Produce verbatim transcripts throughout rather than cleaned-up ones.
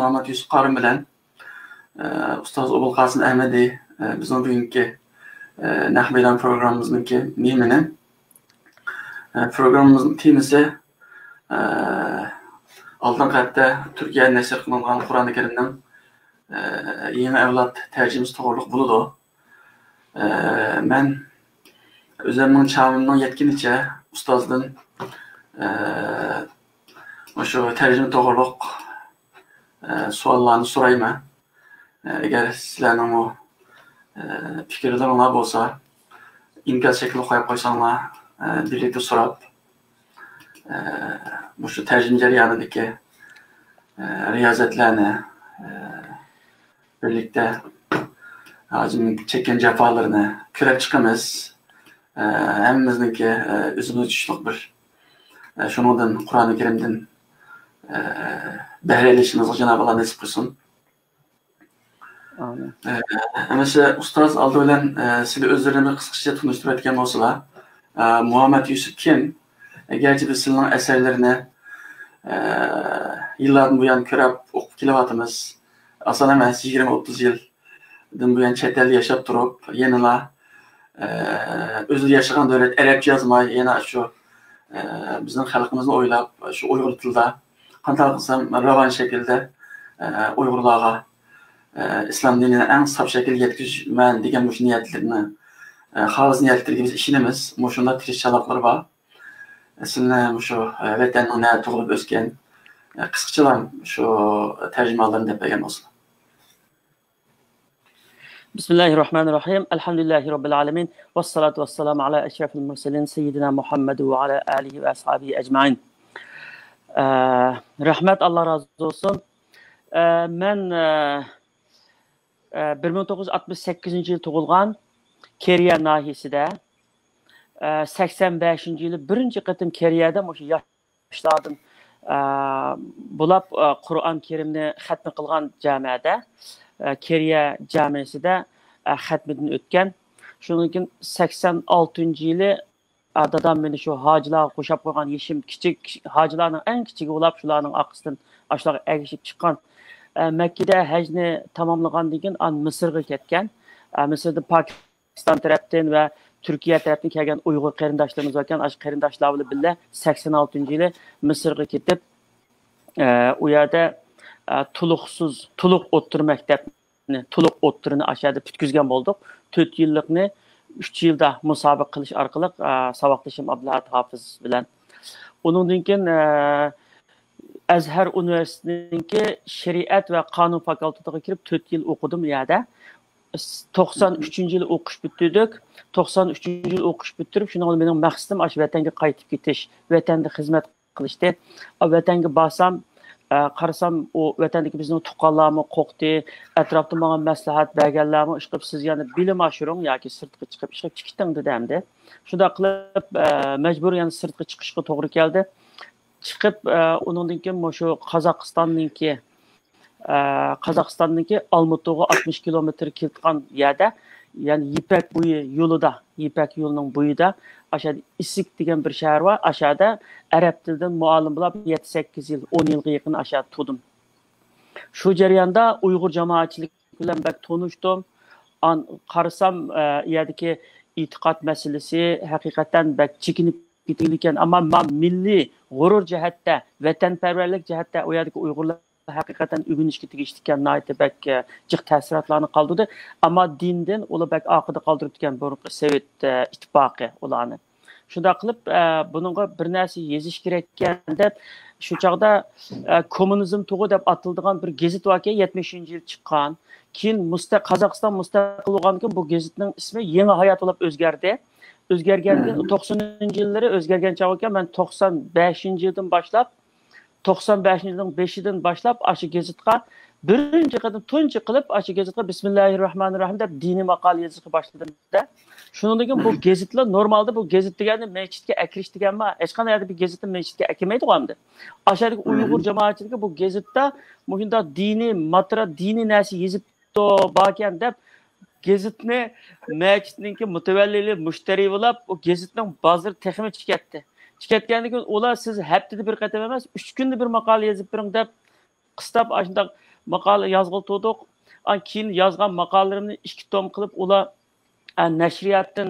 مۇھەممەد يۈسۈپ قارىم بىلەن، ئە، ئۇستاز ئوبۇلقاسىم ئەھمەدى، ئە، بىزنىڭ بۈگۈنكى، ئە، نەق مەيدان پروگراممىمىزنىڭكى مېھمىنى. ئە، پروگراممىمىزنىڭ تېمىسى، ئە، ئالدىنقى ھەپتە تۈركىيەدە نەشر قىلىنغان قۇرئان كەرىمنىڭ، ئە، يېڭى ئەۋلاد تەرجىمىسى توغرۇلۇق بولىدۇ. ئە، مەن ئۆزۈمنىڭ چامىمنىڭ يەتكىنىچە ئۇستازدىن، ئە، مۇشۇ تەرجىمە توغرۇلۇق، ئە، سوئاللارنى سورايمەن. ئە، ئەگەر سىلەرنىڭمۇ، ئە، پىكىرلىرىڭلار بولسا، ئىنكاس شەكلىدە قويۇپ قويساڭلار، ئە، بىرلىكتە سوراپ، ئە، مۇشۇ تەرجىمە جەريانىدىكى، ئە، رىيازەتلەرنى، ئە، بىرلىكتە ھاجىمنىڭ چەككەن جاپالىرىنى كۆرۈپ چىقىمىز. ئە، ھەممىمىزنىڭكى، ئە، ئۆزىمىزگە چۈشلۈك بىر، ئە، شۇنىڭدىن، قۇرئان كەرىمدىن، ئە، بەھرە ئېلىشىمىزغا جانابى ئاللا نېسىپ قىلسۇن. ئامىن. ئە، ھەممىسى ئۇستاز ئالدى بىلەن، ئە، سىلى ئۆزلىرىنى بىر قىسقىچە تونۇشتۇرۇۋەتكەن بولسىلا، ئە، مۇھەممەد يۈسۈپ كىم؟ ئەگەرچە بىز سىلىنىڭ ئەسەرلىرىنى، ئە، يىللاردىن بۇيان كۆرۈپ، ئوقۇپ كېلىۋاتىمىز. ئاسان ئەمەس، يىگىرمە، ئوتتۇز يىلدىن بۇيان چەت ئەلدە ياشاپ تۇرۇپ، يەنىلا، ئە، ئۆزى ياشىغان دۆلەت ئەرەبچە يازماي، يەنە شۇ، ئە، بىزنىڭ خەلقىمىزنى ئويلاپ، شۇ ئۇيغۇر تىلىدا قانداق قىلسام راۋان شەكىلدە، ئە، ئۇيغۇرلارغا، ئە، ئىسلام دىنىنى ئەڭ ساپ شەكىلدە يەتكۈزىمەن دېگەن مۇشۇ نىيەتلىرىنى، ئە، خالىس نىيەتلىرىگە بىز ئىشىنىمىز. مۇشۇنداق تىرىشچانلىقلىرى بار. سىلىنى مۇشۇ، ئە، ۋەتەننىڭ نەدە تۇغۇلۇپ ئۆسكەن، ئە، قىسقىچىلا شۇ تەرجىمىھاللىرىنى دەپ بەرگەن بولسىلا. بسم الله الرحمن الرحيم. الحمد لله رب العالمين. والصلاة والسلام على أشرف المرسلين سيدنا محمد وعلى آله وأصحابه أجمعين. ئە، رەھمەت، ئاللا رازى بولسۇن. ئە، مەن، ئە، ئە، بىر مىڭ توققۇز يۈز ئاتمىش سەككىزىنچى يىل تۇغۇلغان، كېرىيە ناھىيەسىدە. ئە، سەكسەن بەشىنچى يىلى بىرىنچى قېتىم كېرىيەدە مۇشۇ ياشلاردىن، ئە، بولاپ، ئە، قۇرئان كەرىمنى خەتمە قىلغان جامەدە، ئە، كېرىيە جامەسىدە، ئە، خەتمىدىن ئۆتكەن. شۇنىڭدىن كېيىن سەكسەن ئالتىنچى يىلى، ئە، دادام مېنى شۇ ھاجىلارغا قوشاپ قويغان، يېشىم كىچىك، ھاجىلارنىڭ ئەڭ كىچىكى بولاپ، شۇلارنىڭ ئارقىسىدىن ئاشۇلارغا ئەگىشىپ چىققان. ئە، مەككىدە ھەجنى تاماملىغاندىن كېيىن، ئان مىسىرغا كەتكەن. ئە، مىسىردىن پاكىستان تەرەپتىن ۋە تۈركىيە تەرەپتىن كەلگەن ئۇيغۇر قېرىنداشلىرىمىز باركەن، ئاشۇ قېرىنداشلار بىلەن بىللە سەكسەن ئالتىنچى يىلى مىسىرغا كېتىپ، ئە، ئۇ يەردە، ئە، تولۇقسىز، تولۇق ئوتتۇرا مەكتەپنى، تولۇق ئوتتۇرىنى ئاشۇ يەردە پۈتكۈزگەن بولدۇق. تۆت يىللىقنى ئۈچ يىلدا مۇسابىقە قىلىش ئارقىلىق، ئە، ساۋاقدىشىم ئابدۇلئەھەد ھافىز بىلەن. ئۇنىڭدىن كېيىن، ئە، ئەزھەر ئۇنىۋېرسىتېتىنىڭكى شەرىئەت ۋە قانۇن فاكۇلتېتىغا كىرىپ، تۆت يىل ئوقۇدۇم ئۇ يەردە. توقسان ئۈچىنچى يىلى ئوقۇش پۈتتۈردۇك. توقسان ئۈچىنچى يىلى ئوقۇش پۈتتۈرۈپ، شۇنىڭ بىلەن مېنىڭ مەقسىتىم ئاشۇ ۋەتەنگە قايتىپ كېتىش، ۋەتەندە خىزمەت قىلىشتى. ئا، ۋەتەنگە بارسام، ئە، قارىسام، ئۇ ۋەتەندىكى بىزنىڭ تۇغقانلارمۇ قوقتى، ئەتراپتا ماڭا مەسلىھەت بەرگەنلەرمۇ، ئىشقىلىپ، سىز يەنە بىلىم ئاشۇرۇڭ ياكى سىرتقا چىقىپ ئىشقا چىقىتىڭ دېدى ئەمدى. شۇنداق قىلىپ، ئە، مەجبۇرىي يەنە سىرتقا چىقىشقا توغرا كەلدى. چىقىپ، ئە، ئۇنىڭدىن كېيىن مۇشۇ قازاقىستاننىڭكى، ئە، قازاقىستاننىڭكى ئالمۇتىغا ئاتمىش كىلومېتىر كېلىدىغان يەردە، يەنى يىپەك بويى يولىدا، يىپەك يولىنىڭ بويىدا، ئاشۇ يەردە ئىسىك دېگەن بىر شەھەر بار. ئاشۇ يەردە ئەرەب تىلىدىن مۇئەللىم بولاپ يەتتە سەككىز يىل، ئون يىلغا يېقىن ئاشۇ يەردە تۇردۇم. شۇ جەرياندا ئۇيغۇر جامائەتچىلىكى بىلەن بەك تونۇشتۇم. ئان-، قارىسام، ئە، ئۇ يەردىكى ئېتىقاد مەسىلىسى ھەقىقەتەن بەك چېكىنىپ كېتىلگەن. ئەمما ما-، مىللىي غۇرۇر جەھەتتە، ۋەتەنپەرۋەرلىك جەھەتتە ئۇ يەردىكى ئۇيغۇرلار ھەقىقەتەن ئۆگىنىشكە تېگىشلىككەن، ناھايىتى بەك، ئە، جىق تەسىراتلارنى قالدۇردى. ئەمما دىندىن ئۇلار بەك ئارقىدا قالدۇرۇپتىكەن بۇرۇنقى سوۋېت، ئە، ئىتتىپاقى ئۇلارنى. شۇنداق قىلىپ، ئە، بۇنىڭغا بىر نەرسە يېزىش كېرەككەن دەپ، شۇ چاغدا، ئە، كوممۇنىزم تۇغى دەپ ئاتىلىدىغان بىر گېزىت باركەن، يەتمىشىنچى يىل چىققان. كېيىن مۇستە-، قازاقىستان مۇستەقىل بولغاندىن كېيىن بۇ گېزىتنىڭ ئىسمى يېڭى ھايات بولۇپ ئۆزگەردى. ئۆزگەرگەندىن، مم، توقسىنىنچى يىللىرى ئۆزگەرگەن چاغ ئىكەن، مەن توقسان بەشىنچى يىلدىن باشلاپ، توقسان بەشىنچى يىلنىڭ بېشىدىن باشلاپ ئاشۇ گېزىتقا بىرىنچى قېتىم تۇنجى قىلىپ ئاشۇ گېزىتقا بىسمىللاھىررەھمانىررەھىم دەپ دىنىي ماقالە يېزىشقا باشلىدىم-دە. شۇنىڭدىن كېيىن بۇ گېزىتلا نورمالدا بۇ گېزىت دېگەننى مەسچىتكە ئەكىرىش دېگەن بار. ھېچقانداق يەردە بىر گېزىتنى مەسچىتكە ئەكىرمەيدىغۇ ئەمدى. ئاشۇ يەردىكى ئۇيغۇر جامائەتچىلىكى بۇ گېزىتتا مۇشۇنداق دىنىي ماتېرىيال، دىنىي نەرسە يېزىپتۇ، باركەن دەپ گېزىتنى مەسچىتنىڭكى مۇتەۋەللىلىرى مۇشتەرى بولاپ، ئۇ گېزىتنىڭ بازىرى تېخىمۇ چىكەتتى. چىكەتكەندىن كېيىن ئۇلار سىز ھەپتىدە بىر قېتىم ئەمەس، ئۈچ كۈندە بىر ماقالە يېزىپ بېرىڭ دەپ قىستاپ، ئاشۇنداق ماقالە يازغىلى تۇردۇق. ئان كېيىن يازغان ماقالىلىرىمنى ئىككى توم قىلىپ، ئۇلار، ئە، نەشرىياتتىن،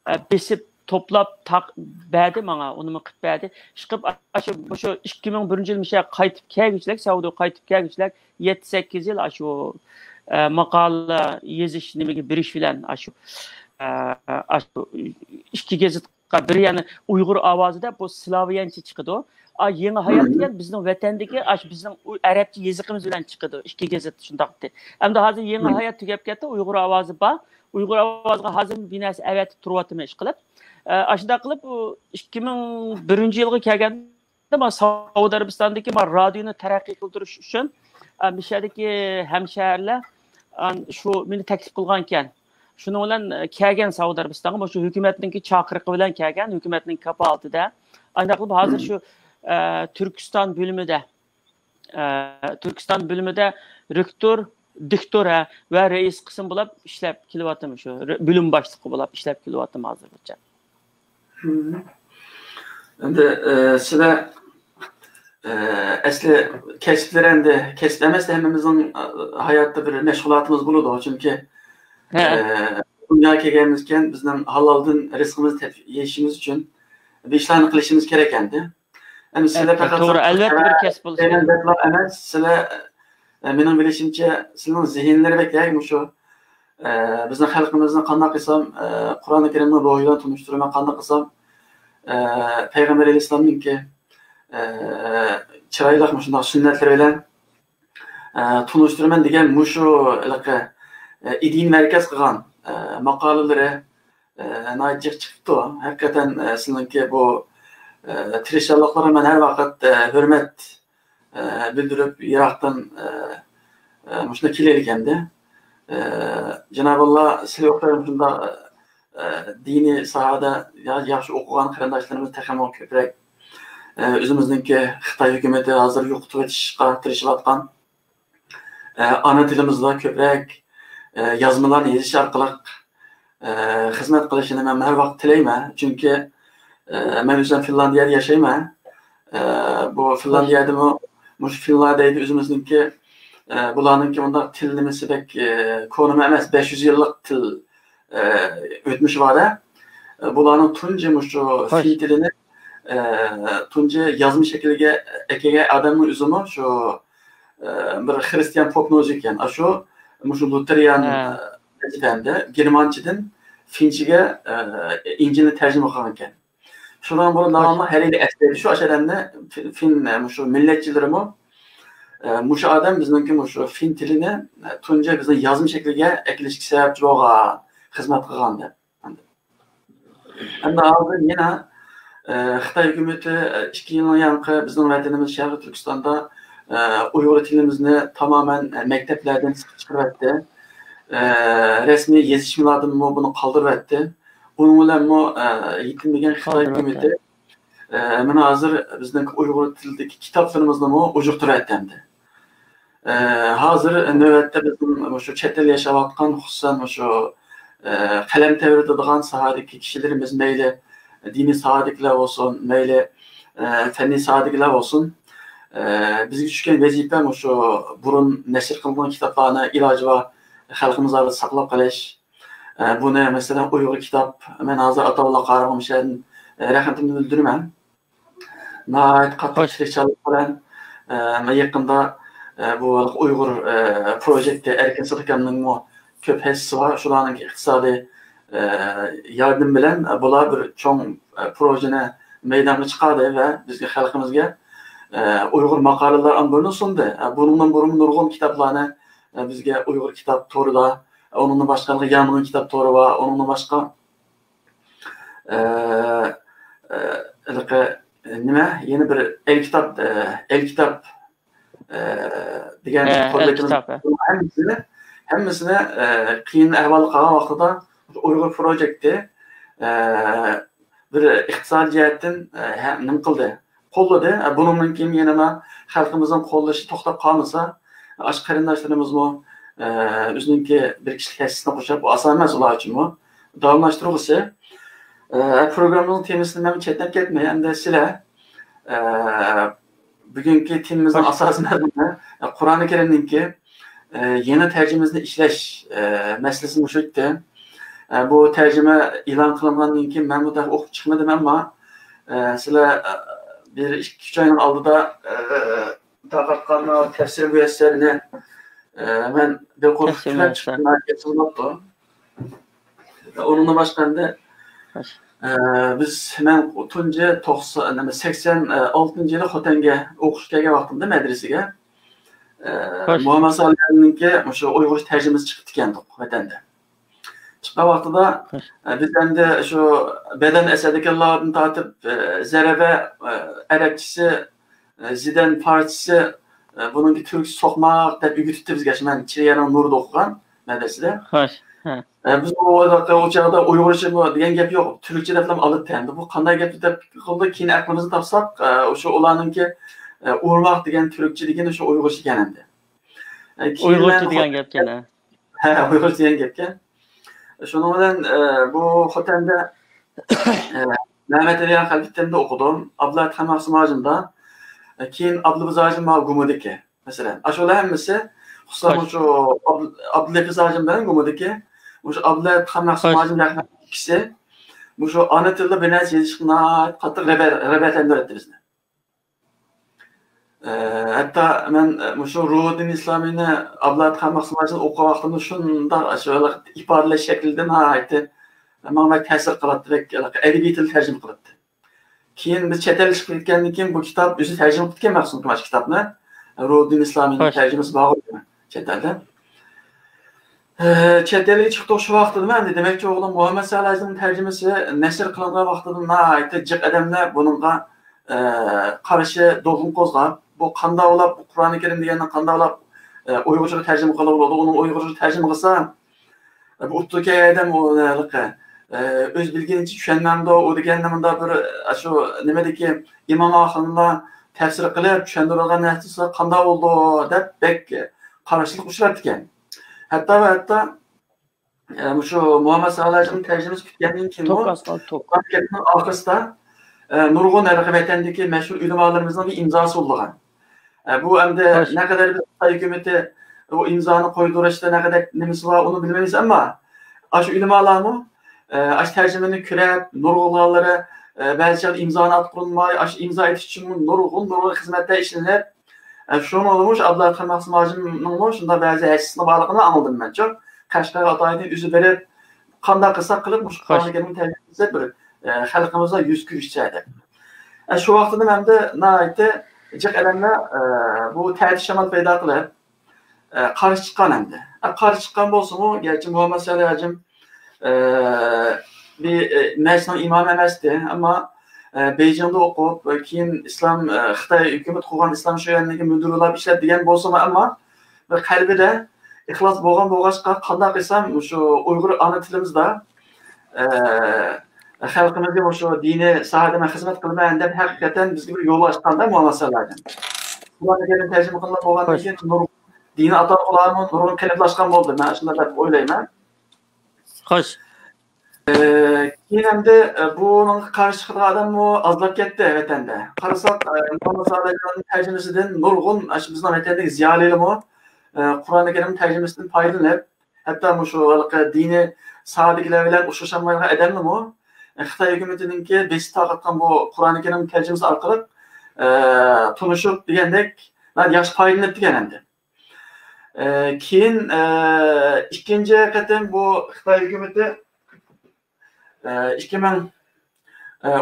ئە، بېسىپ، توپلاپ، تاق-، بەردى ماڭا، ئۇنىمۇ قىلىپ بەردى. ئىشقىلىپ، ئاشۇ، مۇشۇ ئىككى مىڭ بىرىنچى يىل مۇشۇ يەرگە قايتىپ كەلگۈچىلىك، سەئۇدىغا قايتىپ كەلگۈچىلىك، يەتتە، سەككىز يىل ئاشۇ، ئە، ماقالە يېزىش نېمىگە بېرىش بىلەن ئاشۇ، ئە، ئاشۇ ئىككى گېزىت بىر يەنە ئۇيغۇر ئاۋازى دەپ، بۇ سلاۋيانچە چىقىدۇ. ئا، يېڭى ھايات دېگەن بىزنىڭ ۋەتەندىكى، ئاش، بىزنىڭ ئۇ ئەرەبچە يېزىقىمىز بىلەن چىقىدۇ. ئىككى گېزىت شۇنداق. ئەمدى ھازىر يېڭى ھايات تۈگەپ كەتتى، ئۇيغۇر ئاۋازى بار. ئۇيغۇر ئاۋازىغا ھازىر بىر نەرسە ئەۋەتىپ تۇرۇۋاتىمەن ئىشقىلىپ. ئە، ئاشۇنداق قىلىپ، ئۇ ئىككى مىڭ بىرىنچى يىلغا كەلگەندە، مانا سەئۇدى ئەرەبىستاندىكى مانا رادىيونى تەرەققىي قىلدۇرۇش ئۈچۈن، ئە، مۇشۇ يەردىكى ھەمشەھەرلەر، ئە، شۇ مېنى تەكلىپ قىلغانىكەن. شۇنىڭ بىلەن، ئە، كەلگەن سەئۇدى ئەرەبىستانغا، مۇشۇ ھۆكۈمەتنىڭكى چاقىرىقى بىلەن كەلگەن، ھۆكۈمەتنىڭ كاپالىتىدە. ئانداق قىلىپ ھازىر شۇ، ئە، تۈركىستان بۆلۈمىدە، ئە، تۈركىستان بۆلۈمىدە رېكتور، دىكتور، ھە، ۋە رەئىس قىسىم بولۇپ ئىشلەپ كېلىۋاتىمەن، شۇ رە-، بۆلۈم باشلىقى بولۇپ ئىشلەپ كېلىۋاتىمەن ھازىرغىچە. ئەمدى، ئە، سىلەر، ئە، ئەسلى كەسىپلىرى ئەمدى كەسىپ ئەمەس، ھەممىمىزنىڭ، ئە، ھاياتتا بىر مەشغۇلاتىمىز بولىدۇ. چۈنكى، ئە، دۇنياغا كەلگەنمىزكەن، بىزنىڭ ھالالدىن رىزقىمىزنى تېپىپ يېيىشىمىز ئۈچۈن بىر ئىشلارنى قىلىشىمىز كېرەك ئەمدى. ئەمدى سىلەر پەقەت توغرا، ئەلۋەتتە بىر كەسىپ بولسا. ئەمەس، سىلەر، ئە، مېنىڭ بىلىشىمچە، سىلەرنىڭ زېھىنلىرى بەك ياي مۇشۇ، ئە، بىزنىڭ خەلقىمىزنى قانداق قىلسام، ئە، قۇرئانى كەرىمنىڭ روھى بىلەن تونۇشتۇرىمەن، قانداق قىلسام، ئە، پەيغەمبەر ئەلەيھىسسالامنىڭكى، ئە، چىرايلىق مۇشۇنداق سۈننەتلىرى بىلەن، ئە، تونۇشتۇرىمەن دېگەن مۇشۇ ھېلىقى، ئە، ئىدىيىنى مەركەز قىلغان، ئە، ماقالىلىرى، ئە، ناھايىتى جىق چىقىپتۇ. ھەقىقەتەن، ئە، سىلىنىڭكى بۇ، ئە، تىرىشچانلىقلىرىغا مەن ھەر ۋاقىت، ئە، ھۆرمەت، ئە، بىلدۈرۈپ، يىراقتىن، ئە، ئە، مۇشۇنداق كېلەلىگەندە، ئە، جانابىللا، سىلەر ئوخشاش مۇشۇنداق، ئە، دىنىي ساھەدە يا-، ياخشى ئوقۇغان قېرىنداشلىرىمىز تېخىمۇ كۆپرەك، ئە، ئۆزىمىزنىڭكى خىتاي ھۆكۈمىتى ھازىر يوقىتىۋېتىشقا تىرىشىۋاتقان، ئە، ئانا تىلىمىزدا كۆپرەك، ئە، يازمىلارنى يېزىش ئارقىلىق، ئە، خىزمەت قىلىشىنى مەن ھەر ۋاقىت تىلەيمەن. چۈنكى، ئە، مەن ئۆزۈم فىنلاندىيەدە ياشايمەن. ئە، بۇ فىنلاندىيەدىمۇ مۇشۇ فىنلاندىيەدە ئۆزىمىزنىڭكى، ئە، بۇلارنىڭكى مۇنداق تىل نېمىسى بەك، ئە، كونىمۇ ئەمەس، بەش يۈز يىللىق تىل، ئە، ئۆتمۈشى بار-دە. ئە، بۇلارنىڭ تۇنجى مۇشۇ فىن تىلىنى، ئە، تۇنجى يازما شەكىلگە ئەكەلگەن ئادەمنىڭ ئۆزىمۇ شۇ، ئە، بىر خرىستىيان پوپ نوزى ئىكەن. ئاشۇ، مۇشۇ لۇتېرىيان، ئە، مەزھەپتە گېرمانچىدىن فىنچىگە، ئە، ئىنجىلنى تەرجىمە قىلغان ئىكەن. شۇنىڭ بۇرۇن داۋاملىق ھەر يىلى ئەسلەيدۇ شۇ ئاشۇ ئادەمنى، فىن، فىن، ئە، مۇشۇ مىللەتچىلىرىمۇ، ئە، مۇشۇ ئادەم بىزنىڭكى مۇشۇ فىن تىلىنى، ئە، تۇنجى بىزنىڭ يازما شەكلىگە ئەكېلىشكە سەۋەبچى بولغان، خىزمەت قىلغان دەپ. ئەمدى ھازىر يەنە، ئە، خىتاي ھۆكۈمىتى، ئە، ئىككى يىلنىڭ يانقى بىزنىڭ ۋەتىنىمىز شەرقىي تۈركىستاندا، ئە، ئۇيغۇر تىلىمىزنى تامامەن، ئە، مەكتەپلەردىن سىقىپ چىقىرىۋەتتى. ئە، رەسمىي يېزىشمىلاردىنمۇ بۇنى قالدۇرۇۋەتتى. ئۇنىڭ بىلەنمۇ، ئە، يېتىنمىگەن خىتاي ھۆكۈمىتى، ئە، مانا ھازىر بىزنىڭ ئۇيغۇر تىلىدىكى كىتابلىرىمىزنىمۇ ئۇجۇقتۇرۇۋەتتى ئەمدى. ئە، ھازىر نۆۋەتتە بىزنىڭ مۇشۇ چەت ئەلدە ياشاۋاتقان، خۇسۇسەن مۇشۇ، ئە، قەلەم تەۋرىتىدىغان ساھەدىكى كىشىلىرىمىز، مەيلى دىنىي ساھەدىكىلەر بولسۇن، مەيلى، ئە، پەننىي ساھەدىكىلەر بولسۇن، ئە، بىزگە چۈشكەن ۋەزىپە مۇشۇ بۇرۇن نەشر قىلىنغان كىتابلارنى ئىلاجى بار خەلقىمىز ئارىدا ساقلاپ قېلىش. ئە، بۇنى، مەسىلەن، ئۇيغۇر كىتاب، مەن ھازىر ئاتاۋۇللا قارىغۇمشەدىن، ئە، رەھمىتىمنى بىلدۈرىمەن. ناھايىتى قاتتىق تىرىشچانلىق بىلەن، ئە، مەن يېقىندا، ئە، بۇ ئۇيغۇر، ئە، پروژېكتى ئەركىن سىدىق ئاكامنىڭمۇ كۆپ ھەسسىسى بار. شۇلارنىڭ ئىقتىسادىي، ئە، ياردىمى بىلەن، ئە، بۇلار بىر چوڭ، ئە، پروژىنى مەيدانغا چىقاردى ۋە بىزگە، خەلقىمىزگە، ئە، ئۇيغۇر ماقالىلەر ئامبىرىنى سۇندى. ئە، بۇنىڭدىن بۇرۇن نۇرغۇن كىتابلارنى، ئە، بىزگە ئۇيغۇر كىتاب تورىدا، ئۇنىڭدىن باشقا ياڭيۇەن كىتاب تورى بار، ئۇنىڭدىن باشقا ئە، ئە، ھېلىقى، نېمە، يەنە بىر ئەل كىتاب، ئە، ئەل كىتاب، ئە، دېگەن تور بېتىمىز. ھەممىسىنى، ھەممىسىنى، ئە، قىيىن ئەھۋالدا قالغان ۋاقتىدا ئۇيغۇر پروجېكتى، ئە، بىر ئىقتىسادىي جەھەتتىن، ئە، ھە-، نېمە قىلدى؟ قوللىدى. ئە، بۇنىڭدىن كېيىن يەنىلا خەلقىمىزنىڭ قوللىشى توختاپ قالمىسا، ئاشۇ قېرىنداشلىرىمىزمۇ، ئە، ئۆزىنىڭكى بىر كىشىلىك ھەسسىسىنى قوشۇپ، بۇ ئاسان ئەمەس ئۇلار ئۈچۈنمۇ. داۋاملاشتۇرغۇسى. ئە، پروگراممىمىزنىڭ تېمىسىنى مەن چەتنەپ كەتمەي، ئەمدى سىلەر، ئە، بۈگۈنكى تېمىمىزنىڭ ئاساسىي مەزمۇنى، قۇرئانى كەرىمنىڭكى، ئە، يېڭى تەرجىمىسىنى ئىشلەش، ئە، مەسىلىسى مۇشۇ ئىدى. ئە، بۇ تەرجىمە ئېلان قىلىنغاندىن كېيىن مەنمۇ تېخى ئوقۇپ چىقمىدىم، ئەمما، ئە، سىلەر، ئە، بىر ئىككى، ئۈچ ئاينىڭ ئالدىدا، ئە، تارقاتقان تەفسىر مۇيەسسەرنى، ئە، مەن بىر قۇر تەفسىر كۆرۈپ مۇيەسسەر. چىقتىم، يېزىلماپتۇ. ئۇنىڭدىن باشقا ئەمدى، ئە، بىز، مەن تۇنجى توقسان، نېمە، سەكسەن ئالتىنچى يىلى خوتەنگە ئوقۇشقا كەلگەن ۋاقتىمدا مەدرىسىگە، ئە، مۇھەممەد سالىھنىڭكى مۇشۇ ئۇيغۇرچە تەرجىمىسى چىقىپتىكەن ۋەتەندە. چىققان ۋاقتىدا، ئە، بىز ئەمدى شۇ بەدەن ئەسەدىكىنلاردىن تارتىپ، ئە، زەربە، ئە، ئەرەبچىسى، ئە، زىدەن پارسچىسى، ئە، بۇنىڭكى تۈركچە سوقماق دەپ ئۆگىتىپتۇ بىزگە، شۇ مەن چىرىيەنىڭ نۇرىدا ئوقۇغان مەدرىسىدە. خوش. ھە. ئە، بىز ئۇ، ئۇ چاغدا ئۇيغۇرچىمۇ دېگەن گەپ يوق، تۈركچە دەپلا ئالىدىكەن. بۇ قانداق گەپ دەپ قىلدى، كېيىن ئەقلىمىزنى تاپساق، ئە، شۇ ئۇلارنىڭكى، ئە، ئۇرماق دېگەن تۈركچە دېگىنى شۇ ئۇيغۇرچە ئىكەن ئەمدى. ئە، كېيىن ئۇيغۇرچە مەن دېگەن گەپكەن، ھە. ھە، ئۇيغۇرچە دېگەن گەپكەن. شۇنىڭ بىلەن، ئە، بۇ خوتەندە، ئە، مەمەت ئەلى خەلپىتەمدە ئوقۇدۇم. ئابدۇللا خان مەخسۇم ھاجىمدا، ئە، كېيىن ئابدۇللا ھاجىم ماۋۇ گۇمۇدىكى. مەسىلەن، ئاشۇلار ھەممىسى، خۇسۇسەن خوش. مۇشۇ ئابد-، ئابدۇللا ھەپىز ھاجىم بىلەن گۇمۇدىكى، مۇشۇ ئابدۇللا خان مەخسۇم خوش. ھاجىم رەھمەتلىك كىشى، مۇشۇ ئانا تىلدا بىر نەرسە يېزىشقا ناھايىتى قاتتىق رىغبەت-، رىغبەتلەندۈرەتتى بىزنى. ئە، ھەتتا مەن، ئە، مۇشۇ روھىدىن ئىسلامىينى ئابلەت خان مەخسۇم ھاجىدىن ئوقۇغان ۋاقتىمدا شۇنداق ئاشۇ ئىپادىلەش شەكلىدە ناھايىتى ماڭا بەك تەسىر قىلاتتى، بەك ئەدەبىي تىل تەرجىمە قىلاتتى. كېيىن بىز چەت ئەلگە چىقىپ كەتكەندىن كېيىن بۇ كىتاب ئۆزى تەرجىمە قىلىپتىكەن مەخسۇم كىماش كىتابنى. روھىدىن ئىسلامىينىڭ خوش. تەرجىمىسى بارغۇ چەت ئەلدە. ئە، چەت ئەلگە چىقتۇق شۇ ۋاقتىدا مەن دېمەكچى بولغىنىم، مۇھەممەد سالىھ ھاجىنىڭ تەرجىمىسى نەشر قىلىنغان ۋاقتىدا ناھايىتى جىق ئادەملەر بۇنىڭغا، ئە، قارشى دولقۇن قوزغاپ، بۇ قانداق بولۇپ، قۇرئانى كەرىم دېگەننى قانداق بولۇپ، ئە، ئۇيغۇرچىغا تەرجىمە قىلغىلى بولىدۇ، ئۇنى ئۇيغۇرچىغا تەرجىمە قىلسا، ئە، بۇ ئوتتۇرا كەلگەن ئادەم ئۇ ھېلىقى، ئە، ئۆز بىلگىنىچە چۈشەنمەمدۇ، ئۇ دېگەننى مۇنداق بىر، ئە، شۇ نېمىدىكى ئىمام ئاخۇنلار تەپسىر قىلىپ چۈشەندۈرىدىغان نەرسە قانداق بولىدۇ دەپ بەك قارشىلىق ئۇچراپتىكەن. ھەتتا ۋە ھەتتا، ئە، مۇشۇ مۇھەممەد سالىھ ھاجىنىڭ تەرجىمىسى پۈتكەندىن كېيىنمۇ توك ئاسفالت توك. قۇرئان كەرىمنىڭ ئارقىسىدا، ئە، نۇرغۇن ھېلىقى ۋەتەندىكى مەشھۇر ئۆلىمالىرىمىزنىڭ بىر ئىمزاسى بولغان. ئە، بۇ ئەمدى خوش. نەقەدەر بىز خىتاي ھۆكۈمىتى بۇ ئىمزانى قويدۇرۇشتا نەقەدەر نېمىسى بار، ئۇنى بىلمەيمىز، ئەمما ئاشۇ ئۆلىمالارمۇ، ئە، ئاشۇ تەرجىمىنى كۆرۈپ، نۇرغۇنلىرى، ئە، بەزى چاغدا ئىمزانى ئاتقۇرۇلماي، ئاشۇ ئىمزا ئېتىش ئۈچۈنمۇ نۇرغۇن، نۇرغۇن خىزمەتلەر ئىشلىنىپ، ئە، شۇنىڭدىمۇ شۇ ئابدۇللا خان مەخسۇم ھاجىمنىڭمۇ شۇنداق بەزى ھەسسىسىنىڭ بارلىقىنى ئاڭلىدىم مەن. چۈنكى قەشقەرگە ئاتايىدىن ئۆزى بېرىپ، قانداق قىلساق قىلىپ، مۇشۇ خوش. قۇرئانى كەرىمنى تەرجىمە قىلساق بىر، ئە، خەلقىمىزگە يۈز كۆرسىتىشى دەپ. ئە، شۇ ۋاقتىدا ئەمدى ناھايىتى جىق ئادەملەر، ئە، بۇ تەتۈر شامال پەيدا قىلىپ، ئە، قارشى چىققان ئەمدى. ئە، قارشى چىققان بولسىمۇ، گەرچە مۇھەممەد سالىھ ھاجىم، ئە، بىر، ئە، مەسچىتنىڭ ئىمامى ئەمەستى، ئەمما، ئە، بېيجىڭدا ئوقۇپ، كېيىن ئىسلام، ئە، خىتاي ھۆكۈمىتى قۇرغان ئىسلام شۆيۈەنلىكى مۇدىرى بولۇپ ئىشلەپ دېگەن بولسىمۇ، ئەمما بىر قەلبىدە ئىخلاس بولغان بولغاچقا، قانداق قىلسام مۇشۇ ئۇيغۇر ئانا تىلىمىزدا، ئە، خەلقىمىزگە مۇشۇ دىنىي ساھەدە مەن خىزمەت قىلىمەن دەپ ھەقىقەتەن بىزگە بىر يول ئاچقاندا مۇھەممەد سالىھ ھاجىم. قۇرئانى كەرىم تەرجىمە قىلىنىپ بولغاندىن خوش. كېيىن نۇرغۇن دىنىي ئاتالغۇلارمۇ نۇرغۇن قېلىپلاشقان بولدى. مەن شۇنداق دەپ ئويلايمەن. خوش. ئە، كېيىن ئەمدى، ئە، بۇنىڭغا قارشى چىقىدىغان ئادەممۇ ئازلاپ كەتتى ۋەتەندە. قارىساق، ئە، مۇھەممەد سالىھنىڭ تەرجىمىسىدىن نۇرغۇن، ئاشۇ بىزنىڭ ۋەتەندىكى زىيالىيلىرىمۇ، ئە، قۇرئانى كەرىم تەرجىمىسىدىن پايدىلىنىپ، ھەتتا مۇشۇ ھېلىقى دىنىي ساھەدىكىلەر بىلەن ئۇچرىشالمايدىغان ئادەملىرىمۇ، ئە، خىتاي ھۆكۈمىتىنىڭكى بېسىپ تارقاتقان بۇ قۇرئانى كەرىم تەرجىمىسى ئارقىلىق، ئە، تونۇشۇپ دېگەندەك، ياخشى پايدىلىنىپتىكەن ئەمدى. ئە، كېيىن، ئە، ئىككىنچى قېتىم بۇ خىتاي ھۆكۈمىتى، ئە، ئىككى مىڭ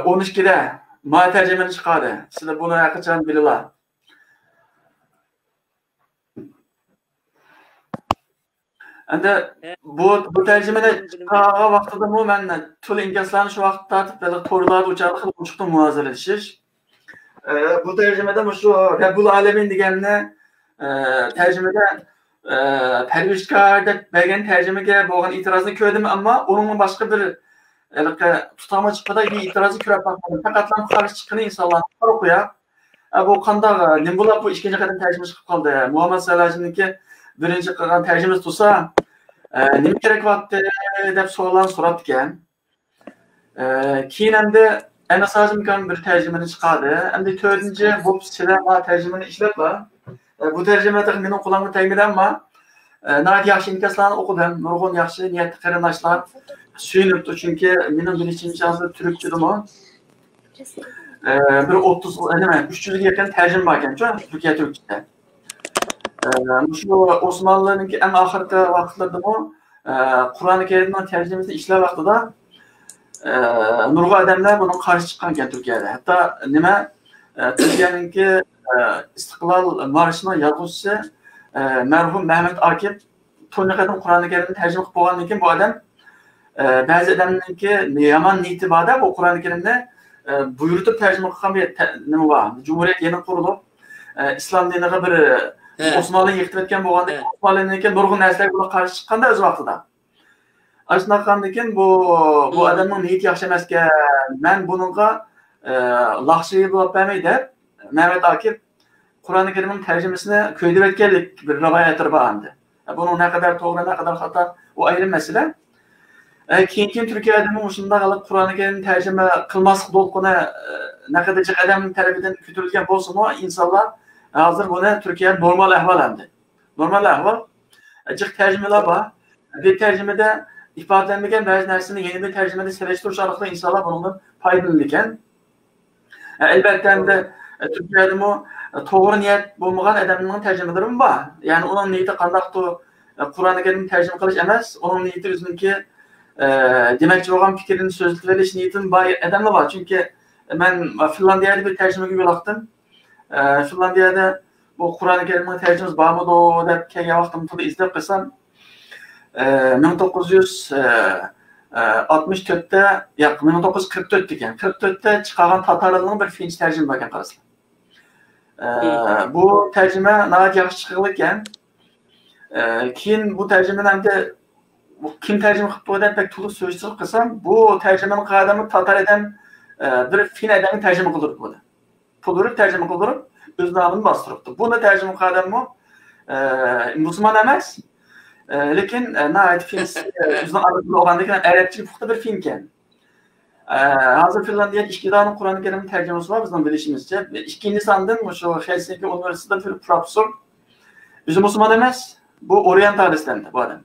ئون ئىككىدە ما تەرجىمىنى چىقاردى. سىلەر بۇنى ھەر قاچان بىلىلا. ئەمدى بۇ، بۇ تەرجىمىنى چىقارغان ۋاقتىدىمۇ مەن تىل ئىنكاسلارنى شۇ ۋاقىتتا تارتىپ، بەلكى تورلاردا ئۇ چاغدا خېلى ئوچۇقتىن مۇنازىرىلىشىش. ئە، بۇ تەرجىمىدە مۇشۇ رەببۇل ئالەمىن دېگەننى، ئە، تەرجىمىدە، ئە، پەرۋىشكار دەپ بەرگەن تەرجىمىگە بولغان ئېتىرازنى كۆردۈم، ئەمما ئۇنىڭدىن باشقا بىر ھېلىقى تۇتامغا چىققۇدەك بىر ئېتىرازنى كۆرۈپ باقمىدىم. پەقەتلا قارشى چىققىنى ئىنسانلارنىڭ قارا قويا. ئە، بۇ قانداق، ئە، نېمە بولاپ بۇ ئىككىنچى قېتىم تەرجىمە چىقىپ قالدى؟ مۇھەممەد سالىھ ھاجىمنىڭكى بىرىنچى قىلغان تەرجىمىسى تۇرسا، ئە، نېمە كېرەك بولاتتى دەپ سوئاللارنى سوراپتىكەن. ئە، كېيىن ئەمدى ئەنەس ھاجىمكام بىر تەرجىمىنى چىقاردى. ئەمدى تۆتىنچى بولۇپ سىلەر ما تەرجىمىنى ئىشلەپلا، بۇ تەرجىمە تېخى مېنىڭ قولۇمغا تەگمىدى، ئەمما، ئە، ناھايىتى ياخشى ئىنكاسلارنى ئوقۇدۇم. نۇرغۇن ياخشى نىيەتلىك قېرىنداشلار سۆيۈنۈپتۇ، چۈنكى مېنىڭ بىلىشىمچە ھازىر تۈركچىدىمۇ، ئە، بىر ئوتتۇز، نېمە، ئۈچ يۈزگە يېقىن تەرجىمە بار ئىكەنچۇ، تۈركىيە تۈركچىسى. ئە، مۇشۇ ئوسمانلىنىڭكى ئەڭ ئاخىرقى ۋاقىتلىرىدىمۇ، ئە، قۇرئان كەرىمنىڭ تەرجىمىسىنى ئىشلەش ۋاقتىدا، ئە، نۇرغۇن ئادەملەر بۇنىڭغا قارشى چىققان ئىكەن تۈركىيەدە. ھەتتا نېمە، ئە، تۈركىيەنىڭكى، ئە، ئىستىقلال مارشىنىڭ يازغۇچىسى، ئە، مەرھۇم مەھمەت ئاكىپ تۇنجى قېتىم قۇرئان كەرىمنى تەرجىمە قىلىپ بولغاندىن كېيىن بۇ ئادەم، ئە، بەزى ئادەمنىڭكى يامان نىيىتى بار-دە، بۇ قۇرئان كەرىمنى، ئە، بۇيرۇتۇپ تەرجىمە قىلغان بىر تە-، نېمە بار، جۇمھۇرىيەت يېڭى قۇرۇلۇپ، ئە، ئىسلام دىنىغا بىر، ئە، ئوسمانلى يىقىتىۋەتكەن بولغاندىن كېيىن، ئوسمانلىنىڭكى نۇرغۇن نەرسىلەرگە بۇلار قارشى چىققاندا ئۆز ۋاقتىدا. ئاشۇنداق قىلغاندىن كېيىن بۇ، بۇ ئادەمنىڭ نىيىتى ياخشى ئەمەسكەن، مەن بۇنىڭغا، ئە، لاخشىۋى بولاپ بەرمەي دەپ، مەمەت ئاكىپ قۇرئان كەرىمنىڭ تەرجىمىسىنى كۆيدۈرۈۋەتكەنلىك بىر رىۋايەتلىرى بار ئەمدى. بۇنىڭ نەقەدەر توغرا، نەقەدەر خاتا، ئۇ ئايرىم مەسىلە. ئە، كېيىن، كېيىن تۈركىيەدىمۇ مۇشۇنداق قىلىپ قۇرئان كەرىمنى تەرجىمە قىلماسلىق دولقۇنى، ئە، نەقەدەر جىق ئادەم تەرىپىدىن كۆتۈرۈلگەن بولسىمۇ، ئىنسانلار ھازىر بۇنى تۈركىيەدە نورمال ئەھۋال ئەمدى. نورمال ئەھۋال. جىق تەرجىمىلەر بار. بىر تەرجىمىدە ئىپادىلەنمىگەن بەزى نەرسىنى يەنە بىر تەرجىمىدە سېلىشتۇرۇش ئارقىلىق ئىنسانلار بۇنىڭدىن پايدىلىنىدىكەن. ئەلۋەتتە، ئەمدى تۈركىيەدىمۇ توغرا نىيەت بولمىغان ئادەمنىڭ تەرجىمىلىرىمۇ بار. يەنى ئۇنىڭ نىيىتى قانداقتۇ، قۇرئان كەرىمنى تەرجىمە قىلىش ئەمەس، ئۇنىڭ نىيىتى ئۆزىنىڭكى، ئە، دېمەكچى بولغان پىكرىنى سۆزلىتىۋېلىش نىيىتىمۇ بار ئادەملەر بار. چۈنكى مەن فىنلاندىيەدە بىر تەرجىمىگە يولۇقتۇم. ئە، فىنلاندىيەدە بۇ قۇرئان كەرىمنىڭ تەرجىمىسى بارمىدۇ دەپ كەلگەن ۋاقتىمدا تولا ئىزدەپ قىلسام، ئە، مىڭ توققۇز يۈز، ئە، ئە، ئاتمىش تۆتتە، ياق، مىڭ توققۇز يۈز قىرىق تۆتتىكەن. قىرىق تۆتتە چىقارغان تاتارىلنىڭ بىر فىنچە تەرجىمە باركەن قارىسىلەر. ئە، بۇ تەرجىمە ناھايىتى ياخشى چىققانىكەن. ئە، كېيىن بۇ تەرجىمىنى ئەمدى بۇ كىم تەرجىمە قىلىپتۇ دەپ بەك تولا سۆز قىلسام، بۇ تەرجىمىنى قىلغان ئادەممۇ تاتار ئادەم، ئە، بىر فىن ئادەمگە تەرجىمە قىلدۇرۇپتۇ بۇنى. پۇل بېرىپ تەرجىمە قىلدۇرۇپ، ئۆز نامىنى باستۇرۇپتۇ. بۇنى تەرجىمە قىلغان ئادەممۇ، ئە، مۇسۇلمان ئەمەس، ئە، لېكىن، ئە، ناھايىتى فىنس-، ئە، ئۆزىنىڭ ئانا تىلى بولغاندىكىن ئەرەبچىگە پۇختا بىر فىنكەن. ئە، ھازىر فىنلاندىيەدە ئىككى دانە قۇرئان كەرىم تەرجىمىسى بار بىزنىڭ بىلىشىمىزچە. ئىككىنچى ساندىن مۇشۇ خېلسىنكى ئۇنىۋېرسىتېتىدا بىر پروفېسسور، ئۆزى مۇسۇلمان ئەمەس، بۇ ئورىيېنتالىست ئەمدى بۇ ئادەم.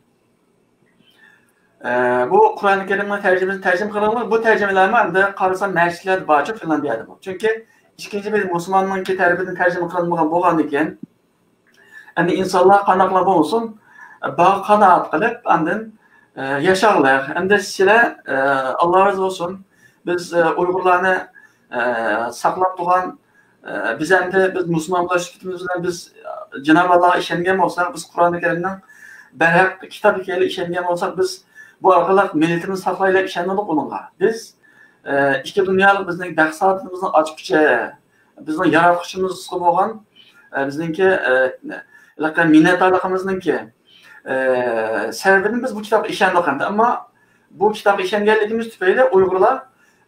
ئە، بۇ قۇرئان كەرىمنىڭ تەرجىمىسىنى تەرجىمە قىلغانلار، بۇ تەرجىمىلەرمۇ ئەمدى قارىسام مەسچىتلەردە بارچۇ فىنلاندىيەدىمۇ. چۈنكى ئىككىنچى بىر مۇسۇلماننىڭكى تەرىپىدىن تەرجىمە قىلىنمىغان بولغاندىكىن، ئەمدى ئىنسانلار قانداقلا بولسۇن، بارغا قانائەت قىلىپ، ئاندىن، ئە، ياشاغلىق. ئەمدى سىلەر، ئە، ئاللا رازى بولسۇن، بىز، ئە، ئۇيغۇرلارنى، ئە، ساقلاپ تۇرغان، ئە، بىز ئەمدى، بىز مۇسۇلمان بولۇش سۈپىتىمىز بىلەن بىز، ئە، جانابى ئاللاغا ئىشەنگەن بولساق، بىز قۇرئان كەرىمنىڭ بەرھەق كىتاب ئىكەنلىكىگە ئىشەنگەن بولساق، بىز بۇ ئارقىلىق مىللىتىمىزنى ساقلايلى دەپ ئىشەنمىدۇق ئۇنىڭغا. بىز، ئە، ئىككى دۇنيالىق بىزنىڭ بەخت سائادىتىمىزنىڭ ئاچقۇچى، بىزنىڭ ياراتقۇچىمىزغا بولغان، ئە، بىزنىڭكى، ئە، ھېلىقى مىننەتدارلىقىمىزنىڭكى، ئە، سەۋەبىدىن بىز بۇ كىتابقا ئىشەندۇق ئەمدى. ئەمما بۇ كىتابقا ئىشەنگەنلىكىمىز تۈپەيلى ئۇيغۇرلار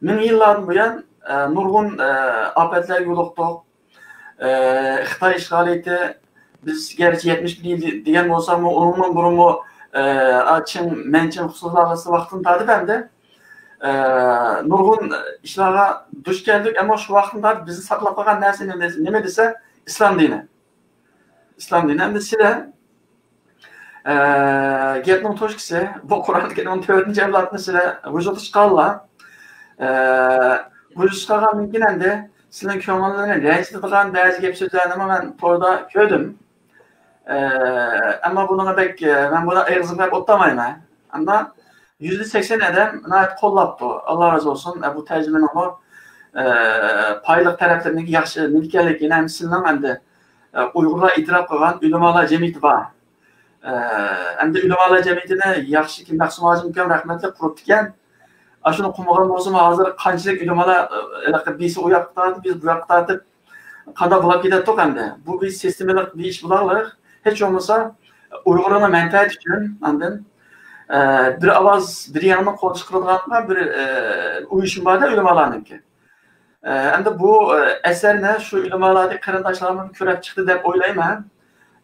مىڭ يىللاردىن بۇيان، ئە، نۇرغۇن، ئە، ئاپەتلەرگە يولۇقتۇق. ئە، خىتاي ئىشغالىيىتى، بىز گەرچە يەتمىش بىر يىل دېگەن بولساقمۇ، ئۇنىڭدىن بۇرۇنمۇ، ئە، چىڭ، مەنچىڭ خۇسۇسىي ئىدارىسى ۋاقتىدىن تارتىپ ئەمدى، ئە، نۇرغۇن ئىشلارغا دۇچ كەلدۇق، ئەمما شۇ ۋاقىتتىن تارتىپ بىزنى ساقلاپ قالغان نەرسە نېمە، نېمە دېسە، ئىسلام دىنى. ئىسلام دىنى. ئەمدى سىلەر، ئە، گەپنىڭ توشكىسى، بۇ قۇرئان كەرىمنىڭ تۆتىنچى ئەۋلادىنى سىلەر ۋۇجۇدقا چىقارغانلار. ئە، ۋۇجۇدقا چىقارغاندىن كېيىن ئەمدى سىلەرنىڭ كۆڭۈللىرىنى رەنجىتىدىغان بەزى گەپ سۆزلەرنىمۇ مەن توردا كۆردۈم. ئە، ئەمما بۇنىڭغا بەك، ئە، مەن بۇنى ئېغىزىمغا ئېلىپ ئولتۇرمايمەن. ئەمما يۈزدە سەكسەن ئادەم ناھايىتى قوللاپتۇ. ئاللا رازى بولسۇن. ئە، بۇ تەرجىمىنىڭمۇ، ئە، پايدىلىق تەرەپلىرىنىڭ ياخشى نېمە ئىكەنلىكىنى ھەم سىلىنىڭ ئەمدى، ئە، ئۇيغۇرلار ئېتىراپ قىلغان ئۆلىمالار جەمئىيىتى بار. ئە، ئەمدى ئۆلىمالار جەمئىيىتىنى ياخشى كىم، مەخسۇم ھاجىم ئۇكام رەھمەتلىك قۇرۇپتىكەن. ئاشۇنى قۇرمىغان بولسىمۇ ھازىر قانچىلىك ئۆلىمالار، ئە، ھېلىقى بىرسى ئۇ ياققا تارتىپ، بىرسى بۇ ياققا تارتىپ، قانداق بولاپ كېتەتتۇق ئەمدى؟ بۇ بىر سىستېمىلىق بىر ئىش بولارلىق. ھېچ بولمىسا ئۇيغۇرنىڭ مەنپەئەتى ئۈچۈن ئاندىن، ئە، بىر ئاۋاز، بىر يەڭنىڭ قول چىقىرىدىغان بىر، ئە، ئۇيۇشما بار-دە ئۆلىمالارنىڭكى. ئە، ئەمدى بۇ، ئە، ئەسەرنى شۇ ئۆلىمالاردىكى قېرىنداشلارمۇ كۆرۈپ چىقتى دەپ ئويلايمەن.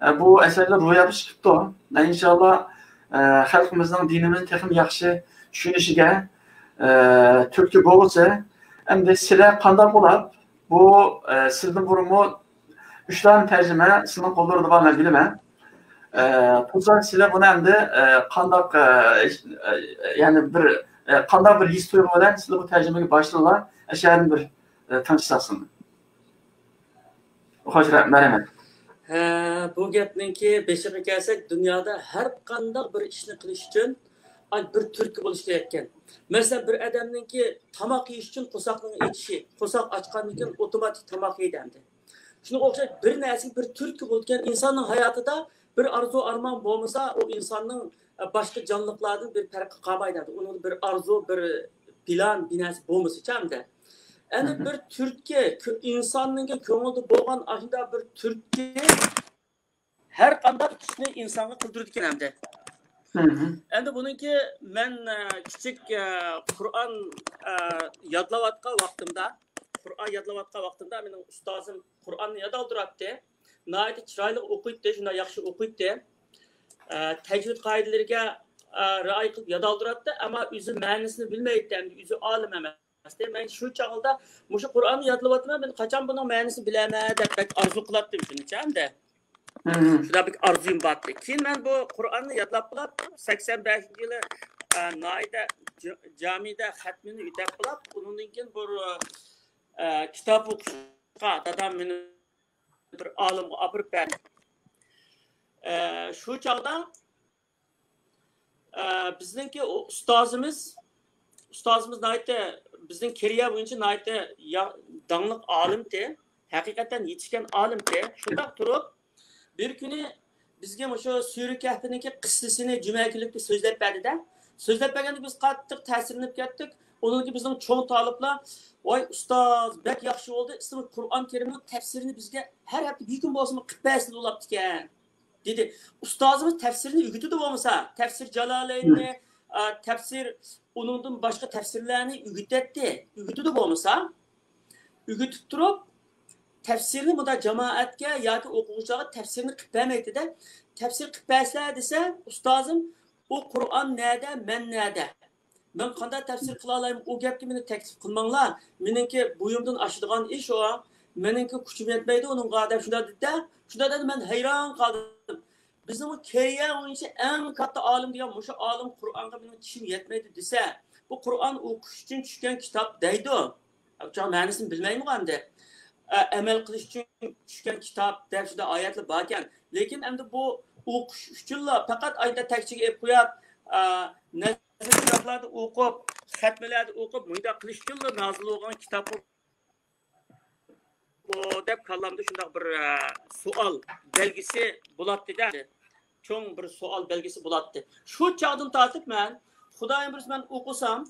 ئە، بۇ ئەسەرلەر روياپقا چىقىپتۇ. ئىنشاللا، ئە، خەلقىمىزنىڭ، دىنىمىزنى تېخىمۇ ياخشى چۈشىنىشىگە، ئە، تۈرتكە بولغۇسى. ئەمدى سىلەر قانداق بولاپ، بۇ، ئە، سىلدىن بۇرۇنمۇ ئۈچلەن تەرجىمە سىزنىڭ قوللىرىڭدا بار، مەن بىلىمەن. ئە، تۇرسا سىلەر بۇنى ئەمدى، ئە، قانداق، ئە، ئە، يەنى بىر، ئە، قانداق بىر ھېس تۇيغۇ بىلەن سىلەر بۇ تەرجىمىگە باشلىدىڭلار؟ ئەشەدىن بىر، ئە، تىڭشىساقسىن. خوش، مەرھەمەت. ھە، بۇ گەپنىڭكى بېشىغا كەلسەك، دۇنيادا ھەر قانداق بىر ئىشنى قىلىش ئۈچۈن، ئاي، بىر تۈرتكە بولۇش كېرەككەن. مەسىلەن، بىر ئادەمنىڭكى تاماق يېيىش ئۈچۈن قورساقنىڭ ئېچىشى، قورساق ئاچقاندىن كېيىن ئوتوماتىك تاماق يەيدۇ ئەمدى. شۇنىڭغا ئوخشاش بىر نەرسىگە بىر تۈرتكە بولىدىكەن. ئىنساننىڭ ھاياتىدا بىر ئارزۇ ئارمان بولمىسا، ئۇ ئىنساننىڭ، ئە، باشقا جانلىقلاردىن بىر پەرقى قالمايدۇ. ئۇنىڭدا بىر ئارزۇ، بىر پىلان، بىر نەرسە بولمىسىچە ئەمدى. ئەنە بىر تۈرتكە، كۆ-، ئىنساننىڭ كۆڭلىدە بولغان ئاشۇنداق بىر تۈرتكە ھەر قانداق ئىشنى ئىنسانغا قىلدۇرىدىكەن ئەمدى. ئەمدى بۇنىڭكى مەن، ئە، كىچىك، ئە، قۇرئان، ئە، يادلاۋاتقان ۋاقتىمدا، قۇرئان يادلاۋاتقان ۋاقتىمدا مېنىڭ ئۇستازىم قۇرئاننى يادالدۇراتتى. ناھايىتى چىرايلىق ئوقۇيتتى، شۇنداق ياخشى ئوقۇيتتى. ئە، تەجۋىد قائىدىلىرىگە، ئە، رىئايە قىلىپ يادالدۇراتتى، ئەمما ئۆزى مەنىسىنى بىلمەيتتى، ئەمدى ئۆزى ئالىم ئەمەستى. مەن شۇ چاغدا مۇشۇ قۇرئاننى يادلاۋاتىمەن، مەن قاچان بۇنىڭ مەنىسىنى بىلەمەن دەپ بەك ئارزۇ قىلاتتىم شۇنىچە ئەمدى. شۇنداق بەك ئارزۇيۇم بارتتى. كېيىن مەن بۇ قۇرئاننى يادلاپ بولاپ، سەكسەن بەشىنچى يىلى، ئە، ناھىيەدە، جامىدە خەتمىنى ئۆتەپ بولاپ، ئۇنىڭدىن كېيىن بىر، ئە، كىتاب ئوقۇشقا دادام مېنى بىر ئالىمغا ئاپىرىپ بەردى. ئە، شۇ چاغدا، ئە، بىزنىڭكى ئۇ ئۇستازىمىز، ئۇستازىمىز ناھايىتى، بىزنىڭ كېرىيە بويىچە ناھايىتى يا-، داڭلىق ئالىمتى، ھەقىقەتەن يېتىشكەن ئالىمتى. شۇنداق تۇرۇپ، بىر كۈنى بىزگە مۇشۇ سۈرە كەھپىنىڭكى قىسسىسىنى جۈمە كۈنلۈكتە سۆزلەپ بەردى-دە. سۆزلەپ بەرگەندە بىز قاتتىق تەسىرلىنىپ كەتتۇق. ئۇنىڭدىن كېيىن بىزنىڭ چوڭ تالىپلار، ۋاي ئۇستاز، بەك ياخشى بولدى، سىز قۇرئان كەرىمنىڭ تەپسىرىنى بىزگە ھەر ھەپتە بىر كۈن بولسىمۇ قىلىپ بەرسىلا بولاپتىكەن، دېدى. ئۇستازىمىز تەپسىرنى ئۆگىتىدۇ بولمىسا، تەپسىر جالالەيننى، ئا، تەپسىر، ئۇنىڭدىن باشقا تەپسىرلەرنى ئۆگىتەتتى، ئۆگىتىدۇ بولمىسا. ئۆگىتىپ تۇرۇپ، تەپسىرنى مۇنداق جامائەتكە ياكى ئوقۇغۇچىلارغا تەپسىرنى قىلىپ بەرمەيتتى-دە. تەپسىر قىلىپ بەرسىلە دېسە، ئۇستازىم، ئۇ قۇرئان نەدە، مەن نەدە؟ مەن قانداق تەپسىر قىلالايمەن؟ ئۇ گەپكە مېنى تەكلىپ قىلماڭلار. مېنىڭكى بويۇمدىن ئاشىدىغان ئىش ئۇ. مېنىڭكى كۈچۈم يەتمەيدۇ ئۇنىڭغا دەپ شۇنداق دېدى-دە. شۇنداق دېدى، مەن ھەيران قالدىم. بىزنىڭ كېرىيە بويىچە ئەڭ كاتتا ئالىم دېگەن مۇشۇ ئالىم قۇرئانغا مېنىڭ چىشىم يەتمەيدۇ دېسە، بۇ قۇرئان ئوقۇش ئۈچۈن چۈشكەن كىتاب دەيدۇ. چوڭ مەنىسىنى بىلمەيمۇ ئەمدى. ئە، ئەمەل قىلىش ئۈچۈن چۈشكەن كىتاب دەپ شۇنداق ئايەتلەر باركەن. لېكىن ئەمدى بۇ ئوقۇش ئۈچۈنلا پەقەت ئايدا تەكچىگە ئېلىپ قويۇپ، ئە، نەزىر كىتابلاردا ئوقۇپ، خەتمىلەردە ئوقۇپ، مۇنداق قىلىش ئۈچۈنلا نازىل بولغان كىتاب بۇ دەپ كاللامدا شۇنداق بىر، ئە، سوئال بەلگىسى بولاتتى-دە. چوڭ بىر سوئال بەلگىسى بولاتتى. شۇ چاغدىن تارتىپ مەن، خۇدايىم بۇيرۇسا مەن ئوقۇسام،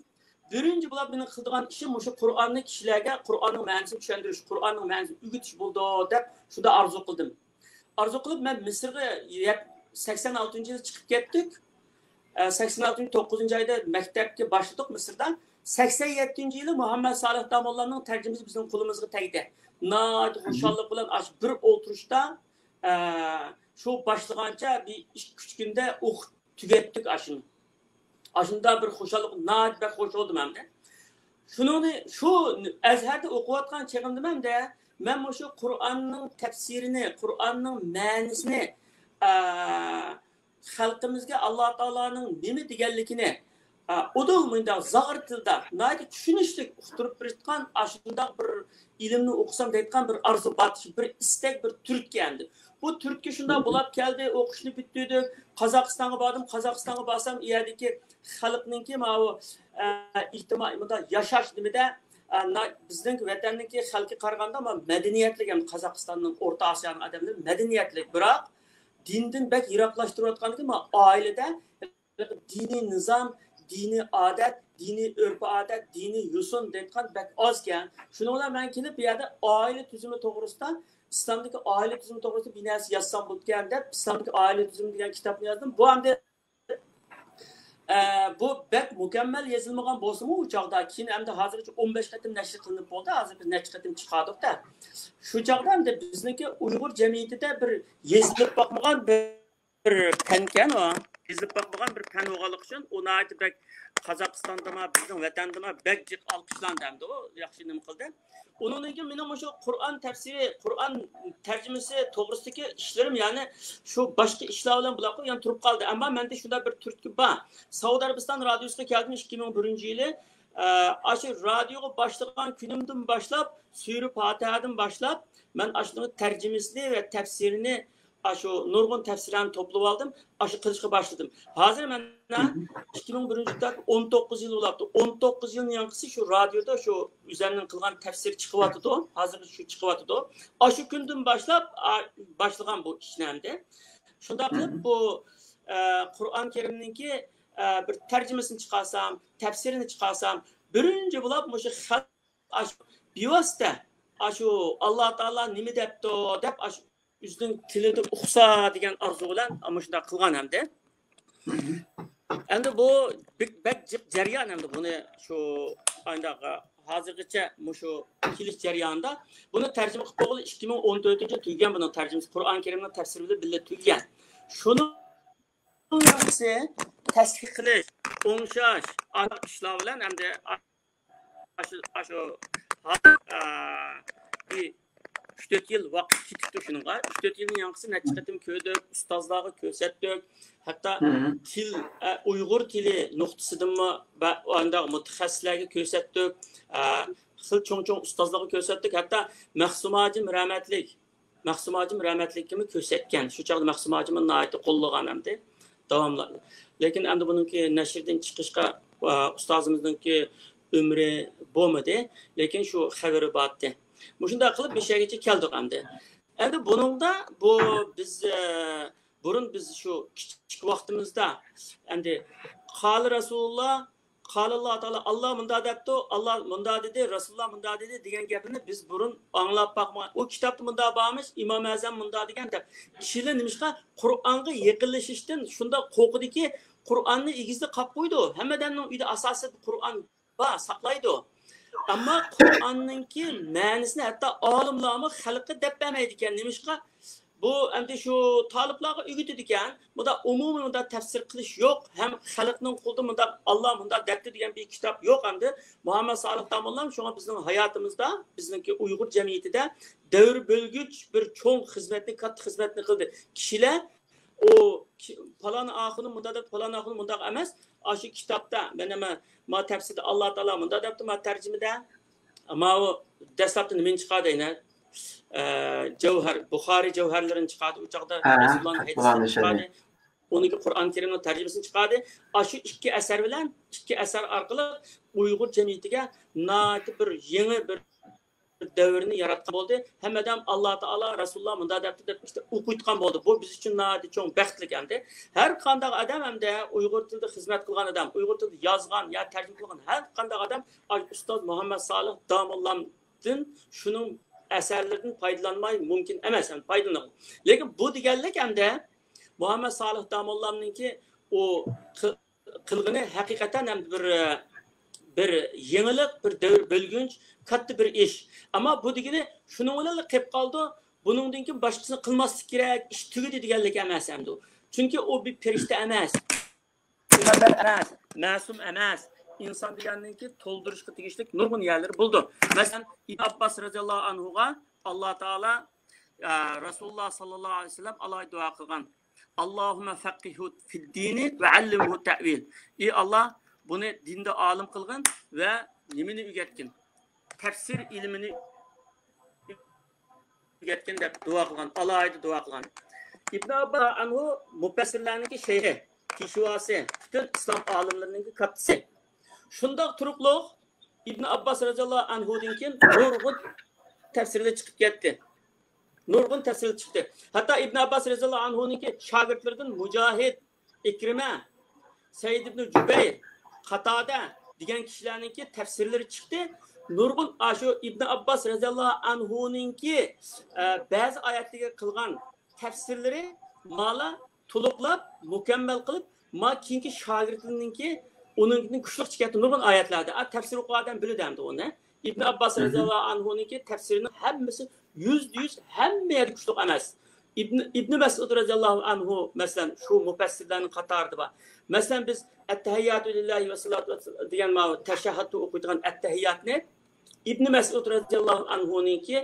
بىرىنچى بولۇپ مېنىڭ قىلىدىغان ئىشىم مۇشۇ قۇرئاننى كىشىلەرگە قۇرئاننىڭ مەنىسىنى چۈشەندۈرۈش، قۇرئاننىڭ مەنىسىنى ئۆگىتىش بولىدۇ دەپ شۇنداق ئارزۇ قىلدىم. ئارزۇ قىلىپ مەن مىسىرغا يەت-، سەكسەن ئالتىنچى يىلى چىقىپ كەتتۇق. ئە، سەكسەن ئالتىنچى، توققۇزىنچى ئايدا مەكتەپكە باشلىدۇق مىسىردا. سەكسەن يەتتىنچى يىلى مۇھەممەد سالىھ داموللانىڭ تەرجىمىسى بىزنىڭ قولىمىزغا تەگدى. ناھايىتى خۇشاللىق بىلەن ئاشۇ بىر ئولتۇرۇشتا، ئە، شۇ باشلىغانچە بىر ئىككى، ئۈچ كۈندە ئوقۇپ تۈگەتتۇق ئاشۇنى. ئاشۇنداق بىر خۇشاللىق، ناھايىتى بەك خۇش بولدۇم ئەمدى. شۇنىڭنى، شۇ ئەزھەردە ئوقۇۋاتقان چېغىمدا ئەمدى مەن مۇشۇ قۇرئاننىڭ تەپسىرىنى، قۇرئاننىڭ مەنىسىنى، ئە، خەلقىمىزگە ئاللا تائالانىڭ نېمە دېگەنلىكىنى، ئە، ئۇدۇل مۇنداق زاغرا تىلدا ناھايىتى چۈشىنىشلىك ئۇقتۇرۇپ بېرىدىغان ئاشۇنداق بىر ئىلىمنى ئوقۇسام دەيدىغان بىر ئارزۇ بار، بىر ئىستەك، بىر تۈرتكە ئەمدى. بۇ تۈرتكە شۇنداق بولاپ كەلدى، ئوقۇشنى پۈتتۈردۈم، قازاقىستانغا باردىم، قازاقىستانغا بارسام، ئۇ يەردىكى خەلقنىڭكى ماۋۇ، ئە، ئىجتىمائىي مۇنداق ياشاش نېمىدە، ئە، نا-، بىزنىڭ ۋەتەننىڭكى خەلقى قارىغاندا، ما، مەدەنىيەتلىك، يەنى قازاقىستاننىڭ، ئورتا ئاسىيانىڭ ئادەملىرى مەدەنىيەتلىك، بىراق دىندىن بەك يىراقلاشتۇرۇۋاتقاندىكىن، ما، ئائىلىدە دىنىي نىزام، دىنىي ئادەت، دىنىي ئۆرپ-ئادەت، دىنىي يوسۇن دەيدىغان بەك ئازكەن. شۇنىڭ بىلەن مەن كېلىپ بۇ يەردە ئائىلە تۈزۈمى توغرىسىدا، ئىسلامدىكى ئائىلە تۈزۈمى توغرىسىدا بىر نەرسە يازسام بولىدىكەن دەپ، ئىسلامدىكى ئائىلە تۈزۈمى دېگەن كىتابنى يازدىم. بۇ ئەمدى، ئە، بۇ بەك مۇكەممەل يېزىلمىغان بولسىمۇ ئۇ چاغدا، كېيىن ئەمدى ھازىرغىچە ئون بەش قېتىم نەشر قىلىنىپ بولدى، ھازىر بىر نەچچە قېتىم چىقاردۇق-دە. شۇ چاغدا ئەمدى بىزنىڭكى ئۇيغۇر جەمئىيىتىدە بىر يېزىلىپ باقمىغان بىر بىر پەنكەن ئۇ. يېزىپ باقمىغان بىر پەن بولغانلىقى ئۈچۈن، ئۇ ناھايىتى بەك قازاقىستاندىمۇ، بىزنىڭ ۋەتەندىمۇ بەك جىق ئالقىشلاندى ئەمدى ئۇ ياخشى نېمە قىلدى. ئۇنىڭدىن كېيىن مېنىڭ مۇشۇ قۇرئان تەپسىرى، قۇرئان تەرجىمىسى توغرىسىدىكى ئىشلىرىم، يەنى شۇ باشقا ئىشلار بىلەن بۇلاققا يەنە تۇرۇپ قالدى. ئەمما مەندە شۇنداق بىر تۈرتكە بار. سەئۇدى ئەرەبىستان رادىيوسىغا كەلدىم ئىككى مىڭ بىرىنچى يىلى. ئە، ئاشۇ رادىيوغا باشلىغان كۈنۈمدىن باشلاپ، سۈرە پاتىھەدىن باشلاپ، مەن ئاشۇنىڭ تەرجىمىسىنى ۋە تەپسىرىنى، ئاشۇ نۇرغۇن تەپسىرلەرنى توپلىۋالدىم، ئاشۇ قىلىشقا باشلىدىم. ھازىر مەن ئىككى مىڭ بىرىنچى يىلدا ئون توققۇز يىل بولاپتۇ. ئون توققۇز يىلنىڭ يانقىسى شۇ رادىيودا شۇ ئۆزەمنىڭ قىلغان تەپسىرى چىقىۋاتىدۇ. ھازىر شۇ چىقىۋاتىدۇ. ئاشۇ كۈندىن باشلاپ، ئا، باشلىغان بۇ ئىشنى ئەمدى. شۇنداق قىلىپ بۇ، ئە، قۇرئان كەرىمنىڭكى، ئە، بىر تەرجىمىسىنى چىقارسام، تەپسىرىنى چىقارسام، بىرىنچى بولۇپ مۇشۇ خەلق ئاشۇ بىۋاسىتە ئاشۇ ئاللا تائالا نېمە دەپتۇ دەپ ئاشۇ ئۆزىنىڭ تىلىدا ئۇقسا دېگەن ئارزۇ بىلەن مۇشۇنداق قىلغان ئەمدى. ئەمدى بۇ بەك، بەك جىق جەريان ئەمدى بۇنى شۇ ئانداق ھازىرغىچە مۇشۇ كېلىش جەريانىدا بۇنى تەرجىمە قىلىپ بولغىلى ئىككى مىڭ ئون تۆتىنچى يىل تۈگىگەن بۇنىڭ تەرجىمىسى قۇرئان كەرىمنىڭ تەپسىرى بىلەن بىللە تۈگىگەن. شۇنىڭ ياخشىسى تەسدىق قىلىش، ئوڭشاش، ئانداق ئىشلار بىلەن ئەمدى ئاشۇ، ئاشۇ، ھازىر، ئە، بىر ئۈچ تۆت يىل ۋاقىت كېتىپتۇ شۇنىڭغا. ئۈچ تۆت يىلنىڭ ياڭقىسى نەچچە قېتىم كۆردۇق، ئۇستازلارغا كۆرسەتتۇق. ھەتتا تىل، ئە، ئۇيغۇر تىلى نۇقتىسىدىنمۇ بە-، ئانداق مۇتەخەسسىسلەرگە كۆرسەتتۇق. ئە، خېلى چوڭ-چوڭ ئۇستازلارغا كۆرسەتتۇق. ھەتتا مەخسۇم ھاجىم رەھمەتلىك، مەخسۇم ھاجىم رەھمەتلىككىمۇ كۆرسەتكەن. شۇ چاغدا مەخسۇم ھاجىم ناھايىتى قوللىغان ئەمدى داۋاملىق. لېكىن ئەمدى بۇنىڭكى نەشردىن چىقىشقا، ئۇ، ئۇستازىمىزنىڭكى ئۆمرى بولمىدى. لېكىن شۇ خەۋىرى بارتتى. مۇشۇنداق قىلىپ بىر شەيگىچە كەلدۇق ئەمدى. ئەمدى بۇنىڭدا بۇ بىز، ئە، بۇرۇن بىز شۇ كىچىك ۋاقتىمىزدا ئەمدى قال رەسۇلۇللا، قال ئاللا تائالا، ئاللا مۇنداق دەپتۇ، ئاللا مۇنداق دېدى، رەسۇلۇللا مۇنداق دېدى دېگەن گەپنى بىز بۇرۇن ئاڭلاپ باقمىغان. ئۇ كىتابتا مۇنداق بارمىش، ئىمام ئەزەم مۇنداق دېگەن دەپ. كىشىلەر نېمىشقا قۇرئانغا يېقىنلىشىشتىن شۇنداق قورقىدۇكى، قۇرئاننى ئېگىزدە قاپ قويىدۇ. ھەممە ئادەمنىڭ ئۆيىدە ئاساسىدا قۇرئان بار، ساقلايدۇ. ئەمما قۇرئاننىڭكى مەنىسىنى ھەتتا ئالىملارمۇ خەلققە دەپ بەرمەيدىكەن. نېمىشقا؟ بۇ ئەمدى شۇ تالىپلارغا ئۆگىتىدىكەن. بۇندا ئومۇمىي مۇنداق تەپسىر قىلىش يوق. ھەم خەلقنىڭ قولىدا مۇنداق ئاللا مۇنداق دەپتۇ دېگەن بىر كىتاب يوق ئەمدى. مۇھەممەد سالىھ داموللام شۇڭا بىزنىڭ ھاياتىمىزدا، بىزنىڭكى ئۇيغۇر جەمئىيىتىدە دەۋر بۆلگۈچ بىر چوڭ خىزمەتنى، كاتتا خىزمەتنى قىلدى. كىشىلەر ئۇ كى-، پالان ئاخۇنۇم مۇنداق دەپتۇ، پالان ئاخۇنۇم مۇنداق ئەمەس. ئاشۇ كىتابتا مەن نېمە، ما تەپسىردە ئاللا تائالا مۇنداق دەپتۇ، ما تەرجىمىدە. ماۋۇ دەسلەپتە نېمىنى چىقاردى يەنە؟ ئە، جەۋھەر، بۇخارى جەۋھەرلىرىنى چىقاردى. ئۇ چاغدا ھە، رەسۇلۇللانىڭ ھەدىسلىرىنى چىقاردى. ئۇنىڭكى قۇرئان كەرىمنىڭ تەرجىمىسىنى چىقاردى. ئاشۇ ئىككى ئەسەر بىلەن، ئىككى ئەسەر ئارقىلىق ئۇيغۇر جەمئىيىتىگە ناھايىتى بىر يېڭى بىر دەۋرنى ياراتقان بولدى. ھەممە ئادەم ئاللا تائالا، رەسۇلۇللا مۇنداق دەپتۇ دەپ ئىشتە ئوقۇيتقان بولدى. بۇ بىز ئۈچۈن ناھايىتى چوڭ بەختلىك ئەمدى. ھەر قانداق ئادەم ئەمدى ئۇيغۇر تىلىدا خىزمەت قىلغان ئادەم، ئۇيغۇر تىلىدا يازغان يا تەرجىمە قىلغان ھەر قانداق ئادەم ئاشۇ ئۇستاز مۇھەممەد سالىھ داموللامدىن شۇنىڭ ئەسەرلىرىدىن پايدىلانماي مۇمكىن ئەمەس، يەنى پايدىلىنىدۇ. لېكىن بۇ دېگەنلىك ئەمدى مۇھەممەد سالىھ داموللامنىڭكى ئۇ قىلغىنى ھەقىقەتەن ھەم بىر، بىر يېڭىلىق، بىر دەۋر بۆلگۈنچ، كاتتا بىر ئىش. ئەمما بۇ دېگىنى شۇنىڭ بىلەنلا قېلىپ قالىدۇ. بۇنىڭدىن كېيىن باشقىسىنى قىلماسلىق كېرەك، ئىش تۈگىدى دېگەنلىك ئەمەس ئەمدى. چۈنكى ئۇ بىر پەرىشتە ئەمەس، پەيغەمبەر ئەمەس، مەسۇم ئەمەس. ئىنسان دېگەننىڭكى تولدۇرۇشقا تېگىشلىك نۇرغۇن يەرلىرى بولىدۇ. مەسىلەن، ئىبن ئابباس رەزىياللاھۇ ئەنھۇغا ئاللا تائالا، ئە، رەسۇلۇللا ساللاللاھۇ ئەلەيھى ۋەسەللەم ئالاھىدە دۇئا قىلغان. اللهم فقهه في الدين وعلمه التأويل. ئى ئاللا، بۇنى دىندا ئالىم قىلغىن ۋە نېمىنى ئۆگەتكىن؟ تەپسىر ئىلمىنى ئۆگەتكىن دەپ دۇئا قىلغان، ئالاھىدە دۇئا قىلغان. ئىبن ئابباس ئەنھۇ مۇپەسسىرلەرنىڭكى شەيخى، پېشۋاسى، پۈتۈن ئىسلام ئالىملىرىنىڭكى كاتتىسى. شۇنداق تۇرۇقلۇق ئىبن ئابباس رەزىياللاھۇ ئەنھۇدىن كېيىن نۇرغۇن تەپسىرلەر چىقىپ كەتتى. نۇرغۇن تەپسىرلەر چىقتى. ھەتتا ئىبن ئابباس رەزىياللاھۇ ئەنھۇنىڭكى شاگىرتلىرىدىن مۇجاھىد، ئىكرىمە، سەئىد ئىبن جۇبەير، قاتادە دېگەن كىشىلەرنىڭكى تەپسىرلىرى چىقتى. نۇرغۇن ئاشۇ ئىبن ئابباس رەزىياللاھۇ ئەنھۇنىڭكى، ئە، بەزى ئايەتلىرىگە قىلغان تەپسىرلىرى مالا تولۇقلاپ، مۇكەممەل قىلىپ، ما كېيىنكى شاگىرتلىرىنىڭكى ئۇنىڭدىن كۈچلۈك چىقىۋەتتى نۇرغۇن ئايەتلەردە. ئا، تەپسىر ئوقۇغان ئادەم بىلىدۇ ئەمدى ئۇنى. ئىبن ئابباس رەزىياللاھۇ ئەنھۇنىڭكى تەپسىرىنىڭ ھەممىسى يۈزدە يۈز ھەممە يەردە كۈچلۈك ئەمەس. ئىبن، ئىبن مەسئۇد رەزىياللاھۇ ئەنھۇ، مەسىلەن، شۇ مۇپەسسىرلەرنىڭ قاتارىدا بار. مەسىلەن، بىز ئەتتەھىياتۇ لىللاھى ۋەسسالاتۇ ۋەسسالام دېگەن ماۋۇ تەشەھھۇدتا ئوقۇيدىغان ئەتتەھىياتنى ئىبن مەسئۇد رەزىياللاھۇ ئەنھۇنىڭكى،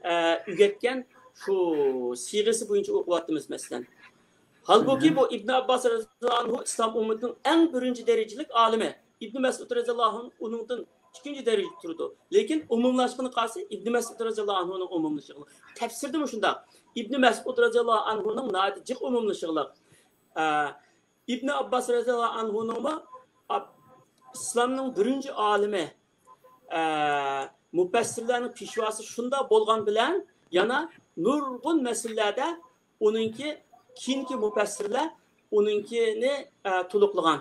ئە، ئۆگەتكەن شۇ سىيغىسى بويىچە ئوقۇۋاتىمىز، مەسىلەن. ھالبۇكى، بۇ ئىبن ئابباس رەزىياللاھۇ ئەنھۇ ئىسلام ئۈممىتىنىڭ ئەڭ بىرىنچى دەرىجىلىك ئالىمى. ئىبن مەسئۇد رەزىياللاھۇ ئەنھۇ ئۇنىڭدىن ئىككىنچى دەرىجىدە تۇرىدۇ. لېكىن ئومۇملاشقىنى قارىسا، ئىبن مەسئۇد رەزىياللاھۇ ئەنھۇنىڭ ئومۇملىشىشى. تەپسىردىمۇ شۇنداق. ئىبن مەسئۇد رەزىياللاھۇ ئەنھۇنىڭ ناھايىتى جىق ئومۇملىشىشلىق. ئە، ئىبن ئابباس رەزىياللاھۇ ئەنھۇنىڭمۇ ئاب-، ئىسلامنىڭ بىرىنچى ئالىمى، ئە، مۇپەسسىرلەرنىڭ پېشۋاسى شۇنداق بولغان بىلەن، يەنە نۇرغۇن مەسىلىلەردە ئۇنىڭكى كېيىنكى مۇپەسسىرلەر ئۇنىڭكىنى، ئە، تولۇقلىغان.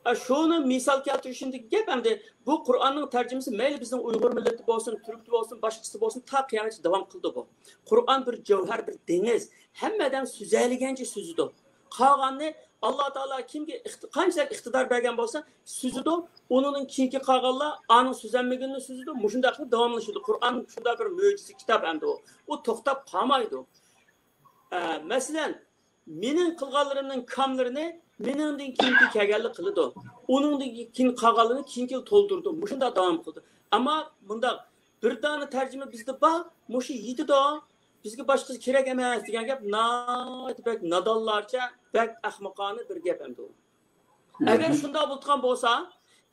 ئە، شۇنى مىسال كەلتۈرۈشۈمدىكى گەپ ئەمدى، بۇ قۇرئاننىڭ تەرجىمىسى مەيلى بىزنىڭ ئۇيغۇر مىللىتى بولسۇن، تۈركتە بولسۇن، باشقىسى بولسۇن، تا قىيامەتكىچە داۋام قىلىدۇ بۇ. قۇرئان بىر جەۋھەر، بىر دېڭىز. ھەممە ئادەم سۈزەلىگەنچە سۈزىدۇ. قالغاننى ئاللا تائالا كىمگە ئىقتى-، قانچىلىك ئىقتىدار بەرگەن بولسا، سۈزىدۇ. ئۇنىڭدىن كېيىنكى قالغانلار ئانىڭ سۈزەلمىگىنىنى سۈزىدۇ. مۇشۇنداق قىلىپ داۋاملىشىدۇ. قۇرئان شۇنداق بىر مۆجىزە كىتاب ئەمدى ئۇ. ئۇ توختاپ قالمايدۇ. ئە، مەسىلەن، مېنىڭ قىلغانلىرىمنىڭ كاملىرىنى مېنىڭدىن كېيىنكى كەلگەنلەر قىلىدۇ. ئۇنىڭدىن كېيىن قالغانلىرىنى كېيىنكى تولدۇرىدۇ. مۇشۇنداق داۋام قىلىدۇ. ئەمما مۇنداق بىر دانە تەرجىمە بىزدە بار، مۇشۇ يېتىدۇ. بىزگە باشقىسى كېرەك ئەمەس دېگەن گەپ ناھايىتى بەك نادانلارچە، بەك ئەخمىقانە بىر گەپ ئەمدى ئۇ. ئەگەر شۇنداق بولىدىغان بولسا،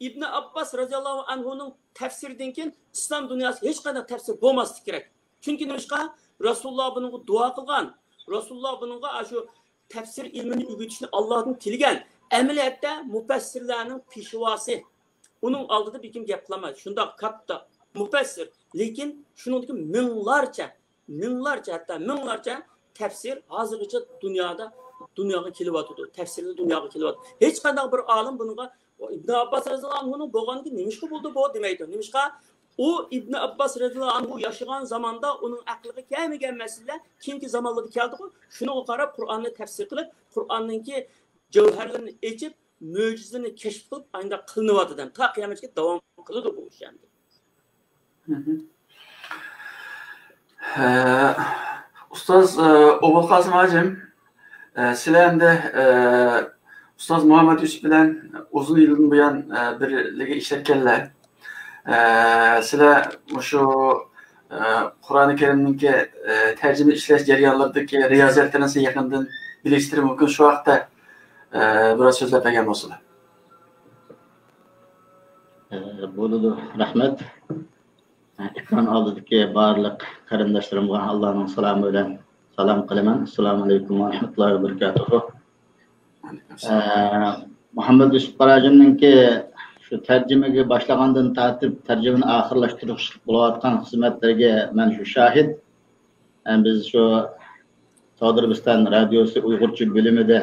ئىبن ئابباس رەزىياللاھۇ ئەنھۇنىڭ تەپسىرىدىن كېيىن ئىسلام دۇنياسى ھېچقانداق تەپسىر بولماسلىقى كېرەك. چۈنكى نېمىشقا؟ رەسۇلۇللا بۇنىڭغا دۇئا قىلغان. رەسۇلۇللا بۇنىڭغا ئاشۇ تەپسىر ئىلمىنى ئۆگىتىشنى ئاللادىن تىلىگەن. ئەمەلىيەتتە مۇپەسسىرلەرنىڭ پېشۋاسى. ئۇنىڭ ئالدىدا بىر كىم گەپ قىلالمايدۇ. شۇنداق كاتتا مۇپەسسىر. لېكىن شۇنىڭدىكى مىڭلارچە، مىڭلارچە، ھەتتا مىڭلارچە تەپسىر ھازىرغىچە دۇنيادا، دۇنياغا كېلىۋاتىدۇ. تەپسىرلەر دۇنياغا كېلىۋاتىدۇ. ھېچقانداق بىر ئالىم بۇنىڭغا، ئىبن ئابباس رەزىياللاھۇ ئەنھۇنىڭ بولغاندىكىن نېمىشقا بولدى بۇ دېمەيدۇ. نېمىشقا؟ ئۇ ئىبن ئابباس رەزىياللاھۇ ئەنھۇ ياشىغان زاماندا ئۇنىڭ ئەقلىگە كەلمىگەن مەسىلىلەر كېيىنكى زامانلاردا كەلدىغۇ. شۇنىڭغا قاراپ قۇرئاننى تەپسىر قىلىپ، قۇرئاننىڭكى جەۋھەرلىرىنى ئېچىپ، مۆجىزىلىرىنى كەشىپ قىلىپ، ئاينداق قىلىنىۋاتىدۇ. تا قىيامەتكە داۋام قىلىدۇ بۇ ئىش ئەمدى. مھم. ئە، ئۇستاز، ئە، ئوبۇلقاسىم ھاجىم، ئە، سىلەر ئەمدى، ئە، ئۇستاز مۇھەممەد يۈسۈپ بىلەن ئۇزۇن يىلدىن بۇيان، ئە، بىرلىكتە ئىشلەتكەنلەر. ئە، سىلەر مۇشۇ، ئە، قۇرئانى كەرىمنىڭكى، ئە، تەرجىمە ئىشلەش جەريانلىرىدىكى رىيازىيەتلەرنى سىلەر يېقىندىن بىلىشلىرى مۇمكىن. شۇ ھەقتە، ئە، بىراز سۆزلەپ بەرگەن بولسىلا. ئە، بولىدۇ. رەھمەت. ئېكران ئالدىدىكى بارلىق قېرىنداشلىرىمغا ئاللانىڭ سالامى بىلەن سالام قىلىمەن. ئەسسالامۇ ئەلەيكۇم ۋە رەھمەتۇللاھى ۋە بەرىكاتۇھۇ. ئە، مۇھەممەد يۈسۈپ قاراجىمنىڭكى شۇ تەرجىمىگە باشلىغاندىن تارتىپ تەرجىمىنى ئاخىرلاشتۇرۇشلۇق بولۇۋاتقان خىزمەتلىرىگە مەن شۇ شاھىت. ئە، بىز شۇ سوغدى ئەرەبىستان رادىيوسى ئۇيغۇرچە بۆلۈمىدە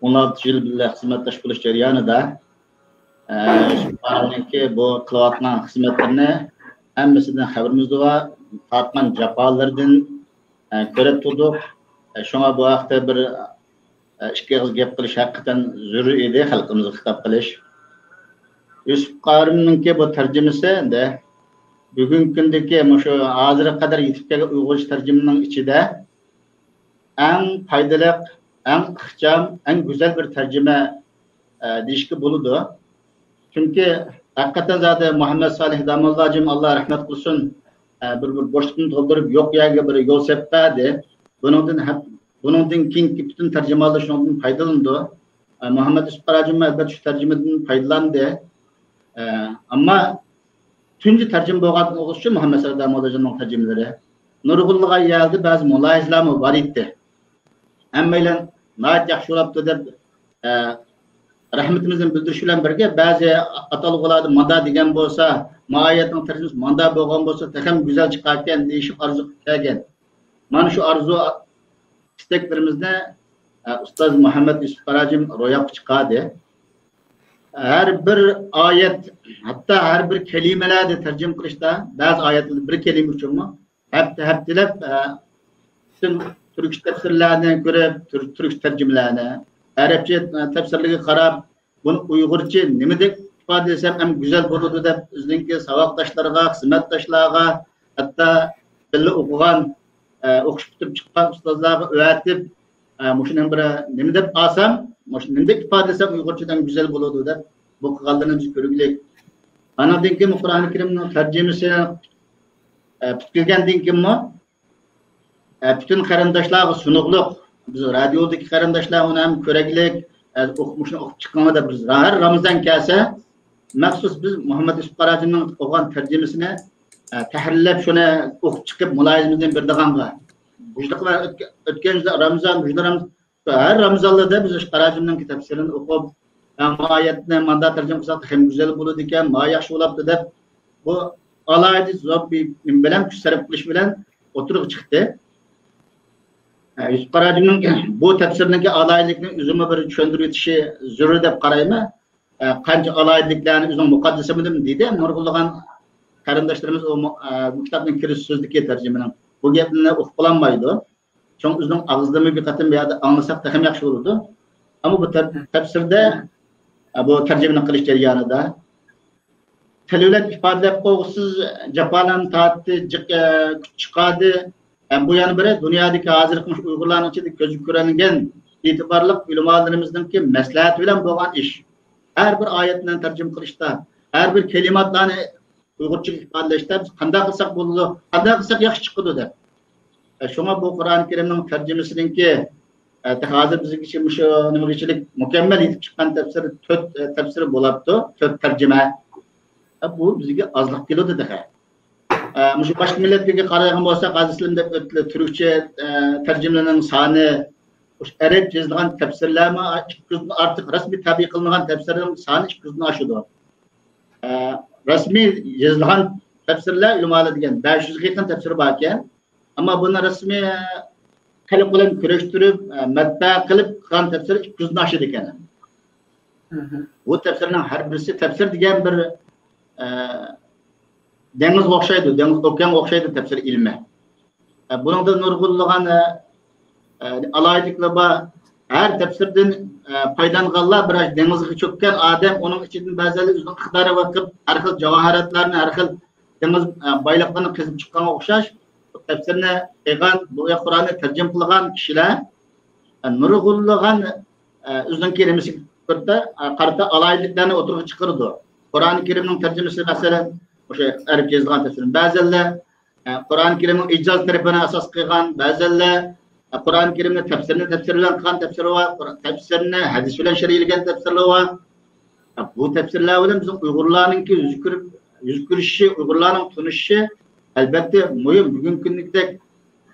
ئون ئالتە يىل بىللە خىزمەتداش بولۇش جەريانىدا، ئە، شۇ ئۇلارنىڭكى بۇ قىلىۋاتقان خىزمەتلىرىنى ھەممىسىدىن خەۋىرىمىز بار، تارتقان جاپالىرىدىن، ئە، كۆرۈپ تۇردۇق. ئە، شۇڭا بۇ ھەقتە بىر، ئە، ئىككى ئېغىز گەپ قىلىش ھەقىقەتەن زۆرۈر ئىدى، خەلقىمىزگە خىتاب قىلىش. يۈسۈپ قارىمنىڭكى بۇ تەرجىمىسى ئەمدى بۈگۈنكى كۈندىكى مۇشۇ ھازىرغا قەدەر يېتىپ كەلگەن ئۇيغۇرچە تەرجىمىنىڭ ئىچىدە ئەڭ پايدىلىق، ئەڭ ئىخچام، ئەڭ گۈزەل بىر تەرجىمە، ئە، دېيىشكە بولىدۇ. چۈنكى ھەقىقەتەن زادى مۇھەممەد سالىھ داموللا ھاجىم، ئاللا رەھمەت قىلسۇن، ئە، بىر، بىر بوشلۇقنى تولدۇرۇپ، يوق يەرگە بىر يول سېلىپ بەردى. بۇنىڭدىن ھەم، بۇنىڭدىن كېيىنكى پۈتۈن تەرجىمانلار شۇنىڭدىن پايدىلىنىدۇ. ئە، مۇھەممەد يۈسۈپ قاراجىممۇ ئەلبەتتە شۇ تەرجىمىدىن پايدىلاندى. ئە، ئەمما تۇنجى تەرجىمە بولغان ئوقۇغۇچى مۇھەممەد سەردار موللاجاننىڭ تەرجىمىلىرى. نۇرغۇنلىغان يەردە بەزى مۇلاھىزىلەرمۇ بار ئىدى. ھەممەيلەن ناھايىتى ياخشى بولاپتۇ دەپ، ئە، رەھمىتىمىزنى بىلدۈرۈش بىلەن بىرگە، بەزى ئاتالغۇلاردا ماندا دېگەن بولسا، ما ئايەتنىڭ تەرجىمىسى ماندا بولغان بولسا، تېخىمۇ گۈزەل چىقاركەن دېيىشىپ ئارزۇ قىلىپ كەلگەن. مانا شۇ ئارزۇ ئىستەكلىرىمىزنى، ئە، ئۇستاز مۇھەممەد يۈسۈپ قاراجىم روياپقا چىقاردى. ھەر بىر ئايەت، ھەتتا ھەر بىر كەلىمىلەرنى تەرجىمە قىلىشتا، بەزى ئايەتلەردە بىر كەلىمە ئۈچۈنمۇ ھەپتە، ھەپتىلەپ، ئە، پۈتۈن تۈركچە تەپسىرلەرنى كۆرۈپ، تۈر-، تۈركچە تەرجىمىلەرنى، ئەرەبچە، ئە، تەپسىرلىرىگە قاراپ، بۇنى ئۇيغۇرچە نېمىدەك ئىپادىلىسەم ئەڭ گۈزەل بولىدۇ دەپ، ئۆزىنىڭكى ساۋاقداشلىرىغا، خىزمەتداشلارغا، ھەتتا بىللە ئوقۇغان ئە، ئوقۇش پۈتتۈرۈپ چىققان ئۇستازلارغا ئۆۋەتىپ، ئە، مۇشۇنىڭ بىر نېمە دەپ ئالسام، مۇشۇ نېمە دەپ ئىپادىلىسەم ئۇيغۇرچىدىن گۈزەل بولىدۇ دەپ، بۇ قىلغانلىرىنى بىز كۆرگۈلۈك. ئانىڭدىن كېيىن قۇرئان كەرىمنىڭ تەرجىمىسى، ئە، پۈتكۈزگەندىن كېيىنمۇ، ئە، پۈتۈن قېرىنداشلارغا سۇنۇقلۇق. بىز رادىيودىكى قېرىنداشلار ئۇنى ھەم كۆرەگلىك، ئە، ئوقۇپ، مۇشۇنى ئوقۇپ چىقىڭلار دەپ بىز ھەر رامىزان كەلسە، مەخسۇس بىز مۇھەممەد يۈسۈپ قاراجىمنىڭ قىلغان تەرجىمىسىنى، ئە، تەھرىرلەپ، شۇنى ئوقۇپ چىقىپ، مۇلاھىزىمىزنى بېرىدىغانغا. بۇ يىلقى ئۆتكە-، ئۆتكەن يىل رامىزان، بۇ يىل رامىزان، ھەر رامىزانلاردا بىز قاراجىمنىڭكى تەپسىرىنى ئوقۇپ، «ھە، ما ئايەتنى ماندا تەرجىمە قىلساق تېخىمۇ گۈزەل بولىدىكەن، ما ياخشى بولاپتۇ» دەپ، بۇ ئالاھىدە زور بىر نېمە بىلەن، كۈچ سەرپ قىلىش بىلەن ئوتتۇرىغا چىقتى. ھە، يۈسۈپ قاراجىمنىڭ بۇ تەپسىرىنىڭكى ئالاھىدىلىكىنى ئۆزىمۇ بىر چۈشەندۈرۈۋېتىشى زۆرۈر دەپ قارايمەن. ئە، قانچە ئالاھىدىلىكلەرنى ئۆزىنىڭ مۇقەددىسىمىدىن دېدى. نۇرغۇنلىغان قېرىنداشلىرىمىز ئۇ مۇ-، ئە، بۇ كىتابنىڭ كىرىش سۆزىدىكى تەرجىمىنىڭ بۇ گەپنى ئۇقۇپ بولالمايدۇ. شۇڭا ئۆزىنىڭ ئاغزىدىنمۇ بىر قېتىم بۇ يەردە ئاڭلىساق تېخىمۇ ياخشى بولىدۇ. ئەمما بۇ تەپ-، تەپسىردە، ئە، بۇ تەرجىمىنى قىلىش جەريانىدا تىل بىلەن ئىپادىلەپ قويغۇسىز جاپالارنى تارتتى، جىق، ئە، كۈچ چىقاردى. ھەم بۇ يەنە بىرى، دۇنيادىكى ھازىرقى مۇشۇ ئۇيغۇرلارنىڭ ئىچىدە كۆزگە كۆرۈنگەن ئېتىبارلىق ئۆلىمالىرىمىزنىڭكى مەسلىھەتى بىلەن بولغان ئىش. ھەر بىر ئايەتنى تەرجىمە قىلىشتا، ھەر بىر كەلىماتلارنى ئۇيغۇرچىغا ئىپادىلەشتە بىز قانداق قىلساق بولىدۇ، قانداق قىلساق ياخشى چىقىدۇ دەپ. ئە، شۇڭا بۇ قۇرئان كەرىمنىڭ تەرجىمىسىنىڭكى، ئە، تېخى ھازىر بىزگىچە مۇشۇ نېمىگىچىلىك مۇكەممەل يېتىپ چىققان تەپسىر تۆت، ئە، تەپسىر بولاپتۇ، تۆت تەرجىمە. ئە، بۇ بىزگە ئازلىق كېلىدۇ تېخى. ئە، مۇشۇ باشقا مىللەتلەرگە قارايدىغان بولساق، ھازىر سىلەر دەپ ئۆتتى، تۈركچە، ئە، تەرجىمىلەرنىڭ سانى، مۇشۇ ئەرەبچە يېزىلغان تەپسىرلەرمۇ ئىككى يۈزدىن ئارتۇق، رەسمىي تەبىئ قىلىنغان تەپسىرلەرنىڭ سانى ئىككى يۈزدىن ئاشىدۇ. ئە، رەسمىي يېزىلغان تەپسىرلەر ئۆلىمالار دېگەن بەش يۈزگە يېقىن تەپسىر باركەن. ئەمما بۇنى رەسمىي خەلق بىلەن كۆرۈشتۈرۈپ، ئە، مەتبەئە قىلىپ قىلغان تەپسىر ئىككى يۈزدىن ئاشىدىكەن. مھم. بۇ تەپسىرنىڭ ھەر بىرسى، تەپسىر دېگەن بىر، ئە، دېڭىزغا ئوخشايدۇ، دېڭىز، ئوكيانغا ئوخشايدۇ تەپسىر ئىلمى. ئە، بۇنىڭدا نۇرغۇنلىغان، ئە، ئە، ئالاھىدىلىكلەر بار. ھەر تەپسىردىن، ئە، پايدىلانغانلار بىر دېڭىزغا چۆككەن ئادەم، ئۇنىڭ ئىچىدىن بەزىلەر ئۆزىنىڭ ئىقتىدارى بېقىپ، ھەر خىل جاۋاھاراتلارنى، ھەر خىل دېڭىز، ئە، بايلىقلىرىنى قېزىپ چىققانغا ئوخشاش، بۇ تەپسىرنى قىلغان، بۇ قۇرئاننى تەرجىمە قىلغان كىشىلەر، ئە، نۇرغۇنلىغان، ئە، ئۆزىنىڭكى نېمىسىگە قارىتا، ئە، قارىتا ئالاھىدىلىكلەرنى ئوتتۇرىغا چىقىرىدۇ. قۇرئان كەرىمنىڭ تەرجىمىسى، مەسىلەن، ئوشۇ ئەرەبچە يېزىلغان تەپسىرنى، بەزىلەر، ئە، قۇرئان كەرىمنىڭ ئىجاز تەرىپىنى ئاساس قىلغان، بەزىلەر، ئە، قۇرئان كەرىمنى تەپسىرنى تەپسىر بىلەن قىلغان تەپسىرى بار، قۇر-، تەپسىرنى ھەدىس بىلەن شەرھلىگەن تەپسىرلەر بار. بۇ تەپسىرلەر بىلەن بىزنىڭ ئۇيغۇرلارنىڭكى يۈز كۆرۈپ، يۈز كۆرۈشۈشى، ئۇيغۇرلارنىڭ تونۇشۇشى، ئەلۋەتتە، مۇھىم. بۈگۈنكى كۈندىكىدەك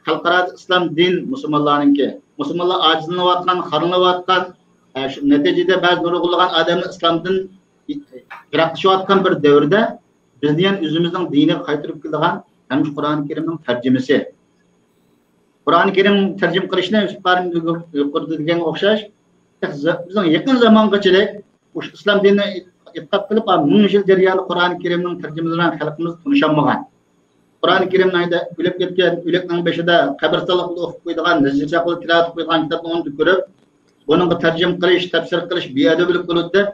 خەلقئارادا ئىسلام دىن مۇسۇلمانلارنىڭكى، مۇسۇلمانلار ئاجىزلىنىۋاتقان، خارلىنىۋاتقان، ئە، شۇ نەتىجىدە بەزى نۇرغۇنلىغان ئادەملەر ئىسلامدىن يىراقلىشىۋاتقان بىر دەۋردە بىزنى يەنە ئۆزىمىزنىڭ دىنىغا قايتۇرۇپ كېلىدىغان ھەم شۇ قۇرئان كەرىمنىڭ تەرجىمىسى. قۇرئان كەرىم تەرجىمە قىلىشنى يۈسۈپ قارىم يۇقىرىدا دېگەنگە ئوخشاش، بىزنىڭ يېقىن زامانغىچىلىك مۇشۇ ئىسلام دىنىنى ئېتىقاد قىلىپ، مىڭ يىل جەريانىدا قۇرئان كەرىمنىڭ تەرجىمىسى بىلەن خەلقىمىز تونۇشالمىغان. قۇرئان كەرىمنىڭ ئۆلۈپ كەتكەن ئۆلۈكنىڭ بېشىدا قەبرىستانلىقتا ئوقۇپ قويىدىغان، نەزىر چاققىلى تىلاۋەت قويىدىغان كىتابنى ئۇندا كۆرۈپ، بۇنىڭغا تەرجىمە قىلىش، تەپسىر قىلىش بىئەدەبلىك بولىدۇ دەپ،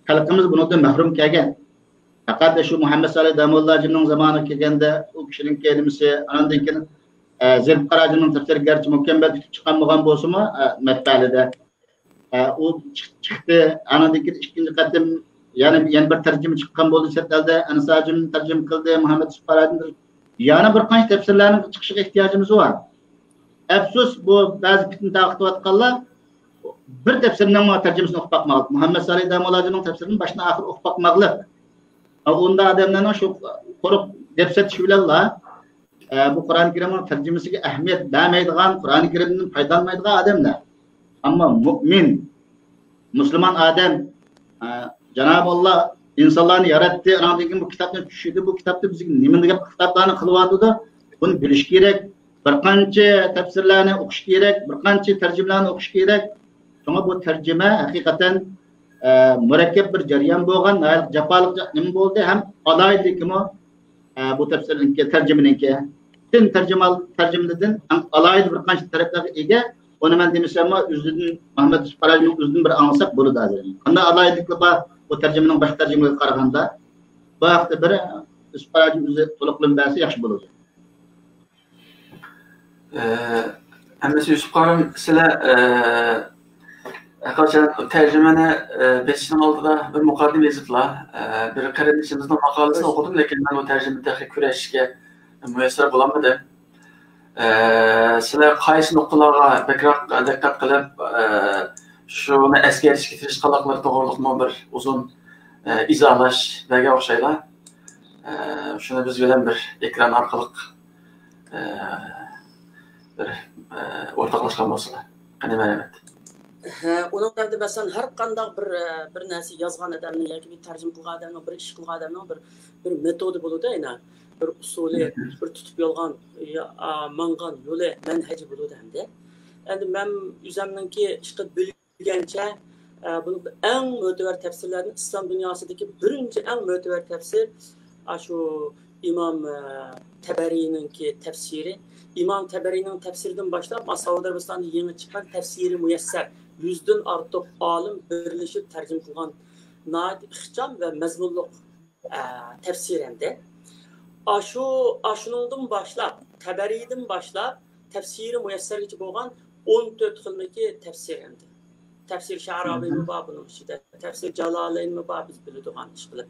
خەلقىمىز بۇنىڭدىن مەھرۇم كەلگەن. پەقەت شۇ مۇھەممەد سالىھ داموللاجىمنىڭ زامانىغا كەلگەندە ئۇ كىشىنىڭ كەلىمىسى، ئانىڭدىن كېيىن، ئە، زېرىپ قاراجىمنىڭ تەپسىرى گەرچە مۇكەممەل پۈتۈپ چىققان بولغان بولسىمۇ، ئە، مەتبەئەلەردە، ئە، ئۇ چىق-، چىقتى. ئانىڭدىن كېيىن ئىككىنچى قېتىم يەنە، يەنە بىر تەرجىمە چىققان بولدى چەت ئەلدە. ئەنىس ھاجىم تەرجىمە قىلدى، مۇھەممەد يۈسۈپ قاراجىم. يەنە بىر قانچە تەپسىرلەرنىڭ چىقىشىغا ئېھتىياجىمىز بار. ئەپسۇس، بۇ بەزى پىتنە تارقىتىۋاتقانلار بىر تەپسىرنىڭ تەرجىمىسىنى ئوقۇپ باقماقلىق. مۇھەممەد سالىھ داموللاجىمنىڭ تەپسىرىنى باشتىن ئاخىر ئوقۇپ باقماقلىق. ئۇنداق ئادەملەرنىڭ شۇ قۇرۇق گەپ سېتىشى بىلەنلا، ئە، بۇ قۇرئان كەرىمنىڭ تەرجىمىسىگە ئەھمىيەت بەرمەيدىغان، قۇرئان كەرىمدىن پايدىلانمايدىغان ئادەملەر. ئەمما مۇئمىن، مۇسۇلمان ئادەم، ئە، جانابى ئاللا ئىنسانلارنى ياراتتى، ئاناندىن كېيىن بۇ كىتابنى چۈشۈردى، بۇ كىتابتا بىزگە نېمە دېگەن خىتابلارنى قىلىۋاتىدۇ، بۇنى بىلىش كېرەك. بىر قانچە تەپسىرلەرنى ئوقۇش كېرەك، بىر قانچە تەرجىمىلەرنى ئوقۇش كېرەك. شۇڭا بۇ تەرجىمە ھەقىقەتەن، ئە، مۇرەككەپ بىر جەريان بولغان، ناھايىتى جاپالىق نېمە بولدى ھەم ئالاھىدىلىكىمۇ، ئە، بۇ تەپسىرنىڭكى، تەرجىمىنىڭكى، پۈتۈن تەرجىمە، تەرجىمىلىرىدىن ئەڭ ئالاھىدە بىر قانچە تەرەپلەرگە ئىگە. ئۇنى مەن دېمىسەممۇ، ئۆزىدىن، مۇھەممەد يۈسۈپ قاراجىمنىڭ ئۆزىدىن بىر ئاڭلىساق بولىدۇ ھازىر. قانداق ئالاھىدىلىكلىرى بار بۇ تەرجىمىنىڭ باشقا تەرجىمىلىرىگە قارىغاندا؟ بۇ ھەقتە بىر يۈسۈپ قاراجىم ئۆزى تولۇقلىما بەرسە ياخشى بولىدۇ. ئە، ھەممىسى يۈسۈپ قارىم، سىلەر، ئە، ھەرقاچان تەرجىمىنى، ئە، بېسىشنىڭ ئالدىدا بىر مۇقەددىمە يېزىپلا، ئە، بىر قېرىندىشىمىزنىڭ ماقالىسىنى ئوقۇدۇم، لېكىن مەن بۇ تەرجىمىدە تېخى كۈرەشكە مۇيەسسەر بولالمىدىم. ئە، سىلەر قايسى نۇقتىلارغا بەكرەك دىققەت قىلىپ، ئە، شۇنى ئەسكە ئېلىشقا تىرىشقانلىقلىرى توغرىلىقمۇ بىر ئۇزۇن، ئە، ئىزاھلاش بەرگەن ئوخشايلا. ئە، شۇنى بىز بىلەن بىر ئېكران ئارقىلىق، ئە، بىر، ئە، ئورتاقلاشقان بولسىلا. قېنى، مەرھەمەت. ھە، ئۇنىڭ ئەمدى مەسىلەن، ھەر قانداق بىر، ئە، بىر نەرسە يازغان ئادەمنىڭ ياكى بىر تەرجىمە قىلغان ئادەمنىڭ، بىر ئىش قىلغان ئادەمنىڭ بىر، بىر مېتودى بولىدۇ، ئەنە بىر ئۇسۇلى، بىر تۇتۇپ يالغان، يا، ئا، ماڭغان يولى، مەنھەجى بولىدۇ ئەمدى. ئەمدى مەن ئۆزۈمنىڭكى ئىشقا بىلگەنچە، ئە، بۇ ئەڭ مۆتىۋەر تەپسىرلەردىن ئىسلام دۇنياسىدىكى بىرىنچى ئەڭ مۆتىۋەر تەپسىر، ئاشۇ ئىمام، ئە، تەبەرىنىڭكى تەپسىرى. ئىمام تەبەرىنىڭ تەپسىرىدىن باشلاپ، ما سەئۇدى ئەرەبىستاندا يېڭى چىققان تەپسىرى مۇيەسسەر، يۈزدىن ئارتۇق ئالىم بىرلىشىپ تەرجىمە قىلغان ناھايىتى ئىخچام ۋە مەزمۇنلۇق، ئە، تەپسىر ئەمدى. ئاشۇ، ئاشۇنىڭدىن باشلاپ، تەبەرىدىن باشلاپ، تەپسىرى مۇيەسسەرگىچە بولغان ئون تۆت خىلنىكى تەپسىر ئەمدى. تەپسىر شەئرانىمۇ بار بۇنىڭ ئىچىدە، تەپسىر جالالەينمۇ بار، بىز بىلىدىغان ئىش قىلىپ.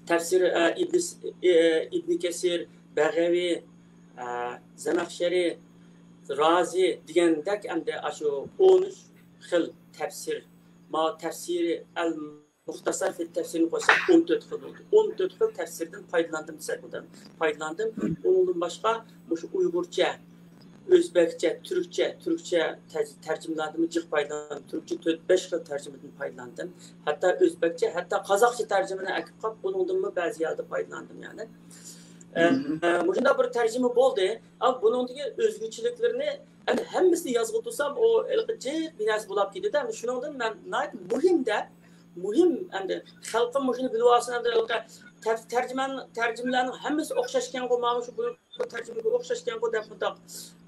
تەپسىر، ئە، ئىبن، ئە، ئىبن كەسىر، بەغەۋى، ئە، زەمەخشەرى، رازى دېگەندەك ئەمدى ئاشۇ ئون ئۈچ خىل تەپسىر. ما تەپسىرى ئەل مۇختەسەر فىت تەفسىرنى قوشساق، ئون تۆت خىل بولدى. ئون تۆت خىل تەپسىردىن پايدىلاندىم دېسەك بولىدۇ. پايدىلاندىم. ئۇنىڭدىن باشقا مۇشۇ ئۇيغۇرچە، ئۆزبەكچە، تۈركچە، تۈركچە تەر-، تەرجىمىلەردىنمۇ جىق پايدىلاندىم. تۈركچە تۆت، بەش خىل تەرجىمىدىن پايدىلاندىم. ھەتتا ئۆزبەكچە، ھەتتا قازاقچە تەرجىمىنى ئەكىپ قاپ، ئۇنىڭدىنمۇ بەزى يەردە پايدىلاندىم، يەنى. ئە، ئە، مۇشۇنداق بىر تەرجىمە بولدى. ئەمما بۇنىڭدىكى ئۆزگىچىلىكلىرىنى ئەمدى ھەممىسىنى يازغىلى تۇرسام، ئۇ ھېلىقى جىق بىر نەرسە بولاپ كېتىدۇ. ئەمدى شۇنىڭدىن مەن ناھايىتى مۇھىم دەپ، مۇھىم، ئەمدى خەلقىم مۇشۇنى بىلىۋالسۇن، ئەمدى ھېلىقى تەر-، تەرجىمەن-، تەرجىمىلەرنىڭ ھەممىسى ئوخشاشكەنغۇ، مانا شۇ بۇ تەرجىمىگە ئوخشاشكەنغۇ دەپ مۇنداق،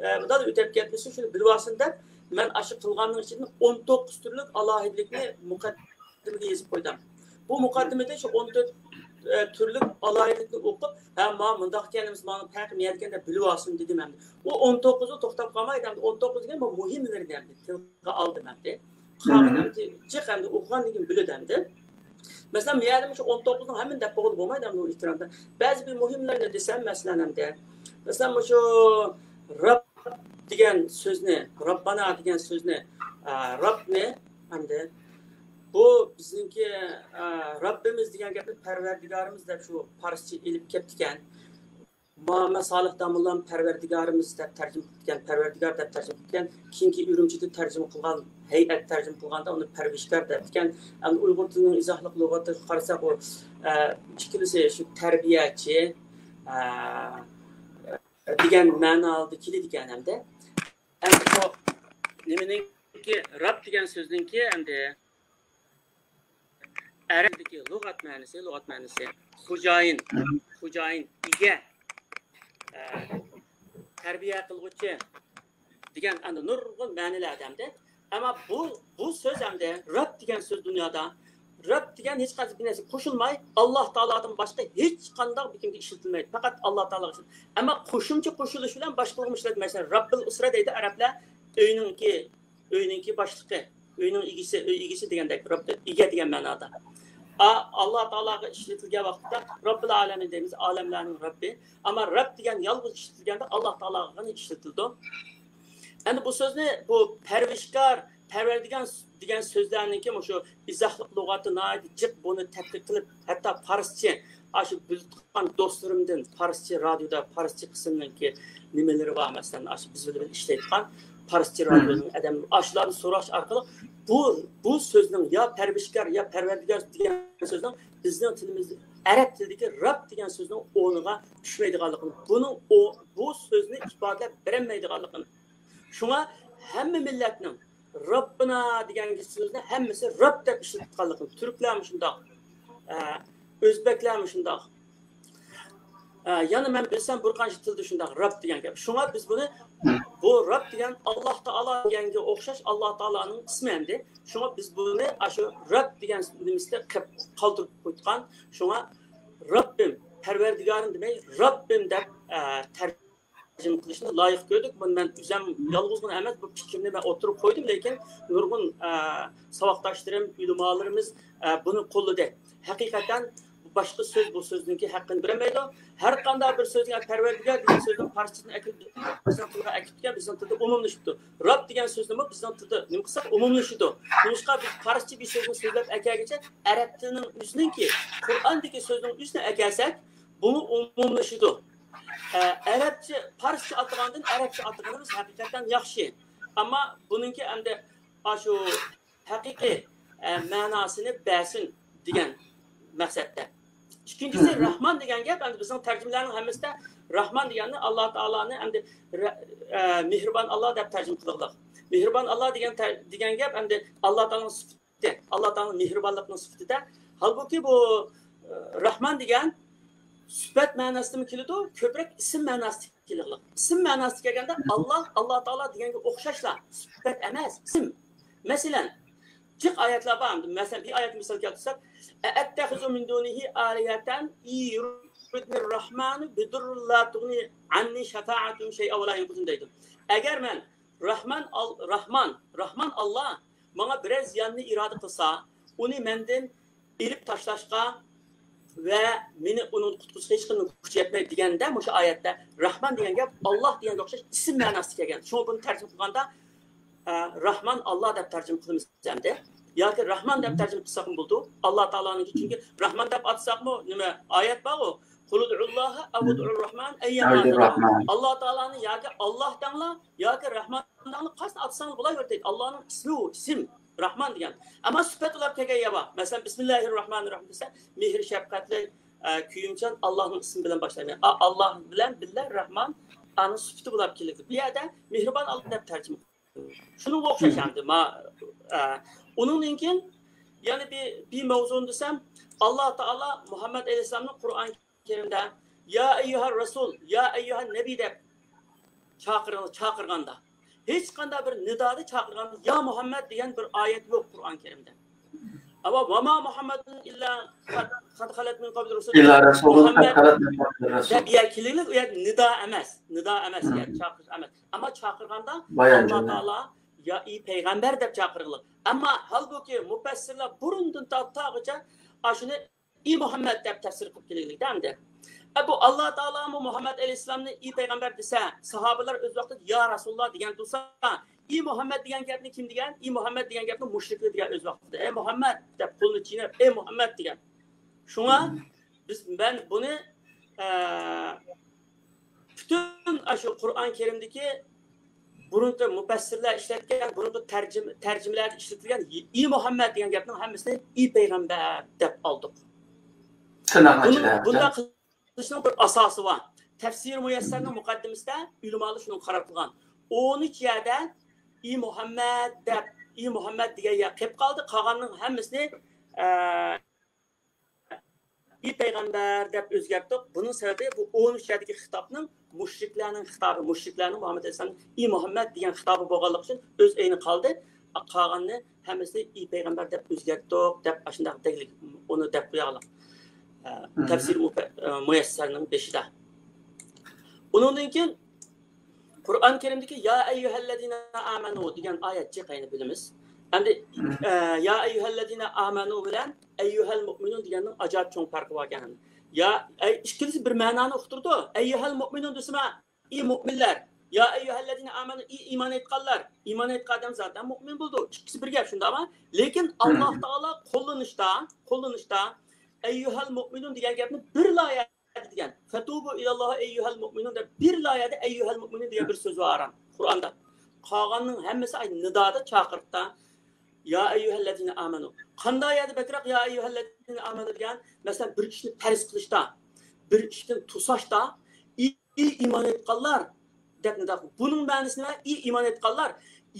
ئە، مۇنداق ئۆتۈپ كەتمىسۇن، شۇنى بىلىۋالسۇن دەپ، مەن ئاشۇ قىلغاننىڭ ئىچىدىن ئون توققۇز تۈرلۈك ئالاھىدىلىكنى مۇقەددىمە مۇقەددىمىگە يېزىپ قويدۇم. بۇ مۇقەددىمىدە شۇ ئون تۆت، ئە، تۈرلۈك ئالاھىدىلىكنى ئوقۇپ، ھە، ما مۇنداق ئىكەن، مانا پەرقى نېمىدىكەن دەپ بىلىۋالسۇن دېدىم ئەمدى. ئۇ ئون توققۇزدا توختاپ قالمايدۇ ئەمدى. ئون توققۇز دېگەن بۇ مۇھىملىرىنى ئەمدى تىلغا ئالدىم ئەمدى. قالغىنى جىق ئەمدى ئوقۇغاندىن كېيىن بىلىدۇ ئەمدى. مەسىلەن، بۇ يەردە شۇ ئون توققۇزنىڭ ھەممىنى دەپ بولغىلى بولمايدۇ ئەمدى ئۇ ئېكراندا. بەزى بىر مۇھىملىرىنى دېسەم، مەسىلەن ئەمدى. مەسىلەن، مۇشۇ رەب دېگەن سۆزنى، رەببانا دېگەن سۆزنى، ئە، رەبنى ئەمدى بۇ بىزنىڭكى، ئە، رەببىمىز دېگەن گەپنى پەرۋەردىگارىمىز دەپ شۇ پارسچە ئېلىپ كەپتىكەن. مۇھەممەد سالىھ داموللام پەرۋەردىگارىمىز دەپ تەرجىمە قىلىپتىكەن، پەرۋەردىگار دەپ تەرجىمە قىلىپتىكەن. كېيىنكى ئۈرۈمچىدە تەرجىمە قىلغان، ھەيئەت تەرجىمە قىلغاندا ئۇنى پەرۋىشكار دەپتىكەن. ئەمدى ئۇيغۇر تىلىنىڭ ئىزاھلىق لۇغىتىغا قارىساق، ئۇ، ئە، ئىككىلىسى شۇ تەربىيەچى، ئە، دېگەن مەنىدە كېلىدىكەن ئەمدى. ئەمدى بۇ نېمىنىڭكى، رەب دېگەن سۆزنىڭكى ئەمدى ئەرەبتىكى لۇغەت مەنىسى، لۇغەت مەنىسى خوجايىن، خوجايىن، ئىگە، ئە، تەربىيە قىلغۇچى دېگەن ئەمدى نۇرغۇن مەنىلەر ئەمدى. ئەمما بۇ، بۇ سۆز ئەمدى رەب دېگەن سۆز دۇنيادا رەب دېگەن ھېچقانداق بىر نەرسە قوشۇلماي، ئاللاھ تائالادىن باشقا ھېچقانداق بىر كىمگە ئىشلىتىلمەيدۇ. پەقەت ئاللاھ تائالاغا ئىشلىتىلىدۇ. ئەمما قوشۇمچە قوشۇلۇش بىلەن باشقىلارغىمۇ ئىشلىتىلىدۇ. مەسىلەن، رەببىل ئۇسرە دەيدۇ ئەرەبلەر، ئۆينىڭكى، ئۆينىڭكى باشلىقى، ئۆينىڭ ئىگىسى، ئۆي ئىگىسى دېگەندەك، رەب دەپ، ئىگە دېگەن مەنادا. ئا، ئاللاھ تائالاغا ئىشلىتىلگەن ۋاقىتتا رەببىل ئالەمىن دەيمىز، ئالەملەرنىڭ رەببى. ئەمما رەب دېگەن يالغۇز ئىشلىتىلگەندە ئاللاھ تائالاغىلا ئىشلىتىلىدۇ. ئەمدى بۇ سۆزنى، بۇ پەرۋىشكار، پەرۋەردىگار دېگەن سۆزلەرنىڭكى مۇشۇ ئىزاھلىق لۇغىتى ناھايىتى جىق، بۇنى تەتقىق قىلىپ، ھەتتا پارسچە، ئاشۇ بىز تۇغقان دوستلىرىمدىن پارسچە رادىيودا، پارسچە قىسىمنىڭكى نېمىلىرى بار، مەسىلەن، ئاشۇ بىز بىلەن ئىشلەيدىغان پارسچە رادىيونىڭ ئادەم، ئاشۇلاردىن سوراش ئارقىلىق بۇ، بۇ سۆزنىڭ يا پەرۋىشكار، يا پەرۋەردىگار دېگەن سۆزنىڭ بىزنىڭ تىلىمىزدا ئەرەب تىلىدىكى رەب دېگەن سۆزنىڭ ئورنىغا چۈشمەيدىغانلىقىنى، بۇنىڭ ئو-، بۇ سۆزنى ئىپادىلەپ بېرەلمەيدىغانلىقىنى، شۇڭا ھەممە مىللەتنىڭ رەببىنا دېگەن سۆزنى ھەممىسى رەب دەپ ئىشلىتىدىغانلىقىنى، تۈركلەرمۇ شۇنداق، ئە، ئۆزبەكلەرمۇ شۇنداق. ئە، يەنە مەن بىلسەم بىر قانچە تىلدا شۇنداق رەب دېگەن گەپ. شۇڭا بىز بۇنى، بۇ رەب دېگەن ئاللاھ تائالا دېگەنگە ئوخشاش، ئاللاھ تائالانىڭ ئىسمى ئەمدى. شۇڭا بىز بۇنى ئاشۇ رەب دېگەن نېمىسىدە قىلىپ قالدۇرۇپ قويغان. شۇڭا رەببىم، پەرۋەردىگارىم دېمەي، رەببىم دەپ، ئە، تەر-، تەرجىمە قىلىشنى لايىق كۆردۇق. بۇنى مەن ئۆزۈم يالغۇزغىنا ئەمەس، بۇ پىكرىمنى مەن ئوتتۇرىغا قويدۇم، لېكىن نۇرغۇن، ئە، ساۋاقداشلىرىم، ئۆلىمالىرىمىز، ئە، بۇنى قوللىدى. ھەقىقەتەن باشقا سۆز بۇ سۆزنىڭكى ھەققىنى بېرەلمەيدۇ. ھەر قانداق بىر سۆزگە پەرۋەردىگار دېگەن سۆزنى پارسچىدىن ئەكىلىپ، بىزنىڭ تىلغا ئەكىتكەن، بىزنىڭ تىلدا ئومۇملىشىپتۇ. رەب دېگەن سۆزنىمۇ بىزنىڭ تىلدا نېمە قىلساق ئومۇملىشىدۇ. نېمىشقا بىز پارسچە بىر سۆزنى سۆزلەپ ئەكەلگۈچە، ئەرەب تىلىنىڭ ئۆزىنىڭكى، قۇرئاندىكى سۆزنىڭ ئۆزىنى ئەكەلسەك، بۇمۇ ئومۇملىشىدۇ. ئە، ئەرەبچە، پارسچە ئاتىغاندىن ئەرەبچە ئاتىغىنىمىز ھەقىقەتەن ياخشى. ئەمما بۇنىڭكى ئەمدى ئاشۇ ھەقىقىي، ئە، مەناسىنى بەرسۇن دېگەن مەقسەتتە. ئىككىنچىسى، راھمان دېگەن گەپ، ئەمدى بىزنىڭ تەرجىمىلەرنىڭ ھەممىسىدە راھمان دېگەننى ئاللا تائالانى ئەمدى رە-، ئە، مېھرىبان ئاللا دەپ تەرجىمە قىلغۇلۇق. مېھرىبان ئاللا دېگەن تەر-، دېگەن گەپ ئەمدى ئاللا تائالانىڭ سۈپىتى، ئاللا تائالانىڭ مېھرىبانلىقىنىڭ سۈپىتىدە. ھالبۇكى، بۇ، ئە، راھمان دېگەن سۈپەت مەناسىدىمۇ كېلىدۇ، كۆپرەك ئىسىم مەناسىدە كېلىدۇ. ئىسىم مەناسىدە كەلگەندە، ئاللا، ئاللا تائالا دېگەنگە ئوخشاشلا، سۈپەت ئەمەس، ئىسىم. مەسىلەن، جىق ئايەتلەر بار. مەسىلەن، بىر ئايەتنى مىسال كەلتۈرسەك، «أأتخذ من دونه آلهة إن يردن الرحمن بضر لا تغن عني شفاعتهم شيئا ولا ينقذون» دەيدۇ. ئەگەر مەن راھمان ئال-، راھمان، راھمان ئاللا ماڭا بىرەر زىياننى ئىرادە قىلسا، ئۇنى مەندىن ئېلىپ تاشلاشقا ۋە مېنى ئۇنىڭدىن قۇتقۇزۇشقا ھېچقانداق كۈچ يەتمەيدۇ دېگەندە، مۇشۇ ئايەتتە راھمان دېگەن گەپ ئاللا دېگەنگە ئوخشاش ئىسىم مەناسىدە كەلگەن. شۇڭا بۇنى تەرجىمە قىلغاندا، ئە، راھمان ئاللا دەپ تەرجىمە قىلىمىز ئەمدى. ياكى راھمان دەپ تەرجىمە قىلساقمۇ بولىدۇ. ئاللا تائالانىڭكى، چۈنكى راھمان دەپ ئاتىساقمۇ، نېمە، ئايەت بارغۇ، «قل ادعوا الله أو ادعوا الرحمن أيا ما تدعوا». ئاللا تائالانى ياكى ئاللا دەڭلار، ياكى راھمان دەڭلار، قايسىنى ئاتىساڭلار بولاۋېرىدۇ. ئاللانىڭ ئىسمى ئۇ، ئىسىم، راھمان دېگەن. ئەمما سۈپەت ئۇلاپ كەلگەن يەر بار. مەسىلەن، «بىسمىللاھىرراھمانىرراھىم» دېسە، مېھىر شەپقەتلىك، ئە، كۆيۈمچان ئاللانىڭ ئىسمى بىلەن باشلايمەن. ئا-، ئاللا بىلەن بىللە راھمان، ئانىڭ سۈپىتى بولاپ كېلىدۇ. بۇ يەردە مېھرىبان ئاللا دەپ تەرجىمە قىلىدۇ. شۇنىڭغا ئوخشاش ئەمدى. ما-، ئە، ئۇنىڭدىن كېيىن يەنە بىر، بىر مەۋزۇنى دېسەم، ئاللا تائالا مۇھەممەد ئەلەيھىسسالامنى قۇرئان كەرىمدە «يا ئەييۇھەر رەسۇل، يا ئەييۇھەن نەبىي» دەپ چاقىرىڭ-، چاقىرغاندا، ھېچقانداق بىر نىدادا چاقىرغاندا «يا مۇھەممەد» دېگەن بىر ئايەت يوق قۇرئان كەرىمدە. ئەمما «ۋەما مۇھەممەدۇن ئىللا قەد، قەد خەلەت مىن قەبلىھىر رۇسۇل» دېگەن، مۇھەممەد دەپ يەر كېلىگلىك، ئۇ يەردە نىدا ئەمەس، نىدا ئەمەس، يەنى چاقىرىش ئەمەس. ئەمما چاقىرغاندا ئاللا تائالا «يا ئى پەيغەمبەر» دەپ چاقىرغلىق. ئەمما ھالبۇكى مۇپەسسىرلەر بۇرۇندىن تارتىپ تاغىچە ئاشۇنى «ئى مۇھەممەد» دەپ تەپسىر قىلىپ كېلىگلىكتە ئەمدى. ئە، بۇ ئاللا تائالامۇ مۇھەممەد ئەلەيھىسسالامنى «ئى پەيغەمبەر» دېسە، ساھابىلەر ئۆز ۋاقتىدا «يا رەسۇلاللا» دېگەن تۇرسا، «ئى مۇھەممەد» دېگەن گەپنى كىم دېگەن؟ «ئى مۇھەممەد» دېگەن گەپنى مۇشرىكلار دېگەن ئۆز ۋاقتىدا. «ئەي مۇھەممەد» دەپ قولىنى چىينەپ، «ئەي مۇھەممەد» دېگەن. شۇڭا بىز، مەن بۇنى، ئە، پۈتۈن ئاشۇ قۇرئان كەرىمدىكى بۇرۇنقى مۇپەسسىرلەر ئىشلەتكەن، بۇرۇنقى تەرجىمە، تەرجىمىلەردە ئىشلىتىلگەن «ئى مۇھەممەد» دېگەن گەپنىڭ ھەممىسىنى «ئى پەيغەمبەر» دەپ ئالدۇق. بۇنىڭ، بۇنداق قىلىشنىڭ بىر ئاساسى بار. تەپسىر مۇيەسسەرنىڭ مۇقەددىمىسىدە ئۆلىمالار شۇنىڭغا قاراپ قىلغان. ئون ئۈچ يەردە «ئى مۇھەممەد» دەپ، «ئى مۇھەممەد» دېگەن يەر قېلىپ قالدى. قالغاننىڭ ھەممىسىنى، ئە، «ئى پەيغەمبەر» دەپ ئۆزگەرتتۇق. بۇنىڭ سەۋەبى، بۇ ئون ئۈچ يەردىكى خىتابنىڭ مۇشرىكلارنىڭ خىتابى، مۇشرىكلارنىڭ مۇھەممەد ئەلەيھىسسالامنىڭ «ئى مۇھەممەد» دېگەن خىتابى بولغانلىقى ئۈچۈن ئۆز ئېيىنى قالدى. قالغاننى ھەممىسىنى «ئى پەيغەمبەر» دەپ ئۆزگەرتتۇق دەپ ئاشۇنداق دەگلىك ئۇنى دەپ قويغانلىق. ئە، تەپسىر مۇپە-، ئە، مۇيەسسەرنىڭ بېشىدا. ئۇنىڭدىن كېيىن قۇرئان كەرىمدىكى «يا ئەييۇھەللەزىنە ئامەنۇ» دېگەن ئايەت جىق ئەينى بىلىمىز. ئەمدى، ئە، «يا ئەييۇھەللەزىنە ئامەنۇ» بىلەن «ئەييۇھەل مۇئمىنۇن» دېگەننىڭ ئاجايىپ چوڭ پەرقى بار ئىكەن. يا، ئەي، ئىككىلىسى بىر مەنانى ئۇقتۇرىدۇ. «ئەييۇھەل مۇئمىنۇن» دېسىمۇ، «ئى مۇئمىنلەر»، «يا ئەييۇھەللەزىنە ئامەنۇ»، «ئى ئىمان ئېيتقانلار». ئىمان ئېيتقان ئادەم زاتەن مۇئمىن بولىدۇ. ئىككىسى بىر گەپ، شۇنداقمۇ؟ لېكىن ئاللا تائالا قوللىنىشتا، قوللىنىشتا «ئەييۇھەل مۇئمىنۇن» دېگەن گەپنى بىرلا دېگەن. «فەتۇبۇ ئىلەللاھى ئەييۇھەل مۇئمىنۇن» دەپ بىرلا يەردە «ئەييۇھەل مۇئمىنۇن» دېگەن بىر سۆز بار قۇرئاندا. قالغاننىڭ ھەممىسى ئاي نىدادا، چاقىرىقتا «يا ئەييۇھەللەزىنە ئامەنۇ». قانداق يەردە بەكرەك «يا ئەييۇھەللەزىنە ئامەنۇ» دېگەن؟ مەسىلەن، بىر ئىشنى پەرز قىلىشتا، بىر ئىشتىن توساشتا، «ئى، ئى ئىمان ئېيتقانلار» دەپ نىدا قىلىپ. بۇنىڭ مەنىسى نېمە؟ «ئى ئىمان ئېيتقانلار».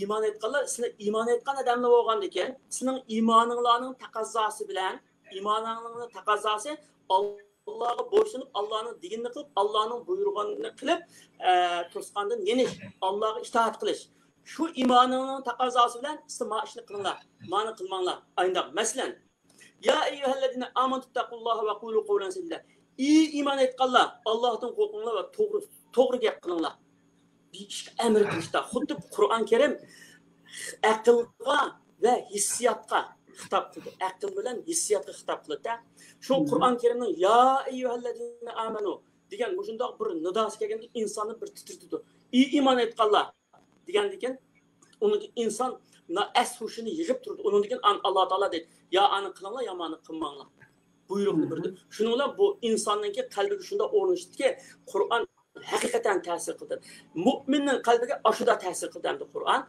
ئىمان ئېيتقانلار، سىلەر ئىمان ئېيتقان ئادەملەر بولغاندىكىن، سىلەرنىڭ ئىمانىڭلارنىڭ تەقەززاسى بىلەن، ئىمانىڭلارنىڭ تەقەززاسى ئاللاغا بويسۇنۇپ، ئاللانىڭ دېگىنىنى قىلىپ، ئاللانىڭ بۇيرۇغىنىنى قىلىپ، ئە، توسقاندىن يېنىش، ئاللاغا ئىتائەت قىلىش. شۇ ئىمانىڭنىڭ تەقەززاسى بىلەن سىز ما ئىشنى قىلىڭلار، مانى قىلماڭلار. ئاينداق، مەسىلەن، «يا ئەييۇھەللەزىنە ئامەنۇ تەقۇللاھە ۋە قۇلۇ قەۋلەن سەدىدە». ئى ئىمان ئېيتقانلار، ئاللاھتىن قورقۇڭلار ۋە توغرا، توغرا گەپ قىلىڭلار. بىر ئىشقا ئەمر قىلىشتا، خۇددى قۇرئان كەرىم ئەقىلغا ۋە ھېسسىياتقا خىتاب قىلىدۇ. ئەقىل بىلەن ھېسسىياتقا خىتاب قىلىدۇ. شۇ قۇرئان كەرىمنىڭ يا ئەييۇھەللەزىنە ئامەنۇ دېگەن مۇشۇنداق بىر نىداسى كەلگەندە ئىنساننى بىر تىترىتىدۇ. ئى ئىمان ئېيتقانلار دېگەندىكىن ئۇنىڭ ئىنسان ئەس ھوشىنى يىغىپ تۇرىدۇ. ئۇنىڭدىن كېيىن ئان- ئاللا تائالا دەيدۇ، يا ئانى قىلىڭلار، يا مانى قىلماڭلار. بۇيرۇقنى بېرىدۇ. شۇنىڭ بىلەن بۇ ئىنساننىڭكى قەلبىگە شۇنداق ئورنىشىدىكى، قۇرئان ھەقىقەتەن تەسىر قىلدى. مۇئمىننىڭ قەلبىگە ئاشۇدا تەسىر قىلدى ئەمدى قۇرئان.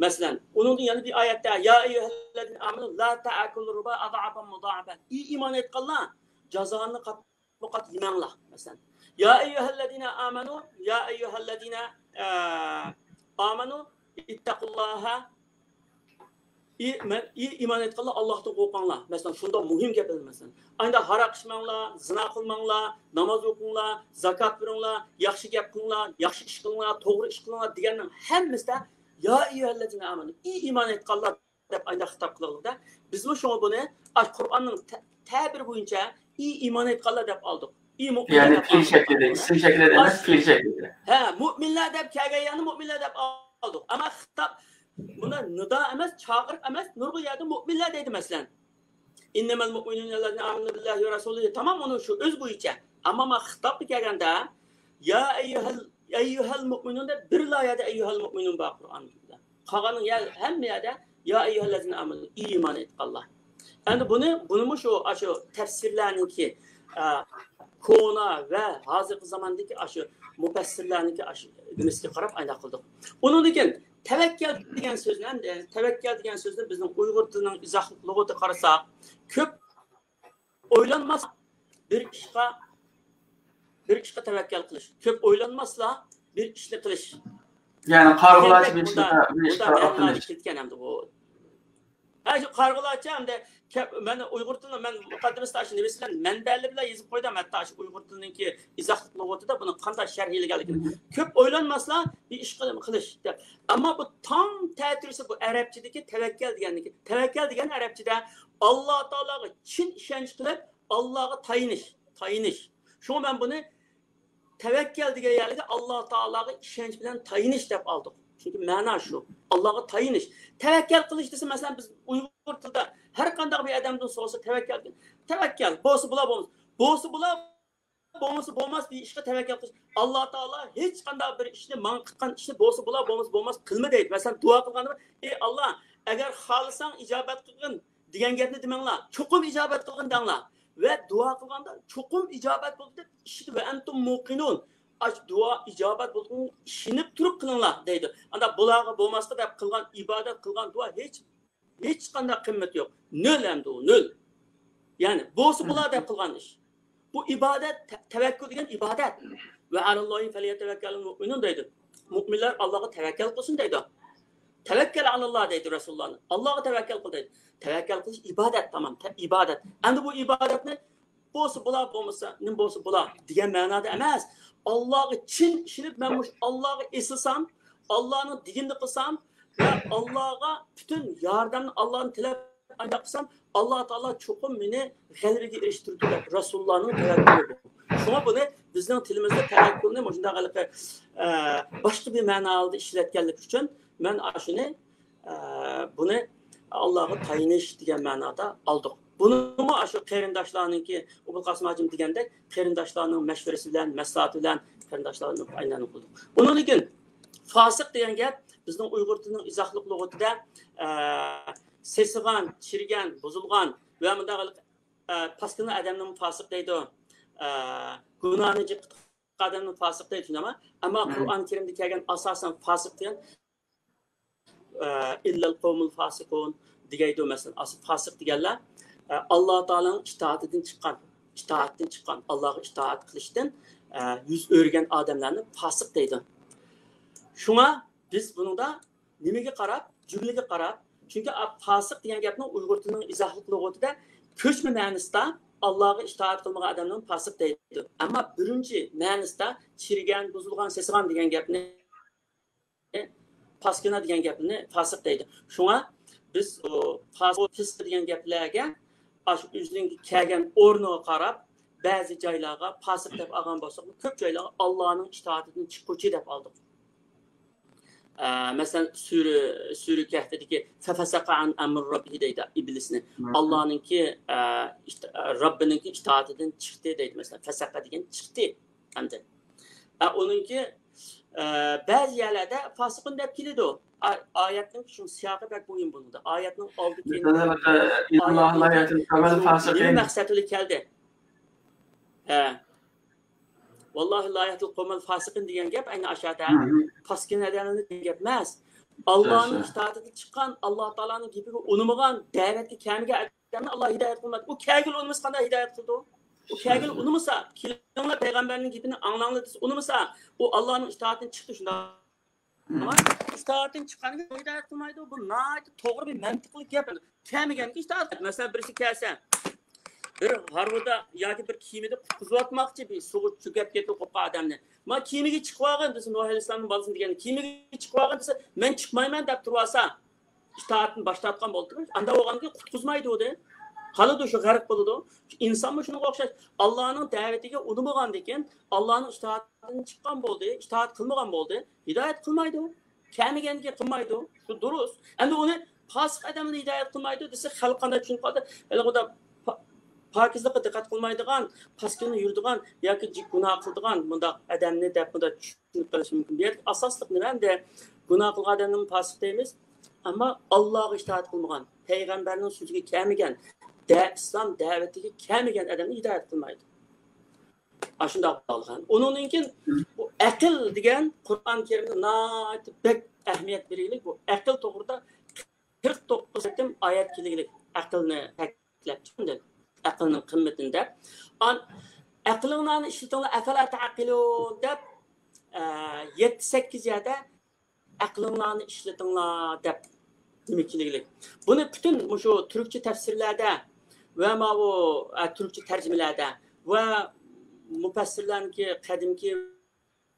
مەسىلەن، ئۇنىڭدىن يەنە بىر ئايەتتە، يا ئەييۇھەللەزىنە ئامەنۇ لا تەئكۇلۇ رىبا ئەضئافەن مۇزائەفە. ئى ئىمان ئېيتقانلار، جازانى قات مۇقات يېمەڭلار، مەسىلەن. يا ئەييۇھەللەزىنە ئامەنۇ، يا ئەييۇھەللەزىنە، ئە، ئامەنۇ، ئىتتەقۇللاھە. ئى، مەن، ئى، ئىمان ئېيتقانلار، ئاللاھتىن قورقۇڭلار. مەسىلەن، شۇنداق مۇھىم گەپلەر، مەسىلەن. ئايدا ھاراق ئىچمەڭلار، زىنا قىلماڭلار، ناماز ئوقۇڭلار، زاكات بېرىڭلار، ياخشى گەپ قىلىڭلار، ياخشى ئىش قىلىڭلار، توغرا ئىش قىلىڭلار دېگەننىڭ ھەممىسىدە يا ئەييۇھەللەزىنە ئامەنۇ، ئى، ئىمان ئېيتقانلار دەپ ئايدا خىتاب قىلغانلىقتا، بىزمۇ شۇڭا بۇنى ئاش قۇرئاننىڭ تە-، تەبىرى بويىچە ئى، ئىمان ئېيتقانلار دەپ ئالدۇق. ئى، مۇئمىنلار يەنى دەپ پېئىل ئالدۇق. شەكلىدە، ئىسىم شەكلىدە ئەمەس، پېئىل شەكلىدە. ھە، مۇئمىنلار دەپ كەلگەن يەرنى مۇئمىنلار دەپ ئالدۇق. ئەمما خىتاب، بۇنى نىدا ئەمەس، چاقىرىق ئەمەس، نۇرغۇن يەردە مۇئمىنلار دەيدۇ، مەسىلەن. ئىننەمەل مۇئمىنۇنەللەزىنە ئامەنۇ بىللاھى ۋە رەسۇلىھى. تامام ئۇنىڭ شۇ ئۆز بويىچە. ئەمما مانا خىتابقا كەلگەندە، يا ئەييۇھەل، ئەييۇھەل مۇئمىنۇن دەپ بىرلا يەردە ئەييۇھەل مۇئمىنۇن بار قۇرئاندا. قالغان يەر، ھەممە يەردە يا ئەييۇھەللەزىنە ئامەنۇ، ئى، ئىمان ئېيتقانلار. ئەمدى بۇنى، بۇنىمۇ شۇ، ئاشۇ تەپسىرلەرنىڭكى، ئە، كونا ۋە ھازىرقى زاماندىكى ئاشۇ مۇپەسسىرلەرنىڭكى ئاشۇ نېمىسىگە قاراپ ئاينداق قىلدۇق. ئۇنىڭدىن كېيىن تەۋەككەل دېگەن سۆزنى، ئەمدى تەۋەككەل دېگەن سۆزنى بىزنىڭ ئۇيغۇر تىلىنىڭ ئىزاھلىق لۇغىتىگە قارىساق، كۆپ ئويلانماس بىر ئىشقا، بىر ئىشقا تەۋەككەل قىلىش. كۆپ ئويلانماسلا بىر ئىشنى قىلىش. يەنى قارىغۇلارچە بىر ئىشقا، بىر ئىشقا ئاتلىنىش. كەتكەن ئەمدى بۇ. ھە، شۇ قارىغۇلارچە ئەمدى كەپ-، مەن ئۇيغۇر تىلىنى، مەن مۇقەددىمىسىدە ئاشۇ نېمىسى بىلەن، مەنبەلىرى بىلەن يېزىپ قويدۇم. ھەتتا ئاشۇ ئۇيغۇر تىلىنىڭكى ئىزاھلىق لۇغىتىدا بۇنى قانداق شەرھلىگەنلىكىنى. كۆپ ئويلانماسلا بىر ئىش قىل-، قىلىش دەپ. ئەمما بۇ تاڭ تەتۈرسە بۇ ئەرەبچىدىكى تەۋەككەل دېگەننىكى. تەۋەككەل دېگەن ئەرەبچىدە ئاللا تائالاغا چىن ئىشەنچ قىلىپ، ئاللاغا تايىنىش، تايىنىش. شۇڭا مەن بۇنى تەۋەككەل دېگەن يەرلىكى ئاللا تائالاغا ئىشەنچ بىلەن تايىنىش دەپ ئالدۇق. چۈنكى مەنا شۇ. ئاللاغا تايىنىش. تەۋەككەل قىلىش دېسە، مەسىلەن، بىز ئۇيغۇر تىلىدا ھەر قانداق بىر ئادەمدىن سورىسا، تەۋەككەل، تەۋەككەل، بولسا بولا، بولمىسا، بولسا بولا، بولمىسا بولماس بىر ئىشقا تەۋەككەل قىلىش. ئاللا تائالا ھېچ قانداق بىر ئىشنى، ماڭا قىلغان ئىشنى بولسا بولا، بولمىسا بولماس قىلما دەيدۇ. مەسىلەن، دۇئا قىلغاندا، ئەي ئاللا، ئەگەر خالىساڭ ئىجابەت قىلغىن دېگەن گەپنى دېمەڭلار. چوقۇم ئىجابەت قىلغىن دەڭلار. ۋە دۇئا قىلغاندا چوقۇم ئىجابەت بولدى دەپ ئىشىنىپ، ۋە ئەنتۇم مۇقىنۇن. ئاش دۇئا ئىجابەت بولدىغىنىغا ئىشىنىپ تۇرۇپ قىلىڭلار دەيدۇ. ئاندا بۇلارغا بولماسقا دەپ قىلغان ئىبادەت، قىلغان دۇئا ھېچ، ھېچقانداق قىممىتى يوق. نۆل ئەمدى ئۇ، نۆل. يەنى بولسا بولا دەپ قىلغان ئىش. بۇ ئىبادەت، تە-، تەۋەككۈل دېگەن ئىبادەت. ۋە ئەلەللاھى فەليەتەۋەككەلىل مۇئمىنۇن دەيدۇ. مۇئمىنلار ئاللاغا تەۋەككەل قىلسۇن دەيدۇ. تەۋەككەل ئەلەللا دەيدۇ رەسۇلۇللا. ئاللاغا تەۋەككەل قىل دەيدۇ. تەۋەككەل قىلىش ئىبادەت، تامام، تە-، ئىبادەت. ئەمدى بۇ ئىبادەتنى بولسا بولا، بولمىسا نېمە بولسا بولا دېگەن مەنادا ئەمەس. ئاللاغا چىن ئىشىنىپ، مەن مۇشۇ ئاللاغا ئېسىلسام، ئاللانىڭ دېگىنىنى قىلسام ۋە ئاللاغا پۈتۈن ياردەمنى ئاللادىن تىلەپ ئانداق قىلسام، ئاللا تائالا چوقۇم مېنى غەلىبىگە ئېرىشتۈرىدۇ دەپ رەسۇلۇللانىڭ تەۋەككۈلى بۇ. شۇڭا بۇنى بىزنىڭ تىلىمىزدا تەۋەككۈلنى مۇشۇنداق ھېلىقى، ئە، باشقا بىر مەنادا ئىشلەتكەنلىكى ئۈچۈن مەن ئاشۇنى، ئە، بۇنى ئاللاغا تايىنىش دېگەن مەنادا ئالدۇق. بۇنىمۇ ئاشۇ قېرىنداشلارنىڭكى، ئوبۇل قاسىم ھاجىم دېگەندەك، قېرىنداشلارنىڭ مەشۋەرىسى بىلەن، مەسلىھەتى بىلەن قېرىنداشلارنى ئايلانما قىلدۇق. ئۇنىڭدىن كېيىن فاسىق دېگەن گەپ بىزنىڭ ئۇيغۇر تىلىنىڭ ئىزاھلىق لۇغىتىدە، ئە، سېسىغان، چىرىگەن، بۇزۇلغان ۋە مۇنداق، ئە، پاسكىنا ئادەمنىمۇ فاسىق دەيدۇ. ئە، گۇناھنى جىق قىلغان ئادەمنى فاسىق دەيدۇ، شۇنداقمۇ؟ ئەمما قۇرئان كەرىمدە كەلگەن ئاساسەن فاسىق دېگەن، ئە، ئىللەل قەۋمۇل فاسىقۇن دېگەيدۇ، مەسىلەن، ئاس-، فاسىق دېگەنلەر، ئە، ئاللا تائالانىڭ ئىتائىتىدىن چىققان، ئىتائەتتىن چىققان، ئاللاغا ئىتائەت قىلىشتىن، ئە، يۈز ئۆرۈگەن ئادەملەرنى فاسىق دەيدۇ. شۇڭا بىز بۇنىڭدا نېمىگە قاراپ؟ جۈملىگە قاراپ. چۈنكى ئا-، فاسىق دېگەن گەپنىڭ ئۇيغۇر تىلىنىڭ ئىزاھلىق لۇغىتىدە كۆچمە مەنىسىدە ئاللاغا ئىتائەت قىلمىغان ئادەمنى فاسىق دەيدۇ. ئەمما بىرىنچى مەنىسىدە چىرىگەن، بۇزۇلغان، سېسىغان دېگەن گەپنى، پاسكىنا دېگەن گەپنى فاسىق دەيدۇ. شۇڭا بىز، ئۇ، فاسىق، پىسق دېگەن گەپلەرگە ئاشۇ ئۆزىنىڭ كەلگەن ئورنىغا قاراپ، بەزى جايلارغا پاسىق دەپ ئالغان بولساق، كۆپ جايلارغا ئاللانىڭ ئىتائىتىدىن چىققۇچى دەپ ئالدۇق. ئە، مەسىلەن، سۈرە، سۈرە كەھفىدىكى «فەفەسەقە ئەن ئەمرى رەببىھى» دەيدۇ ئىبلىسنى. ئاللانىڭكى، ئە، ئىت-، رەببىنىڭكى ئىتائىتىدىن چىقتى دەيدۇ. مەسىلەن، فەسەقە دېگەن چىقتى. ئەمدى، ئە، ئۇنىڭكى، ئە، بەزى يەرلەردە فاسىقۇن دەپ كېلىدۇ. ئا-، ئايەتنىڭ شۇ سىياقى بەك مۇھىم بۇنىڭدا. ئايەتنىڭ ئالدى كېيىن، مەسىلەن، ئايەتنىڭ ئىنناللاھە لا يەھدىل قەۋمەل فاسىقىن. نېمە مەقسەت بىلەن كەلدى؟ ھە. «ۋاللاھى لا يەھدىل قەۋمەل فاسىقىن» دېگەن گەپ ئەينى ئاشۇ يەردە پاسكىنا ئادەملەرنى دېگەن گەپ ئەمەس. ئاللانىڭ ئىتائىتىدىن چىققان، ئاللا تائالانىڭ گېپىگە ئۇنىمىغان، دەۋەتكە كەلمىگەن ئادەمنى ئاللا ھىدايەت قىلمايدۇ. ئۇ كەلگىلى ئۇنىمىسا قانداق ھىدايەت قىلىدۇ؟ ئۇ كەلگىلى ئۇنىمىسا، «كېلىڭلار پەيغەمبەرنىڭ گېپىنى ئاڭلاڭلار» دېسە ئۇنىمىسا، ئۇ ئاللانىڭ ئىتائىتىدىن چىقتى شۇنداق. ئىتائەتتىن چىققانغا ھىدايەت قىلمايدۇ. بۇ ناھايىتى توغرا بىر مەنتىقلىق گەپ. كەلمىگەنگە ئىتائەت. مەسىلەن، بىرسى كەلسە، بىر ھارۋىدا ياكى بىر كېمىدە قۇتقۇزۇۋاتماقچى، بىر سۇغا چۆكۈپ كېتىپ قوپقان ئادەمنى. «ما كېمىگە چىقىۋالغىن» دېسە، نۇھ ئەلەيھىسسالامنىڭ بالىسىنى دېگەن، «كېمىگە چىقىۋالغىن» دېسە، «مەن چىقمايمەن» دەپ تۇرۇۋالسا، ئىتائەتتىن باش تارتقان بولىدۇ. ئانداق بولغاندىكىن قۇتقۇزمايدۇ ئۇنى. قالىدۇ شۇ، غەرق بولىدۇ. شۇ ئىنسانمۇ شۇنىڭغا ئوخشاش. ئاللانىڭ دەۋىتىگە ئۇنىمىغاندىكىن، ئاللانىڭ ئىتائىتىدىن چىققان بولدى، ئىتائەت قىلمىغان بولدى، ھىدايەت قىلمايدۇ. كەلمىگەنگە قىلمايدۇ. شۇ دۇرۇس. ئەمدى ئۇنى پاسىق ئادەمنى ھىدايەت قىلمايدۇ دېسە، خەلق قانداق چۈشىنىپ قالدى؟ ھېلىقىدا پا-، پاكىزلىققا دىققەت قىلمايدىغان، پاسكىنا يۈرىدىغان ياكى جىق گۇناھ قىلىدىغان مۇنداق ئادەمنى دەپ مۇنداق چۈشىنىپ قېلىشى مۇمكىن. بۇ يەردىكى ئاساسلىق نېمە ئەمدى؟ گۇناھ قىلغان ئادەمنى پاسىق دەيمىز. ئەمما ئاللاغا ئىتائەت قىلمىغان، پەيغەمبەرنىڭ سۆزىگە كەلمىگەن، دە-، ئىسلام دەۋىتىگە كەلمىگەن ئادەمنى ھىدايەت قىلمايدۇ. ئاشۇنداق باغلىغان. ئۇنىڭدىن كېيىن بۇ ئەقىل دېگەن قۇرئان كەرىمدە ناھايىتى بەك ئەھمىيەت بېرىلگەن. بۇ ئەقىل توغرىدا قىرىق توققۇز قېتىم ئايەت كېلىگلىك، ئەقىلنى تەكىتلەپ چىقتى. ئەقىلنىڭ قىممىتىنى دەپ. ئان-، «ئەقلىڭلارنى ئىشلىتىڭلار، ئەفەلا تەقىلۇن» دەپ، ئە، يەتتە سەككىز يەردە «ئەقلىڭلارنى ئىشلىتىڭلار» دەپ نېمە كېلىگلىك. بۇنى پۈتۈن مۇشۇ تۈركچە تەپسىرلەردە ۋە ماۋۇ، ئە، تۈركچە تەرجىمىلەردە ۋە مۇپەسسىرلەرنىڭكى قەدىمكى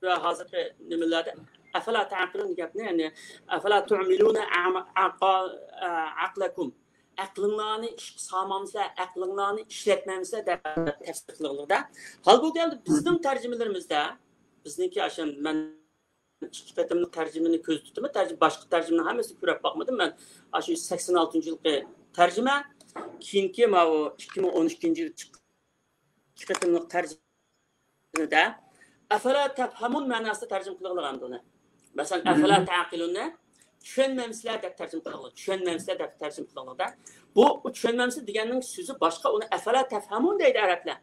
ۋە ھازىرقى نېمىلەردە «ئەفەلا تەقىلۇن» گەپنى، يەنى «ئەفەلا تۇئمىلۇنە ئەم-، ئەقا-، ئە، ئەقلەكۇم»، «ئەقلىڭلارنى ئىشقا سالمامسىلەر، ئەقلىڭلارنى ئىشلەتمەمسىلەر» دەپ تەپسىر قىلغىلىدا. ھالبۇكى، ئەمدى بىزنىڭ تەرجىمىلىرىمىزدە، بىزنىڭكى ئاشۇ مەن ئىككى قېتىملىق تەرجىمىنى كۆزىتىپتىمەن. تەرجىمە، باشقا تەرجىمىنى ھەممىسىنى كۆرۈپ باقمىدىم. مەن ئاشۇ سەكسەن ئالتىنچى يىلقى تەرجىمە، كېيىنكى ماۋۇ ئىككى مىڭ ئون ئىككىنچى يىل چىققان ئىككى قېتىملىق تەرجىمىدە «ئەفەلا تەفھەمۇن» مەناسىدا تەرجىمە قىلغىلىغان بۇنى. مەسىلەن، «ئەفەلا تەقىلۇننى» چۈشەنمەمسىلەر دەپ تەرجىمە قىلغىلى، چۈشەنمەمسىلەر دەپ تەرجىمە قىلغىلىدا. بۇ چۈشەنمەمسىلەر دېگەننىڭ سۆزى باشقا، ئۇنى «ئەفەلا تەفھەمۇن» دەيدۇ ئەرەبلەر.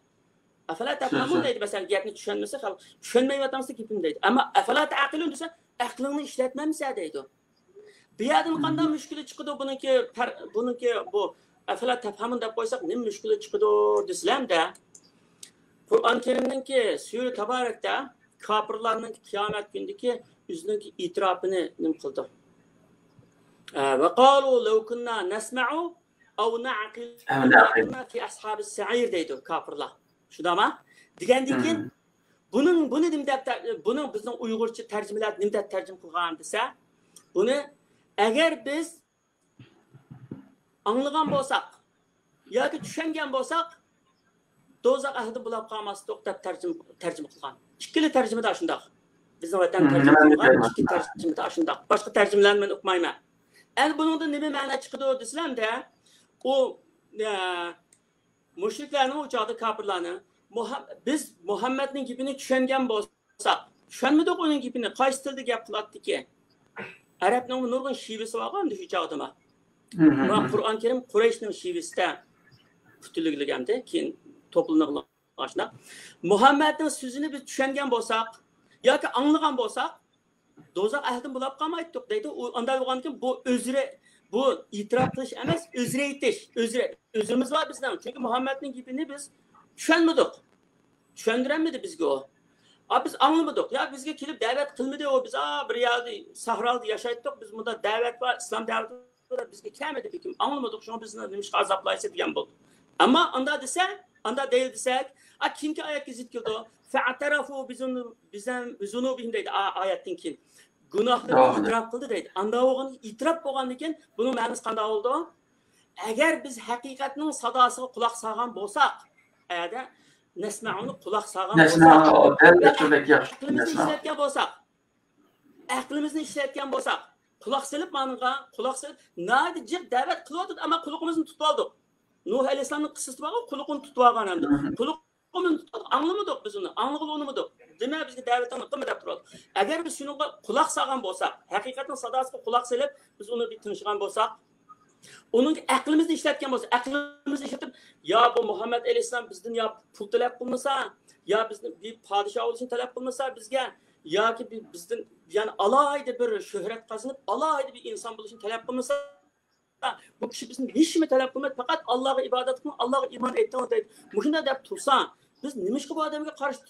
«ئەفەلا تەفھەمۇن» دەيدۇ، مەسىلەن، گەپنى چۈشەنمىسە خەلق، «چۈشەنمەيۋاتامسىز گېپىمنى؟» دەيدۇ. ئەمما «ئەفەلا تەقىلۇن» دېسە، «ئەقلىڭنى ئىشلەتمەمسە» دەيدۇ. بۇ يەردىن قانداق مۈشكۈلى چىقىدۇ بۇنىڭكى، پەر-، بۇنىڭكى بۇ «ئەفەلا تەفھەمۇن» دەپ قويساق نېمە مۈشكۈلى چىقىدۇ دېسىلەمدە، قۇرئان كەرىمنىڭكى سۈرە تەبارەكتە كاپىرلارنىڭ قىيامەت كۈنىدىكى ئۆزىنىڭكى ئېتىراپىنى نېمە قىلىدۇ؟ ئە، «ۋە قالۇ لەۋ كۇننا نەسمەئۇ ئەۋ نەقىل، ئەۋ نەقىل. كۇننا فى ئەسھابىس سەئىر» دەيدۇ كاپىرلار. شۇنداقما؟ دېگەندىن كېيىن، بۇنىڭ، بۇنى نېمە دەپ تەر-، بۇنىڭ بىزنىڭ ئۇيغۇرچە تەرجىمىلەردە نېمە دەپ تەرجىمە قىلغان دېسە، بۇنى «ئەگەر بىز ئاڭلىغان بولساق ياكى چۈشەنگەن بولساق، دوزاخ ئەھلىدىن بولاپ قالماستۇق» دەپ تەرجىمە، تەرجىمە قىلغان. ئىككىلا تەرجىمىدە ئاشۇنداق. بىزنىڭ ۋەتەن تەرجىمە قىلغان ئىككى تەرجىمىدە ئاشۇنداق. باشقا تەرجىمىلەرنى مەن ئوقۇمايمەن. ئەمدى بۇنىڭدىن نېمە مەنە چىقىدۇ دېسىلەمدە، ئۇ، ئە، مۇشرىكلارنىڭ، ئۇ چاغدا كاپىرلارنىڭ، مۇھەم-، بىز مۇھەممەدنىڭ گېپىنى چۈشەنگەن بولساق، چۈشەنمىدۇق ئۇنىڭ گېپىنى، قايسى تىلدا گەپ قىلاتتىكى؟ ئەرەبنىڭ نۇرغۇن شىۋىسى بارغان شۇ چاغدىمۇ. مم. قۇرئان كەرىم قۇرەيشنىڭ شىۋىسىدە پۈتۈنلىگەندە كېيىن توپلىنىدىغان ئاشۇنداق. مۇھەممەدنىڭ سۆزىنى بىز چۈشەنگەن بولساق ياكى ئاڭلىغان بولساق، دوزاخ ئەھلىدىن بولاپ قالمايتتۇق دەيدۇ. ئۇ ئانداق بولغاندىكىن بۇ ئۆزرە-، بۇ ئېتىراپ قىلىش ئەمەس، ئۆزرەيتىش. ئۆزرە-، ئۆزرىمىز بار بىزنىڭ. چۈنكى مۇھەممەدنىڭ گېپىنى بىز چۈشەنمىدۇق. چۈشەندۈرەلمىدى بىزگە ئۇ. ئا، بىز ئاڭلىمىدۇق. يا بىزگە كېلىپ دەۋەت قىلمىدى ئۇ. بىز، ئا، بىر يەردە سەھرادا ياشايتتۇق. بىز مۇندا دەۋەت بار، ئىسلام دەۋىتى بار، بىزگە كەلمىدى بېكىم. ئاڭلىمىدۇق. شۇڭا بىزنى نېمىشقا ئازابلايسىز دېگەن بولدى. ئەمما ئاندا دېسە، ئاندا دەيلى دېسەك، ئا، كېيىنكى ئايەتكە زىت كېلىدۇ. فَاعْتَرَفُوا بِذُنُوبِ-، بِذَنْ-، بِذُنُوبِهِمْ دەيدۇ، ئا-، ئايەتتىن كېيىن. گۇناھلىرىنى ئېتىراپ قىلدى دەيدۇ. ئاندا بولغان، ئېتىراپ بولغاندىن كېيىن بۇنىڭ مەنىسى قانداق بولىدۇ؟ ئەگەر بىز ھەقىقەتنىڭ ساداسىغا قۇلاق سالغان بولساق، ئەدە نەسمەئۇنى قۇلاق سالغان بولساق، نەسمەئۇ، ئەلۋەتتە، بەك ياخشى. ئەقلىمىزنى ئىشلەتكەن بولساق، ئەقلىمىزنى ئىشلەتكەن بولساق، قۇلاق سېلىپ مانىڭغا، قۇلاق سېلىپ، ناھايىتى جىق دەۋەت قىلىۋاتىدۇ، ئەمما قۇلىقىمىزنى تۇتۇۋالدۇق. نۇھ ئەلەيھىسسالامنىڭ قىسسىسى بارغۇ، قۇلىقىنى تۇتۇۋالغان ئەمدى. قۇلىقىمىزنى تۇتۇپ ئاڭلىمىدۇق بىز ئۇنى، ئاڭلىغىلى ئۇنىمىدۇق. دېمە، بىزگە دەۋىتىڭنى قىلما دەپ تۇرىدۇ. ئەگەر بىز شۇنىڭغا قۇلاق سالغان بولساق، ھەقىقەتنىڭ ساداسىغا قۇلاق سېلىپ، بىز ئۇنى بىر تىڭشىغان بولساق، ئۇنىڭ ئەقلىمىزنى ئىشلەتكەن بولسا، ئەقلىمىزنى ئىشلىتىپ، يا بۇ مۇھەممەد ئەلەيھىسسالام بىزدىن يا پۇل تەلەپ قىلمىسا، يا بىزدىن بىر پادىشاھ بولۇشنى تەلەپ قىلمىسا بىزگە، ياكى بى- بىزدىن، يەنى ئالاھىدە بىر شۆھرەت قازىنىپ، ئالاھىدە بىر ئىنسان بولۇشنى تەلەپ قىلمىسا، بۇ كىشى بىزدىن ھېچنېمە تەلەپ قىلمايدۇ، پەقەت ئاللاغا ئىبادەت قىلىڭ، ئاللاغا ئىمان ئېيتىڭ دەيدۇ. مۇشۇنداق دەپ تۇرسا، بىز نېمىشقا بۇ ئادەمگە قارشى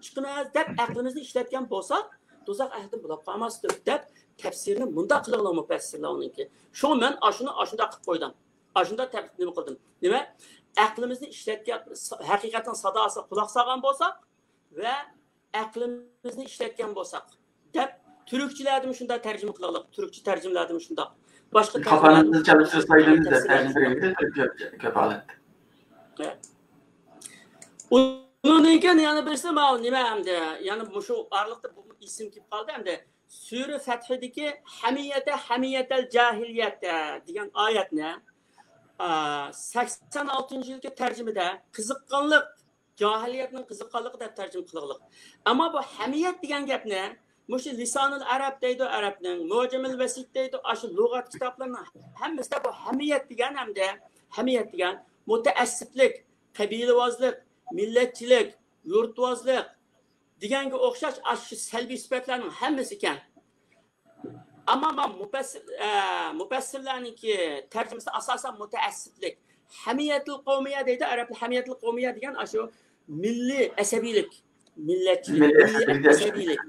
چىقىمىز دەپ ئەقلىمىزنى ئىشلەتكەن بولساق، دوزاخ ئەھلىدىن بولاپ قالماستۇق دەپ تەپسىرنى مۇنداق قىلغىلى مۇپەسسىرلەر ئۇنىڭكى. شۇڭا مەن ئاشۇنى ئاشۇنداق قىلىپ قويدۇم. ئاشۇنداق تەپ- نېمە قىلدىم. نېمە؟ ئەقلىمىزنى ئىشلەتكەن، ھەقىقەتنىڭ ساداسىغا قۇلاق سالغان بولساق ۋە ئەقلىمىزنى ئىشلەتكەن بولساق دەپ تۈركچىلەردىمۇ شۇنداق تەرجىمە قىلغانلىق، تۈركچە تەرجىمىلەردىمۇ شۇنداق. باشقا كاپالەتنى تەرجىمىلەردىمۇ چالىشتۇرسايدىمىز دەپ تەرجىمە قىلغانلىق. كاپالەت. ئۇنىڭدىن كېيىن يەنە بىرسى ماۋۇ نېمە ئەمدى؟ يەنە مۇشۇ ئارىلىقتا بۇ ئېسىمگە كېلىپ قالدى ئەمدى. سۈرە فەتھىدىكى ھەمىيەتە ھەمىيەتەل جاھىلىيەتە دېگەن ئايەتنى، ئا، سەكسەن ئالتىنچى يىلقى تەرجىمىدە قىزىققانلىق، جاھىلىيەتنىڭ قىزىققانلىقى دەپ تەرجىمە قىلغانلىق. ئەمما بۇ ھەمىيەت دېگەن گەپنى مۇشۇ لىسانۇل ئەرەب دەيدۇ، ئەرەبنىڭ مۇجەممۇل ۋەسىت دەيدۇ، ئاشۇ لۇغەت كىتابلىرىنىڭ ھەممىسىدە بۇ ھەمىيەت دېگەن ئەمدى، ھەمىيەت دېگەن مۇتەئەسسىپلىك، قەبىلىۋازلىق، مىللەتچىلىك، يۇرتۋازلىق دېگەنگە ئوخشاش ئاشۇ سەلبىي سۈپەتلەرنىڭ ھەممىسى ئىكەن. ئەمما مانا مۇپەسسىر، ئە، مۇپەسسىرلەرنىڭكى تەرجىمىسىدە ئاساسەن مۇتەئەسسىپلىك. ھەمىيەتىل قومىيە دەيدۇ، ئەرەبلەر ھەمىيەتىل قومىيە دېگەن ئاشۇ مىللىي ئەسەبىيلىك، مىللەتچىلىك، مىللىي مىللىي ئەسەبىيلىك. ئەسەبىيلىك.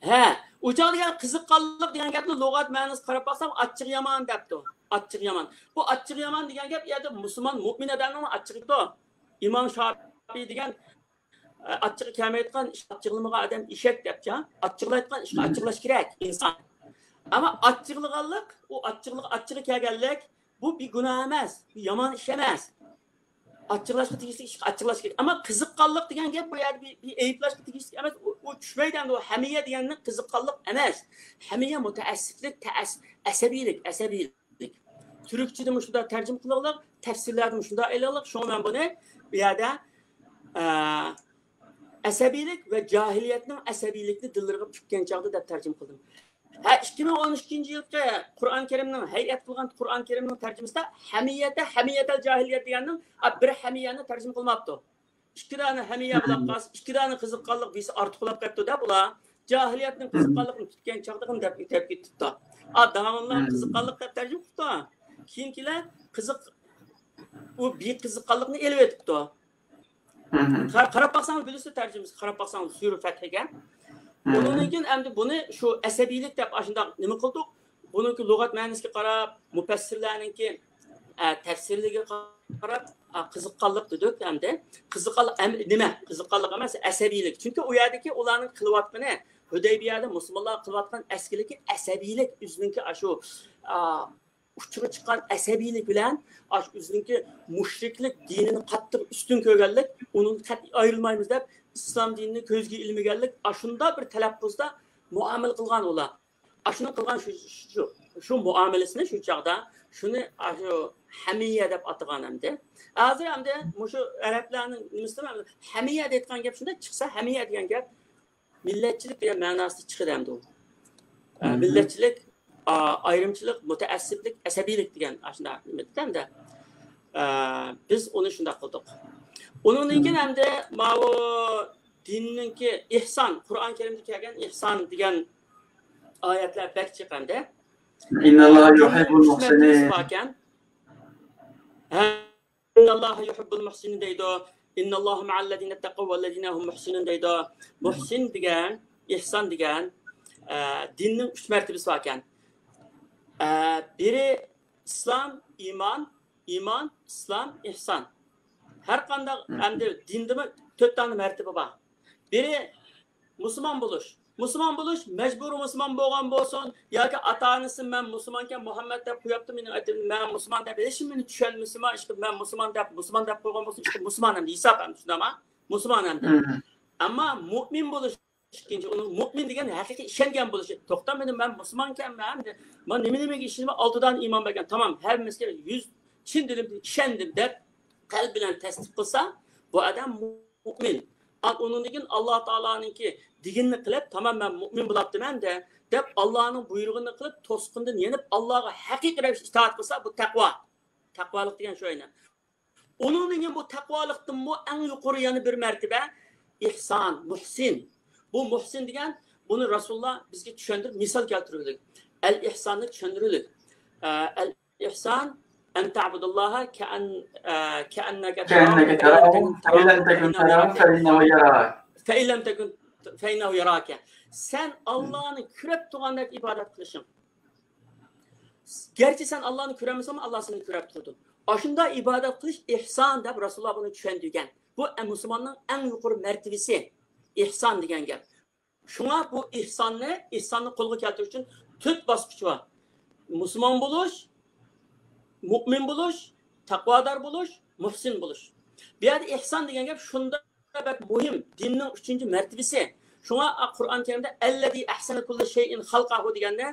ھە، ئۇ چاغدا دېگەن قىزىققانلىق دېگەن گەپنى لۇغەت مەنىسىگە قاراپ باقسام، ئاچچىقى يامان دەپتۇ. ئاچچىقى يامان. بۇ ئاچچىقى يامان دېگەن گەپ ئۇ يەردە مۇسۇلمان، مۇئمىن ئادەمنىڭ ئاچچىقى. ئىمام شاپىي دېگەن ئاچچىقى كەلمەيدىغان ئىشقا ئاچچىقلىمىغان ئادەم ئېشەك دەپچە. ئاچچىقلايدىغان ئىشقا ئاچچىقلاش كېرەك ئىنسان. ئەمما ئاچچىقلىغانلىق، ئۇ ئاچچىقلىق، ئاچچىقى كەلگەنلىك، بۇ بىر گۇناھ ئەمەس، بىر يامان ئىش ئەمەس. ئاچچىقلاشقا تېگىشلىك ئىشقا ئاچچىقلاش كېرەك. ئەمما قىزىققانلىق دېگەن گەپ بۇ يەردە بىر، بىر ئەيىبلەشكە تېگىشلىك ئەمەس. ئۇ، ئۇ چۈشمەيدۇ ئەمدى. ئۇ ھەمىيە دېگەننى قىزىققانلىق ئەمەس. ھەمىيە مۇتەئەسسىپلىك، تەئەس-، ئەسەبىيلىك، ئەسەبىيلىك. تۈركچىدە مۇشۇنداق تەرجىمە قىلغانلىق، تەپسىرلەردە مۇشۇنداق ئېلىنغانلىق. شۇڭا مەن بۇنى بۇ يەردە، ئە، ئەسەبىيلىك ۋە جاھىلىيەتنىڭ ئەسەبىيلىكنى دىللىرىغا پۈككەن چاغدا دەپ تەرجىمە قىلدىم. ھە، ئىككى مىڭ ئون ئىككىنچى يىلقى قۇرئان كەرىمنىڭ، ھەيئەت قىلغان قۇرئان كەرىمنىڭ تەرجىمىسىدە ھەمىيەتە، ھەمىيەتەل جاھىلىيەت دېگەننىڭ، ئە، بىر ھەمىيەنى تەرجىمە قىلماپتۇ. ئىككى دانە ھەمىيە بولاپ قالسا، ئىككى دانە قىزىققانلىق بىرسى ئارتۇق بولاپ قاپتۇ دەپ ئۇلار جاھىلىيەتنىڭ قىزىققانلىقىنى پۈتكەن چاغدىغىمۇ دەپ ئۆتۈپ كېتىپتۇ. ئا، داۋاملىق قىزىققانلىق دەپ تەرجىمە قىپتۇ. كېيىنكىلەر قىزىق، ئۇ بىر قىزىققانلىقنى ئېلىۋېتىپتۇ. قارا-، قاراپ باقساڭلار بىلىسىز تەرجىمىسى، قاراپ باقساڭلار سۈرە فەتھىگە. ئۇنىڭدىن كېيىن ئەمدى بۇنى شۇ ئەسەبىيلىك دەپ ئاشۇنداق نېمە قىلدۇق. بۇنىڭكى لۇغەت مەنىسىگە قاراپ، مۇپەسسىرلەرنىڭكى، ئە، تەپسىرلىرىگە قاراپ، ئا، قىزىققانلىق دېدۇق ئەمدى. قىزىققانلىق ئەم-، نېمە؟ قىزىققانلىق ئەمەس، ئەسەبىيلىك. چۈنكى ئۇ يەردىكى ئۇلارنىڭ قىلىۋاتقىنى، ھۇدەيبىيەدە مۇسۇلمانلار قىلىۋاتقان ئەسكىلىكى ئەسەبىيلىك، ئۆزىنىڭكى ئاشۇ، ئا، ئۇچىغا چىققان ئەسەبىيلىك بىلەن، ئاشۇ ئۆزىنىڭكى مۇشرىكلىك دىنىنى قاتتىق ئۈستۈن كۆرگەنلىك، ئۇنىڭدىن قەتئىي ئايرىلمايمىز دەپ، ئىسلام دىنىنى كۆزگە ئىلمىگەنلىك، ئاشۇنداق بىر تەلەپپۇزدا مۇئامىلە قىلغان ئۇلار. ئاشۇنى قىلغان شۇ، شۇ، شۇ مۇئامىلىسىنى شۇ چاغدا، شۇنى، ئاشۇ ھەمىيە دەپ ئاتىغان ئەمدى. ھازىر ئەمدى مۇشۇ ئەرەبلەرنىڭ نېمىسىدە ھەمىيە دەيدىغان گەپ شۇنداق چىقسا، ھەمىيە دېگەن گەپ مىللەتچىلىك دېگەن مەناسىدا چىقىدۇ ئەمدى ئۇ. ئە، مىللەتچىلىك، ئا، ئايرىمچىلىق، مۇتەئەسسىپلىك، ئەسەبىيلىك دېگەن ئاشۇنداق نېمە دېدى ئەمدى. ئە، بىز ئۇنى شۇنداق قىلدۇق. ئۇنىڭدىن كېيىن ئەمدى ماۋۇ دىننىڭكى ئېھسان، قۇرئان كەرىمدە كەلگەن ئېھسان دېگەن ئايەتلەر بەك جىق ئەمدى. ئىنناللاھا يۇھىببۇل مۇھسىنىن. ھە، ئىنناللاھا يۇھىببۇل مۇھسىنىن دەيدۇ. ئىنناللاھا مەئەللەزىنە تەقەۋ ۋەللەزىنە ھۇم مۇھسىنۇن دەيدۇ. مۇھسىن دېگەن، ئېھسان دېگەن، ئە، دىننىڭ ئۈچ مەرتىۋىسى باركەن. ئە، بىرى ئىسلام، ئىمان، ئىمان، ئىسلام، ئېھسان. ھەر قانداق ئەمدى دىندىمۇ تۆت دانە مەرتىۋە بار. بىرى مۇسۇلمان بولۇش. مۇسۇلمان بولۇش، مەجبۇرىي مۇسۇلمان بولغان بولسۇن ياكى ئاتا-ئانىسى مەن مۇسۇلمانكەن مۇھەممەد دەپ قويۇپتۇ مېنىڭ ئېتىمنى، مەن مۇسۇلمان دەپ، ھېچكىم مېنى چۈشەنمىسىمۇ، ئىشقىلىپ مەن مۇسۇلمان دەپ، مۇسۇلمان دەپ قويغان بولسۇن، ئىشقىلىپ مۇسۇلمان ئەمدى ھېساب ئەمدى شۇنداقما؟ مۇسۇلمان ئەمدى. ئەمما مۇئمىن بولۇش ئىككىنچى، ئۇنىڭ مۆمىن دېگەن ھەقىقىي ئىشەنگەن بولۇشى. توختامىدىم، مەن مۇسۇلمانكەنمەن، مەن نېمە نېمىگە ئىشىنىمەن، ئالتە دانە ئىمان بەرگەن، تامام، ھەممىسىگە يۈز، چىن دىلىمدىن ئىشەندىم دەپ، قەلبى بىلەن تەستىق قىلسا، بۇ ئادەم مۆمىن. ئۇنىڭدىن كېيىن ئاللا تائالانىڭكى دېگىنىنى قىلىپ، تامام، مەن مۆمىن بولاپتىمەن دە، دەپ، ئاللانىڭ بۇيرۇغىنى قىلىپ، توسقۇندىن يېنىپ، ئاللاغا ھەقىقىي رەۋىشتە ئىتائەت قىلسا، بۇ تەقۋا. تەقۋالىق دېگەن شۇ ئەينەن. ئۇنىڭدىن كېيىن بۇ تەقۋالىقتىنمۇ ئەڭ يۇقىرى يەنە بىر مەرتىبە ئىھسان، مۇھسىن. بۇ مۇھسىن دېگەن، بۇنى رەسۇلۇللا بىزگە چۈشەندۈرۈپ، مىسال كەلتۈرگۈلۈك. ئەل ئىھساننى چۈشەندۈرۈلۈك. ئە، ئەل ئىھسان، ئەن تەبۇداللاھە كەئەن-، ئە، كەئەننەكە تەراھۇ، فەئىن لەم تەكۇن تەراھۇ، فەئىننەھۇ يەراك. فەئىن لەم تەكۇن، فەئىننەھۇ يەراك. سەن ئاللانى كۆرۈپ تۇرغاندەك ئىبادەت قىلىشىڭ. گەرچە سەن ئاللانى كۆرەلمىسەڭمۇ، ئاللا سېنى كۆرۈپ تۇرىدۇ. ئاشۇنداق ئىبادەت قىلىش ئىھسان دەپ رەسۇلۇللا بۇنى چۈشەندۈرگەن. بۇ مۇسۇلماننىڭ ئەڭ يۇقىرى مەرتىۋىسى. ئىھسان دېگەن گەپ. شۇڭا بۇ ئىھساننى، ئىھساننى قولغا كەلتۈرۈش ئۈچۈن تۆت باسقۇچ بار. مۇسۇلمان بولۇش، مۇئمىن بولۇش، تەقۋادار بولۇش، مۇھسىن بولۇش. بۇ يەردە ئىھسان دېگەن گەپ شۇنداق بەك مۇھىم، دىننىڭ ئۈچىنچى مەرتىۋىسى. شۇڭا قۇرئان كەرىمدە «ئەللەزى ئەھسەنە كۇللە شەيئىن خەلقەھۇ» دېگەندە،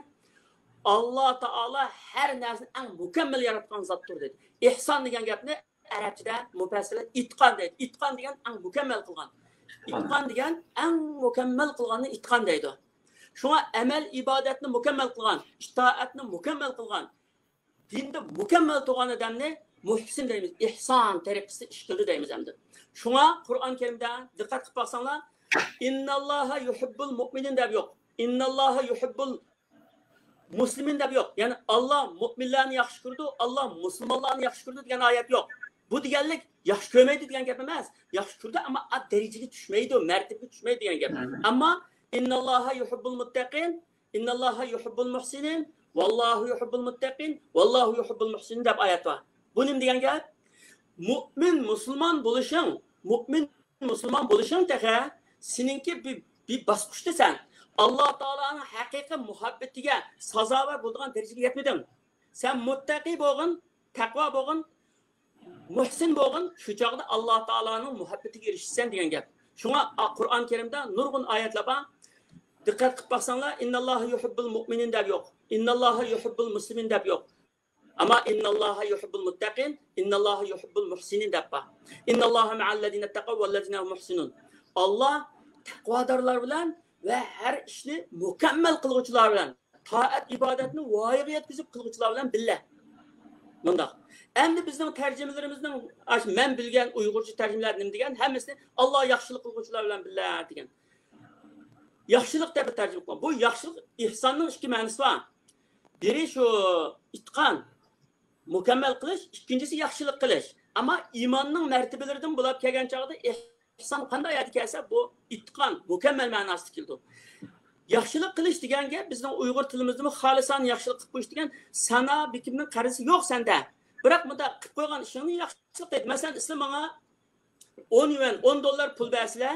ئاللا تائالا ھەر نەرسىنى ئەڭ مۇكەممەل ياراتقان زاتتۇر دېدى. ئىھسان دېگەن گەپنى ئەرەبچىدە مۇپەسسىرلەر ئىتقان دەيدۇ. ئىتقان دېگەن ئەڭ مۇكەممەل قىلغان. ئىتقان دېگەن ئەڭ مۇكەممەل قىلغاننى ئىتقان دەيدۇ. شۇڭا ئەمەل ئىبادەتنى مۇكەممەل قىلغان، ئىتائەتنى مۇكەممەل قىلغان، دىندا مۇكەممەل تۇرغان ئادەمنى مۇھسىن دەيمىز. ئىھسان تەرىقىسى ئىش قىلدى دەيمىز ئەمدى. شۇڭا قۇرئان كەرىمدە دىققەت قىلىپ باقساڭلار، «ئىنناللاھا يۇھىببۇل مۇئمىنىن» دەپ يوق. «ئىنناللاھا يۇھىببۇل مۇسلىمىن» دەپ يوق. يەنى «ئاللا مۇئمىنلارنى ياخشى كۆرىدۇ، ئاللا مۇسۇلمانلارنى ياخشى كۆرىدۇ» دېگەن ئايەت يوق. بۇ دېگەنلىك ياخشى كۆرمەيدۇ دېگەن گەپ ئەمەس. ياخشى كۆرىدۇ، ئەمما ئات دەرىجىگە چۈشمەيدۇ، مەرتىۋىگە چۈشمەيدۇ دېگەن گەپ. ئەمما «ئىنناللاھا يۇھىببۇل مۇتتەقىن، ئىنناللاھا يۇھىببۇل مۇھسىنىن، ۋاللاھۇ يۇھىببۇل مۇتتەقىن، ۋاللاھۇ يۇھىببۇل مۇھسىنىن» دەپ ئايەت بار. بۇ نېمە دېگەن گەپ؟ مۇئمىن، مۇسۇلمان بولۇشۇڭ، مۇئمىن، مۇسۇلمان بولۇشۇڭ تېخى سېنىڭكى بىر، بىر باسقۇچتا سەن ئاللا تائالانىڭ ھەقىقىي مۇھەببىتىگە سازاۋەر بولىدىغان دەرىجىگە يەتمىدىڭ. سەن مۇتتەقى بولغىن، تەقۋا بولغىن، مۇھسىن بولغىن، شۇ چاغدا ئاللا تائالانىڭ مۇھەببىتىگە ئېرىشىسەن دېگەن گەپ. شۇڭا قۇرئان كەرىمدە نۇرغۇن ئايەتلەر بار. دىققەت قىلىپ باقساڭلار، «ئىنناللاھا يۇھىببۇل مۇئمىنىن» دەپ يوق. «ئىنناللاھا يۇھىببۇل مۇسلىمىن» دەپ يوق. ئەمما «ئىنناللاھا يۇھىببۇل مۇتتەقىن، ئىنناللاھا يۇھىببۇل مۇھسىنىن» دەپ بار. «ئىنناللاھا مەئەللەزىنە تەقەۋ ۋەللەزىنە ھۇم مۇھسىنۇن». ئاللا تەقۋادارلار بىلەن ۋە ھەر ئىشنى مۇكەممەل قىلغۇچىلار بىلەن، تائەت ئىبادەتنى ۋايىغا يەتكۈزۈپ قىلغۇچىلار بىلەن بىللە. مۇنداق. ئەمدى بىزنىڭ تەرجىمىلىرىمىزنىڭ، ئاشۇ مەن بىلگەن ئۇيغۇرچە تەرجىمىلەر نېمە دېگەن؟ ھەممىسىنى «ئاللا ياخشىلىق قىلغۇچىلار بىلەن بىللە» دېگەن. ياخشىلىق دەپ تەرجىمە قىلغان. بۇ ياخشىلىق، ئىھساننىڭ ئىككى مەنىسى بار. بىرى شۇ ئىتقان، مۇكەممەل قىلىش، ئىككىنچىسى ياخشىلىق قىلىش. ئەمما ئىماننىڭ مەرتىۋىلىرىدىن بولۇپ كەلگەن چاغدا ئىھسان قانداق يەردە كەلسە، بۇ ئىتقان، مۇكەممەل مەناسىدا كېلىدۇ. ياخشىلىق قىلىش دېگەن گەپ بىزنىڭ ئۇيغۇر تىلىمىزدىمۇ خالىسانە ياخشىلىق قىلىپ قويۇش دېگەن، سانا بېكىمنىڭ قەرزى يوق سەندە. بىراق مۇنداق قىلىپ قويغان ئىشىڭنى ياخشىلىق دەيدۇ. مەسىلەن، سىلەر ماڭا ئون يۈەن، ئون دوللار پۇل بەرسىلە،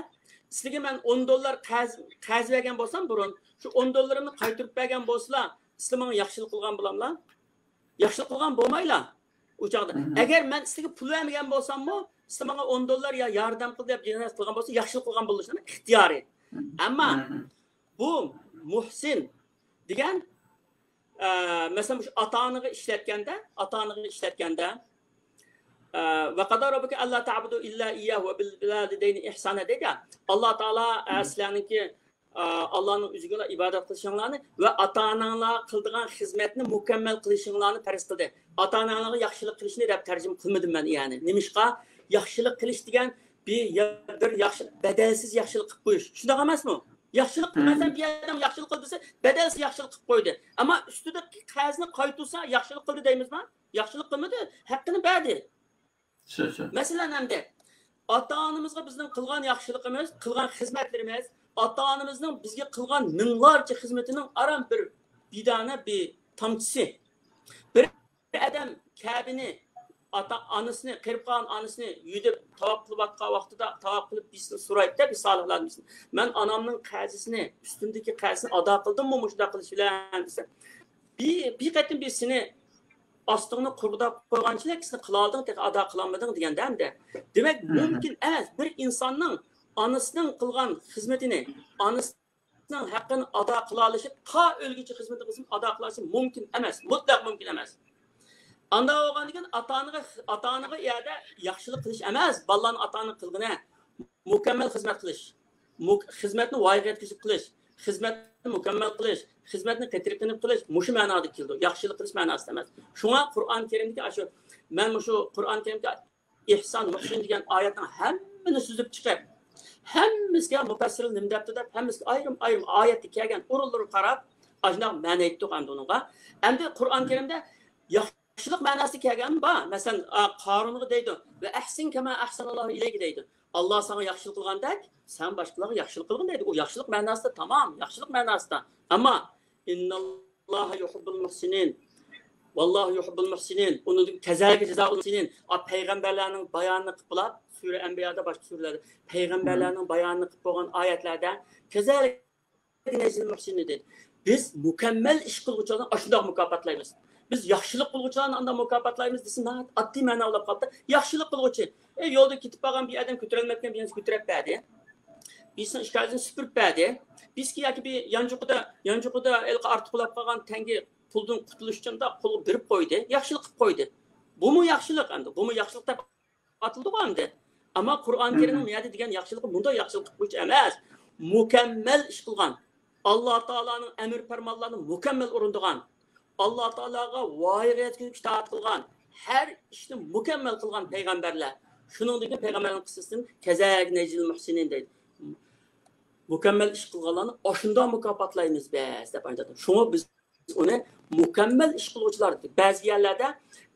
سىلىگە مەن ئون دوللار قەرز، قەرز بەرگەن بولسام بۇرۇن، شۇ ئون دوللىرىمنى قايتۇرۇپ بەرگەن بولسىلا، سىلەر ماڭا ياخشىلىق قىلغان بولاملا؟ ياخشىلىق قىلغان بولمايلا ئۇ چاغدا. ئەگەر مەن سىلىگە پۇل بەرمىگەن بولساممۇ، سىلەر ماڭا ئون دوللار يا ياردەم قىل دەپ يەنە قىلغان بولسا، ياخشىلىق قىلغان بولۇشنىڭ ئىختىيارى. ئەمما بۇ مۇھسىن دېگەن، ئە، مەسىلەن، مۇشۇ ئاتا-ئانىغا ئىشلەتكەندە، ئاتا-ئانىغا ئىشلەتكەندە، ئە، «ۋە قەزا رەببۇكە ئەللا تەبۇدۇ ئىللا ئىيياھۇ ۋە بىل ۋالىدەينى ئىھسانا» دەيدۇ. ئاللا تائالا، ئە، سىلەرنىڭكى، ئە، ئاللانىڭ ئۆزىگىلا ئىبادەت قىلىشىڭلارنى ۋە ئاتا-ئاناڭلارغا قىلىدىغان خىزمەتنى مۇكەممەل قىلىشىڭلارنى پەرز قىلدى. ئاتا-ئاناڭلارغا ياخشىلىق قىلىشنى دەپ تەرجىمە قىلمىدىم مەن، يەنى. نېمىشقا؟ ياخشىلىق قىلىش دېگەن بىر، بىر ياخشى، بەدەلسىز ياخشىلىق قىلىپ قويۇش. شۇنداق ئەمەسمۇ؟ ياخشىلىق قىلمىسەم، بىر ئادەم ياخشىلىق قىل دېسە، بەدەلسىز ياخشىلىق قىلىپ قويدى. ئەمما ئۈستىدىكى قەرزنى قايتۇرسا، ياخشىلىق قىلدى دەيمىزما؟ ياخشىلىق قىلمىدى، ھەققىنى بەردى. مەسىلەن، ئەمدى ئاتا-ئانىمىزغا بىزنىڭ قىلغان ياخشىلىقىمىز، قىلغان خىزمەتلىرىمىز، ئاتا-ئانىمىزنىڭ بىزگە قىلغان مىڭلارچە خىزمىتىنىڭ ئاران بىر، بىر دانە بىر تامچىسى. بىر ئادەم كەبىنى، ئاتا-ئانىسىنى، قېرىپ قالغان ئانىسىنى يۈدۈپ تاۋاپ قىلىۋاتقان ۋاقتىدا، تاۋاپ قىلىپ بىرسىدىن سورايدۇ-دە، بىر سالىھلاردىن بىرسى، «مەن ئانامنىڭ قەرزىسىنى، ئۈستۈمدىكى قەرزىنى ئادا قىلدىممۇ مۇشۇنداق قىلىش بىلەن؟» دېسە، بىر، بىر قېتىم بىر سېنى ئاستىڭنى قۇرغۇداپ قويغانچىلىك سېنى قىلالدىڭ، تېخى ئادا قىلالمىدىڭ دېگەندە ئەمدى. دېمەك، مۇمكىن ئەمەس بىر ئىنساننىڭ ئانىسىنىڭ قىلغان خىزمىتىنى، ئانىسىنىڭ ھەققىنى ئادا قىلالىشى، تا ئۆلگۈچە خىزمىتىنى قىلسىمۇ ئادا قىلالىشى مۇمكىن ئەمەس، مۇتلەق مۇمكىن ئەمەس. ئانداق بولغاندىكىن ئاتا ئانىغا، ئاتا ئانىغا ئۇ يەردە ياخشىلىق قىلىش ئەمەس، بالىلارنى ئاتا ئانا قىلغىنى مۇكەممەل خىزمەت قىلىش، مۇك- خىزمەتنى ۋايىغا يەتكۈزۈپ قىلىش، خىزمەتنى مۇكەممەل قىلىش، خىزمەتنى قېتىرقىنىپ قىلىش، مۇشۇ مەنادا كېلىدۇ، ياخشىلىق قىلىش مەناسىدا ئەمەس. شۇڭا قۇرئان كەرىمدىكى ئاشۇ، مەن مۇشۇ قۇرئان كەرىمدىكى ئىھسان، مۇھسىن دېگەن ئايەتنىڭ ھەممىنى سۈزۈپ چىقىپ، ھەممىسىگە مۇپەسسىرلەر نېمە دەپتۇ دەپ، ھەممىسىگە ئايرىم-ئايرىم ئايەتتە كەلگەن ئورۇنلىرىغا قاراپ، ئاشۇنداق مەنە ئېيتتۇق ئەمدى ئۇنىڭغا. ئەمدى قۇرئان كەرىمدە ياخشىلىق مەناسىدا كەلگەن بار. مەسىلەن، ئا، قارۇنغا دەيدۇ، «ۋە ئەھسىن كەما ئەھسەناللاھۇ ئىلەيكە» دەيدۇ. ئاللا ساڭا ياخشىلىق قىلغاندەك، سەن باشقىلارغا ياخشىلىق قىلغىن دەيدۇ. ئۇ ياخشىلىق مەناسىدا، تامام، ياخشىلىق مەناسىدا. ئەمما، «ئىنناللاھا يۇھىببۇل مۇھسىنىن. ۋاللاھۇ يۇھىببۇل مۇھسىنىن.» ئۇنىڭدىن «كەزالىكە جازاءۇل مۇھسىنىن». ئا، پەيغەمبەرلەرنىڭ بايانىنى قىلىپ بولاپ، سۈرە ئەنبىيادا، باشقا سۈرىلەردە پەيغەمبەرلەرنىڭ بايانىنى قىلىپ بولغان ئايەتلەردە، «كەزالىكە نەجزىل مۇھسىنىن» دېدى. بىز مۇكەممەل ئىش قىلغۇچىلارنى ئاشۇنداق مۇكاپاتلايمىز. بىز ياخشىلىق قىلغۇچىلارنى ئانداق مۇكاپاتلايمىز دېسە، ناھايىتى ئاددىي مەنە بولۇپ قاپتۇ. ياخشىلىق قىلغۇچى، ئەي، يولدا كېتىپ بارغان بىر ئادەم كۆتۈرەلمەپتىكەن، بىر نەرسە كۆتۈرۈپ بەردى. بىرسىنىڭ ئىشكازىنى سۈپۈرۈپ بەردى. بىرسىگە ياكى بىر يانچۇقىدا، يانچۇقىدا ھېلىقى ئارتۇق بولاپ قالغان تەڭگە پۇلدىن قۇتۇلۇش ئۈچۈن قولىغا بېرىپ قويدى. ياخشىلىق قىلىپ قويدى. بۇمۇ ياخشىلىق ئەمدى. بۇمۇ ياخشىلىق دەپ ئاتىلىدىغۇ ئەمدى. ئەمما قۇرئان كەرىمنىڭ مۇ يەردە دېگەن ياخشىلىقى مۇنداق ياخشىلىق قىلغۇچى ئەمەس. مۇكەممەل ئىش قىلغان. ئاللا تائالانىڭ ئەمر پەرمانلىرىنى مۇكەممەل ئورۇندىغان. ئاللا تائالاغا ۋايىغا يەتكۈزۈپ ئىتائەت قىلغان. ھەر ئىشنى مۇكەممەل قىلغان پەيغەمبەرلەر. شۇنىڭدىن كېيىن پەيغەمبەرنىڭ قىسسىسىدىن كەزالىكە نەجزىل مۇھسىنىن دەيدۇ. مۇكەممەل ئىش قىلغانلارنى ئاشۇنداق مۇكاپاتلايمىز بىز دەپ ئايتىدۇ. شۇڭا بىز ئۇنى مۇكەممەل ئىش قىلغۇچىلار، بەزى يەرلەردە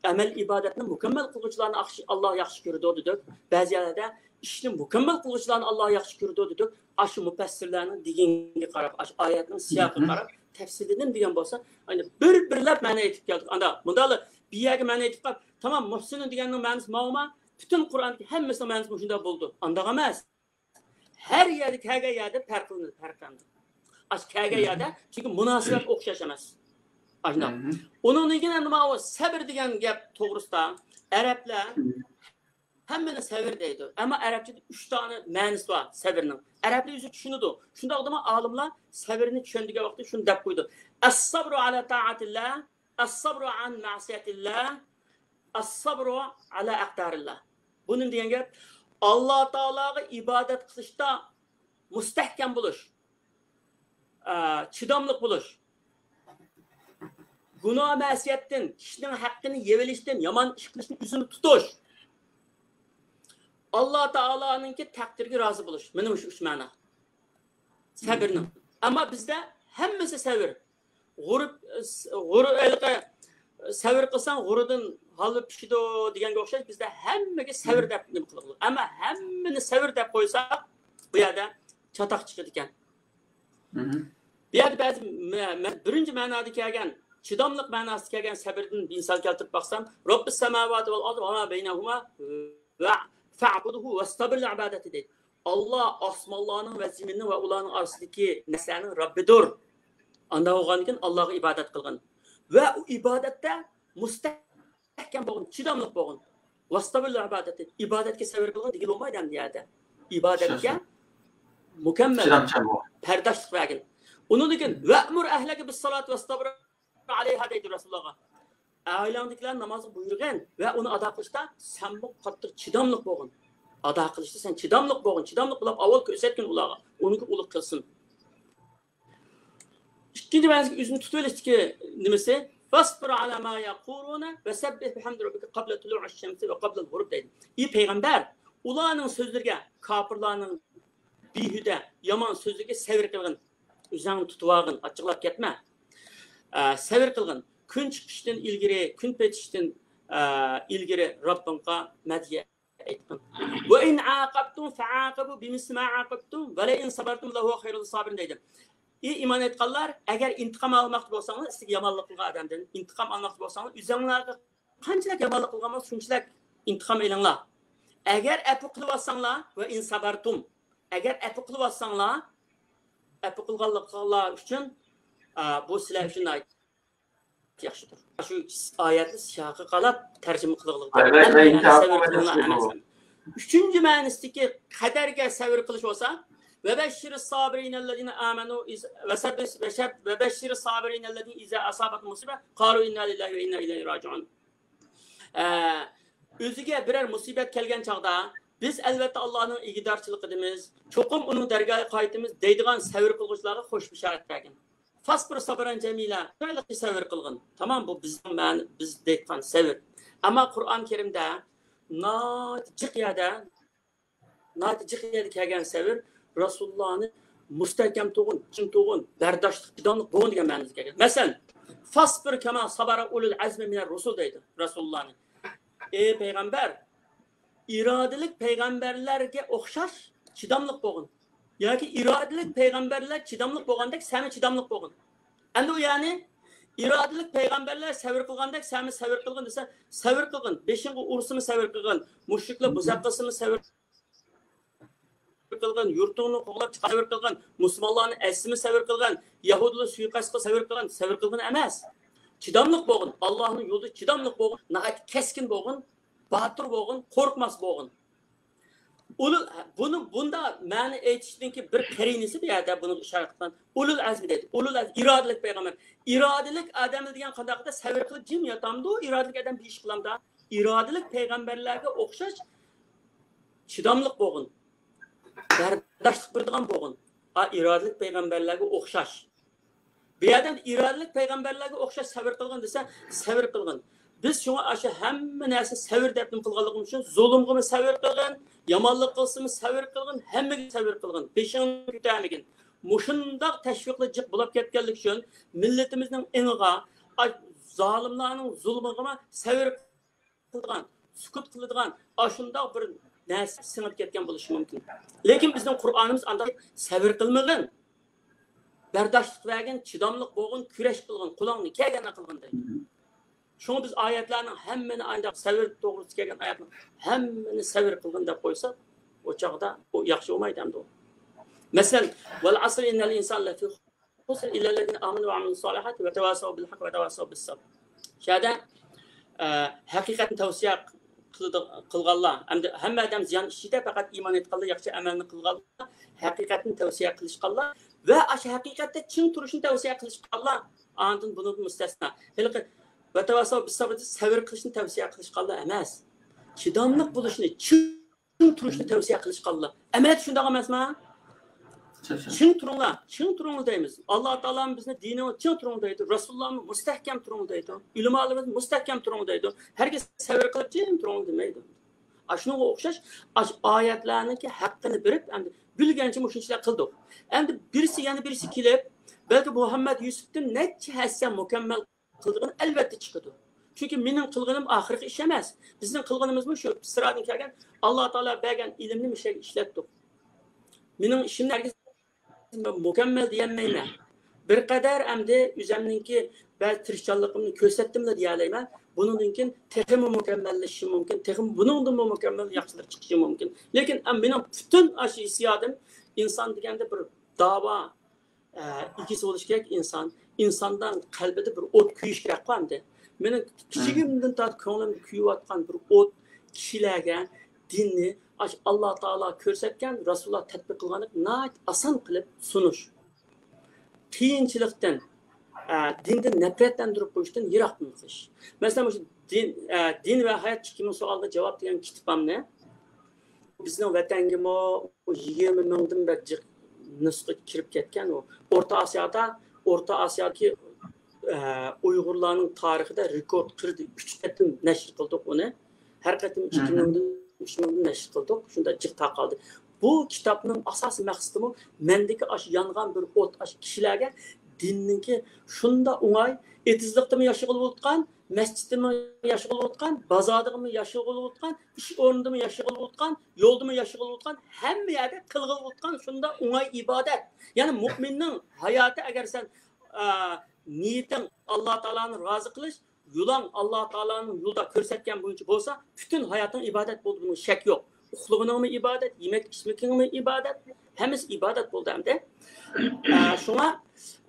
ئەمەل ئىبادەتنى مۇكەممەل قىلغۇچىلارنى ئاخشى-، ئاللا ياخشى كۆرىدۇ دېدۇق. بەزى يەرلەردە ئىشنى مۇكەممەل قىلغۇچىلارنى ئاللا ياخشى كۆرىدۇ دېدۇق. ئاشۇ مۇپەسسىرلەرنىڭ دېگىنىگە قاراپ، ئاشۇ ئايەتنىڭ سىياقىغا قاراپ تەپسىللىدىم دېگەن بولسا، ئەنە بىر-بىرلەپ مەنە ئېيتىپ كەلدۇق. ئاندا مۇنداقلا بىر يەرگە مەنە ئېيتىپ قاپ، تامام، مۇھسىنۇن دېگەننىڭ مەنىسى ماۋۇما؟ پۈتۈن قۇرئاندىكى ھەممىسىنىڭ مەنىسى مۇشۇنداق بولىدۇ. ئانداق ئەمەس. ھەر يەردە كەلگەن يەردە پەرقلىنىدۇ، پەرقلىنىدۇ. ئاشۇ كەلگەن يەردە، چۈنكى مۇناسىۋەت ئوخشاش ئەمەس. ئاشۇنداق. ئۇنىڭدىن كېيىن ئەمدى ماۋۇ سەبر دېگەن گەپ توغرىسىدا ئەرەبلەر ھەممىنى سەۋر دەيدۇ. ئەمما ئەرەبچىدە ئۈچ دانە مەنىسى بار سەۋرنىڭ. ئەرەبلەر ئۆزى چۈشىنىدۇ. شۇنداق دېما ئالىملار سەۋرنى چۈشەندۈرگەن ۋاقتىدا شۇنى دەپ قويىدۇ. ئەسسەبرۇ ئەلا تائەتىللا، ئەسسەبرۇ ئەن مەسىيەتىللا، ئەسسەبرۇ ئەلا ئەقدارىللا. بۇ نېمە دېگەن گەپ؟ ئاللا تائالاغا ئىبادەت قىلىشتا مۇستەھكەم بولۇش، ئە، چىداملىق بولۇش. گۇناھ مەسىيەتتىن، كىشىنىڭ ھەققىنى يەۋېلىشتىن، يامان ئىش قىلىشتىن ئۆزىنى تۇتۇش. ئاللا تائالانىڭكى تەقدىرىگە رازى بولۇش. مانا مۇشۇ ئۈچ مەنا. سەۋرنىڭ. ئەمما بىزدە ھەممىسى سەۋر. غۇرۇپ، غۇرۇ-، ھېلىقى سەۋر قىلساڭ، غۇرۇدىن ھالۋا پىشىدۇ دېگەنگە ئوخشاش، بىزدە ھەممىگە سەۋر دەپ نېمە قىلىدۇ. ئەمما ھەممىنى سەۋر دەپ قويساق، بۇ يەردە چاتاق چىقىدىكەن. بۇ يەردە بەزى مە-، مە-، بىرىنچى مەنادا كەلگەن، چىداملىق مەناسىدا كەلگەن سەۋردىن بىر مىسال كەلتۈرۈپ باقسام، رەببىس سەماۋاتى ۋەل ئەرزى ۋە ما بەينەھۇما ۋە فەئبۇدھۇ ۋەستەبىر لىئىبادەتى دەيدۇ. ئاللا ئاسمانلارنىڭ ۋە زېمىننىڭ ۋە ئۇلارنىڭ ئارىسىدىكى نەرسىلەرنىڭ رەببىدۇر. ئانداق بولغاندىكىن ئاللاغا ئىبادەت قىلغىن. ۋە ئۇ ئىبادەتتە مۇستەھكەم بولغىن، چىداملىق بولغىن. ۋەستەبىر لىئىبادەتى، ئىبادەتكە سەۋر قىلغىن دېگىلى بولمايدۇ ئەمدى يەردە. ئىبادەتكە مۇكەممەل پەرداشلىق بەرگىن. ئۇنىڭدىن كېيىن، ۋەئمۇر ئەھلەكە بىسسالاتى ۋەستەبىر ئەلەيھا دەيدۇ رەسۇلۇللاغا. ئائىلەڭدىكىلەرنى نامازغا بۇيرۇغىن ۋە ئۇنى ئادا قىلىشتا سەنمۇ قاتتىق چىداملىق بولغىن. ئادا قىلىشتا سەن چىداملىق بولغىن، چىداملىق بولۇپ ئاۋۋال كۆرسەتكىن ئۇلارغا. ئۇنىڭكى ئۇلۇغ قىلسۇن. ئىككىنچى مەنىسى ئۆزىنى تۇتۇۋېلىشتىكى نېمىسى؟ فاصبر على ما يقولون وسبح بحمد ربك قبل طلوع الشمس وقبل الغروب دەيدۇ. ئى پەيغەمبەر، ئۇلارنىڭ سۆزلىرىگە، كاپىرلارنىڭ بىھۇدە، يامان سۆزلىرىگە سەۋر قىلغىن. ئۆزۈڭنى تۇتۇۋالغىن، ئاچچىقلاپ كەتمە. ئە، سەۋر قىلغىن. كۈن چىقىشتىن ئىلگىرى، كۈن پېتىشتىن، ئە، ئىلگىرى رەببىڭغا مەدھىيە ئېيتقىن. وإن عاقبتم فعاقبوا بمثل ما عاقبتم ولئن صبرتم لهو خير للصابرين دەيدۇ. ئى ئىمان ئېيتقانلار، ئەگەر ئىنتىقام ئالماقچى بولساڭلار، سىزگە يامانلىق قىلغان ئادەمدىن ئىنتىقام ئالماقچى بولساڭلار، ئۆزۈڭلارغا قانچىلىك يامانلىق قىلغان بولسا، شۇنچىلىك ئىنتىقام ئېلىڭلار. ئەگەر ئەپۇ قىلىۋالساڭلار، وإن صبرتم، ئەگەر ئەپۇ قىلىۋالساڭلار، ئەپۇ قىلغانلىقلار ئۈچۈن، ئا، بۇ سىلەر ئۈچۈن ناھايىتى ياخشىدۇر. شۇ ئايەتنى سىياقىغا قاراپ تەرجىمە قىلغىلى بولىدۇ. ئۈچىنچى مەنىسىدىكى قەدەرگە سەۋر قىلىش بولسا، وَبَشِّرِ الصَّابِرِينَ الَّذِينَ آمَنُوا إِذَا، وَبَشَّرِ، وَبَشَّرِ، وَبَشِّرِ الصَّابِرِينَ الَّذِينَ إِذَا أَصَابَتْهُمْ مُصِيبَةٌ قَالُوا إِنَّا لِلَّهِ وَإِنَّا إِلَيْهِ رَاجِعُونَ. ئە، ئۆزىگە بىرەر مۇسىبەت كەلگەن چاغدا، بىز ئەلۋەتتە ئاللانىڭ ئىگىدارچىلىقىدىمىز، چوقۇم ئۇنىڭ دەرگاھىغا قايتىمىز دەيدىغان سەۋر قىلغۇچىلارغا خوش بېشارەت بەرگىن. فاصبر صبرا جميلا، چىرايلىق سەۋر قىلغىن. تامام، بۇ بىزنىڭ مەن، بىز دەيدىغان سەۋر. ئەمما قۇرئان كەرىمدە ناھايىتى جىق يەردە، ناھايىتى جىق يەردە كەلگەن سەۋر رەسۇلۇللانى مۇستەھكەم تۇرغىن، چىڭ تۇرغىن، بەرداشلىق، چىداملىق بولغىن دېگەن مەنىدە كەلگەن. مەسىلەن، فاصبر كما صبر أولو العزم من الرسل دەيدۇ رەسۇلۇللانى. ئەي پەيغەمبەر، ئىرادىلىك پەيغەمبەرلەرگە ئوخشاش چىداملىق بولغىن. ياكى ئىرادىلىك پەيغەمبەرلەر چىداملىق بولغاندەك سەنمۇ چىداملىق بولغىن. ئەمدى ئۇ يەنى ئىرادىلىك پەيغەمبەرلەر سەۋر قىلغاندەك سەنمۇ سەۋر قىلغىن دېسە، سەۋر قىلغىن. بېشىڭغا ئۇرسىمۇ سەۋر قىلغىن. مۇشرىكلار بۇزاق قىلسىمۇ سەۋر قىلغىن. يۇرتۇڭنى قوغلاپ چىقىپ سەۋر قىلغىن. مۇسۇلمانلارنى ئەزسىمۇ سەۋر قىلغىن. يەھۇدىيلار سۇيىقەست قىلسا سەۋر قىلغىن. سەۋر قىلغىن ئەمەس. چىداملىق بولغىن. ئاللانىڭ يولىدا چىداملىق بولغىن. ناھايىتى كەسكىن بولغىن. باتۇر بولغىن، قورقماس بولغىن. ئۇلۇل، بۇنى، بۇندا مەنە ئېيتىشنىڭكى بىر قەرىنىسى بۇ يەردە بۇنىڭغا ئىشارە قىلغان. ئۇلۇل ئەزمى دەيدۇ. ئۇلۇل ئەزمى، ئىرادىلىك پەيغەمبەر. ئىرادىلىك ئادەم دېگەن قانداق؟ سەۋر قىلىپ جىم ياتامدۇ؟ ئىرادىلىك ئادەم بىر ئىش قىلامدا؟ ئىرادىلىك پەيغەمبەرلەرگە ئوخشاش چىداملىق بولغىن. بەرداشلىق بېرىدىغان بولغىن. ئا، ئىرادىلىك پەيغەمبەرلەرگە ئوخشاش. بۇ يەردە ئىرادىلىك پەيغەمبەرلەرگە ئوخشاش سەۋر قىلغىن دېسە، سەۋر قىلغىن. بىز شۇڭا ئاشۇ ھەممە نەرسە سەۋر دەپ نېمە قىلغانلىقىمىز ئۈچۈن زۇلۇمغىمۇ سەۋر قىلغىن، يامانلىق قىلسىمۇ سەۋر قىلغىن، ھەممىگە سەۋر قىلغىن. بېشىڭنى كۆتەرمىگىن. مۇشۇنداق تەشۋىقلار جىق بولاپ كەتكەنلىكى ئۈچۈن مىللىتىمىزنىڭ ئېڭىغا، ئاي، زالىملارنىڭ زۇلمىغىمۇ سەۋر قىلىدىغان، سۈكۈت قىلىدىغان ئاشۇنداق بىر نەرسە سىڭىپ كەتكەن بولۇشى مۇمكىن. لېكىن بىزنىڭ قۇرئانىمىز ئانداق سەۋر قىلمىغىن، بەرداشلىق بەرگىن، چىداملىق بولغىن، كۈرەش قىلغىن، قولۇڭنى كەلگەننى قىلغىن دەيدۇ. شۇڭا بىز ئايەتلەرنىڭ ھەممىنى ئانداق سەۋر توغرىسىدا كەلگەن ئايەتنىڭ ھەممىنى سەۋر قىلغىن دەپ قويساق، ئۇ چاغدا ئۇ ياخشى بولمايدۇ ئەمدى ئۇ. مەسىلەن، والعصر إن الإنسان لفي خسر إلا الذين آمنوا وعملوا الصالحات وتواصوا بالحق وتواصوا بالصبر. شۇ يەردە، ئە، ھەقىقەتنى تەۋسىيە قىلىدۇ-، قىلغانلار، ئەمدى ھەممە ئادەم زىيان ئىچىدە، پەقەت ئىمان ئېيتقانلار، ياخشى ئەمەلنى قىلغانلار، ھەقىقەتنى تەۋسىيە قىلىشقانلار ۋە ئاشۇ ھەقىقەتتە چىڭ تۇرۇشنى تەۋسىيە قىلىشقانلار، ئاندىن بۇنىڭدىن مۇستەسنا. ھېلىقى ۋە تەۋاسساۋ بىس سەبر، سەۋر قىلىشنى تەۋسىيە قىلىشقانلار ئەمەس. چىداملىق بولۇشنى، چىڭ تۇرۇشنى تەۋسىيە قىلىشقانلار. ئەمەلىيەتتە شۇنداق ئەمەسما؟ چىڭ تۇرۇڭلار، چىڭ تۇرۇڭلار دەيمىز. ئاللا تائالامۇ بىزنى دىنىڭىزدا چىڭ تۇرۇڭ دەيدۇ. رەسۇلۇللامۇ مۇستەھكەم تۇرۇڭ دەيدۇ. ئۆلىمالىرىمىز مۇستەھكەم تۇرۇڭ دەيدۇ. ھەرگىز سەۋر قىلىپ چىڭ تۇرۇڭ دېمەيدۇ. ئاشۇنىڭغا ئوخشاش، ئاشۇ ئايەتلەرنىڭكى ھەققىنى بېرىپ، ئەمدى بىلگەنچە مۇشۇنچىلەر قىلدۇق. ئەمدى بىرسى، يەنە بىرسى كېلىپ، بەلكى مۇھەممەد يۈسۈپتىن نەچچە ھەسسە مۇكەممەل قىلىدىغىنى ئەلۋەتتە چىقىدۇ. چۈنكى مېنىڭ قىلغىنىم ئاخىرقى ئىش ئەمەس. بىزنىڭ قىلغىنىمىزمۇ شۇ ئىسرادىن كەلگەن، ئاللا تائالا بەرگەن ئىلىمنى مۇشۇ يەرگە ئىشلەتتۇق. مېنىڭ ئىشىمنى ھەرگىز مۇكەممەل دېيەلمەيمەن. بىر قەدەر ئەمدى ئۆزۈمنىڭكى بەزى تىرىشچانلىقىمنى كۆرسەتتىملا دېيەلەيمەن. بۇنىڭدىن كېيىن تېخىمۇ مۇكەممەللىشىشى مۇمكىن، تېخىمۇ بۇنىڭدىنمۇ مۇكەممەل ياخشىلىرى چىقىشى مۇمكىن. لېكىن، ئە، مېنىڭ پۈتۈن ئاشۇ ھېسسىياتىم ئىنسان دېگەندە بىر داۋا، ئە، ئىگىسى بولۇش كېرەك ئىنسان. ئىنساندا قەلبىدە بىر ئوت كۆيۈش كېرەكقۇ ئەمدى. مېنىڭ كىچىكىمدىن تارتىپ كۆڭلۈمدە كۆيۈۋاتقان بىر ئوت كىشىلەرگە دىننى ئاشۇ ئاللا تائالا كۆرسەتكەن، رەسۇلۇللا تەتبىق قىلغاندەك ناھايىتى ئاسان قىلىپ سۇنۇش. قىيىنچىلىقتىن، ئە، دىندىن نەپرەتلەندۈرۈپ قويۇشتىن يىراق قىلىش. مەسىلەن، مۇشۇ دىن، ئە، دىن ۋە ھايات ئىككى مىڭ سوئالغا جاۋاب دېگەن كىتابىمنى بىزنىڭ ۋەتەنگىمۇ يىگىرمە مىڭدىن بەك جىق نۇسخا كىرىپ كەتكەن ئۇ. ئورتا ئاسىيادا، ئورتا ئاسىيادىكى، ئە، ئۇيغۇرلارنىڭ تارىخىدا رېكورت قىرىدى. ئۈچ قېتىم نەشر قىلدۇق ئۇنى. ھەر قېتىم ئىككى مىڭدىن، ئۈچ مىڭدىن نەشر قىلدۇق. شۇنداق جىق تارقالدى. بۇ كىتابنىڭ ئاساسىي مەقسىتىمۇ مەندىكى ئاشۇ يانغان بىر ئوت، ئاشۇ كىشىلەرگە دىننىڭكى شۇنداق ئوڭاي، ئېتىزلىقتىمۇ ياشىغىلى بولۇۋاتقان، مەسچىتتىمۇ ياشىغىلى بولۇۋاتقان، بازاردىمۇ ياشىغىلى بولۇۋاتقان، ئىش ئورنىدىمۇ ياشىغىلى بولۇۋاتقان، يولدىمۇ ياشىغىلى بولۇۋاتقان، ھەممە يەردە قىلغىلى بولۇۋاتقان شۇنداق ئوڭاي ئىبادەت. يەنى مۇئمىننىڭ ھاياتى، ئەگەر سەن، ئا، نىيىتىڭ ئاللا تائالانى رازى قىلىش، يولۇڭ ئاللا تائالانىڭ يولىدا كۆرسەتكەن بويىچە بولسا، پۈتۈن ھاياتىڭ ئىبادەت بولدى، بۇنىڭ شەك يوق. ئۇخلىغىنىڭمۇ ئىبادەت، يېمەك ئىچمىكىڭمۇ ئىبادەت، ھەممىسى ئىبادەت بولدى ئەمدى. ئە، شۇڭا،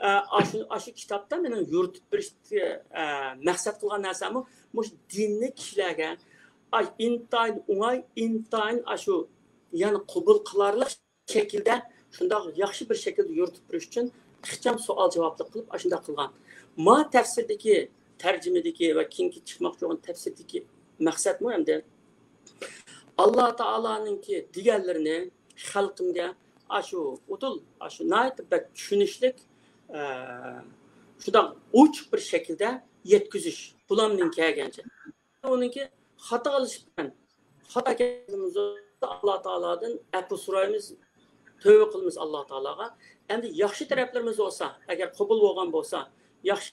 ئە، ئاشۇ، ئاشۇ كىتابتا مېنىڭ يورۇتۇپ بېرىشكە، ئە، مەقسەت قىلغان نەرسەممۇ مۇشۇ دىننى كىشىلەرگە، ئاي، ئىنتايىن ئوڭاي، ئىنتايىن ئاشۇ، يەنى قوبۇل قىلارلىق شەكىلدە، شۇنداق ياخشى بىر شەكىلدە يورۇتۇپ بېرىش ئۈچۈن ئىخچام سوئال-جاۋابلىق قىلىپ، ئاشۇنداق قىلغان. ما تەپسىردىكى، تەرجىمىدىكى ۋە كېيىنكى چىقماقچى بولغان تەپسىردىكى مەقسەتمۇ ئەمدى ئاللا تائالانىڭكى دېگەنلىرىنى خەلقىمگە ئاشۇ ئۇدۇل، ئاشۇ ناھايىتى بەك چۈشىنىشلىك، ئە، شۇنداق ئوچۇق بىر شەكىلدە يەتكۈزۈش، قولۇمدىن كەلگەنچە. ئۇنىڭكى خاتا قىلىشىپ، خاتا كەلگىنىمىز بولسا، ئاللا تائالادىن ئەپۇ سورايمىز، تۆۋە قىلىمىز ئاللا تائالاغا. ئەمدى ياخشى تەرەپلىرىمىز بولسا، ئەگەر قوبۇل بولغان بولسا، ياخشى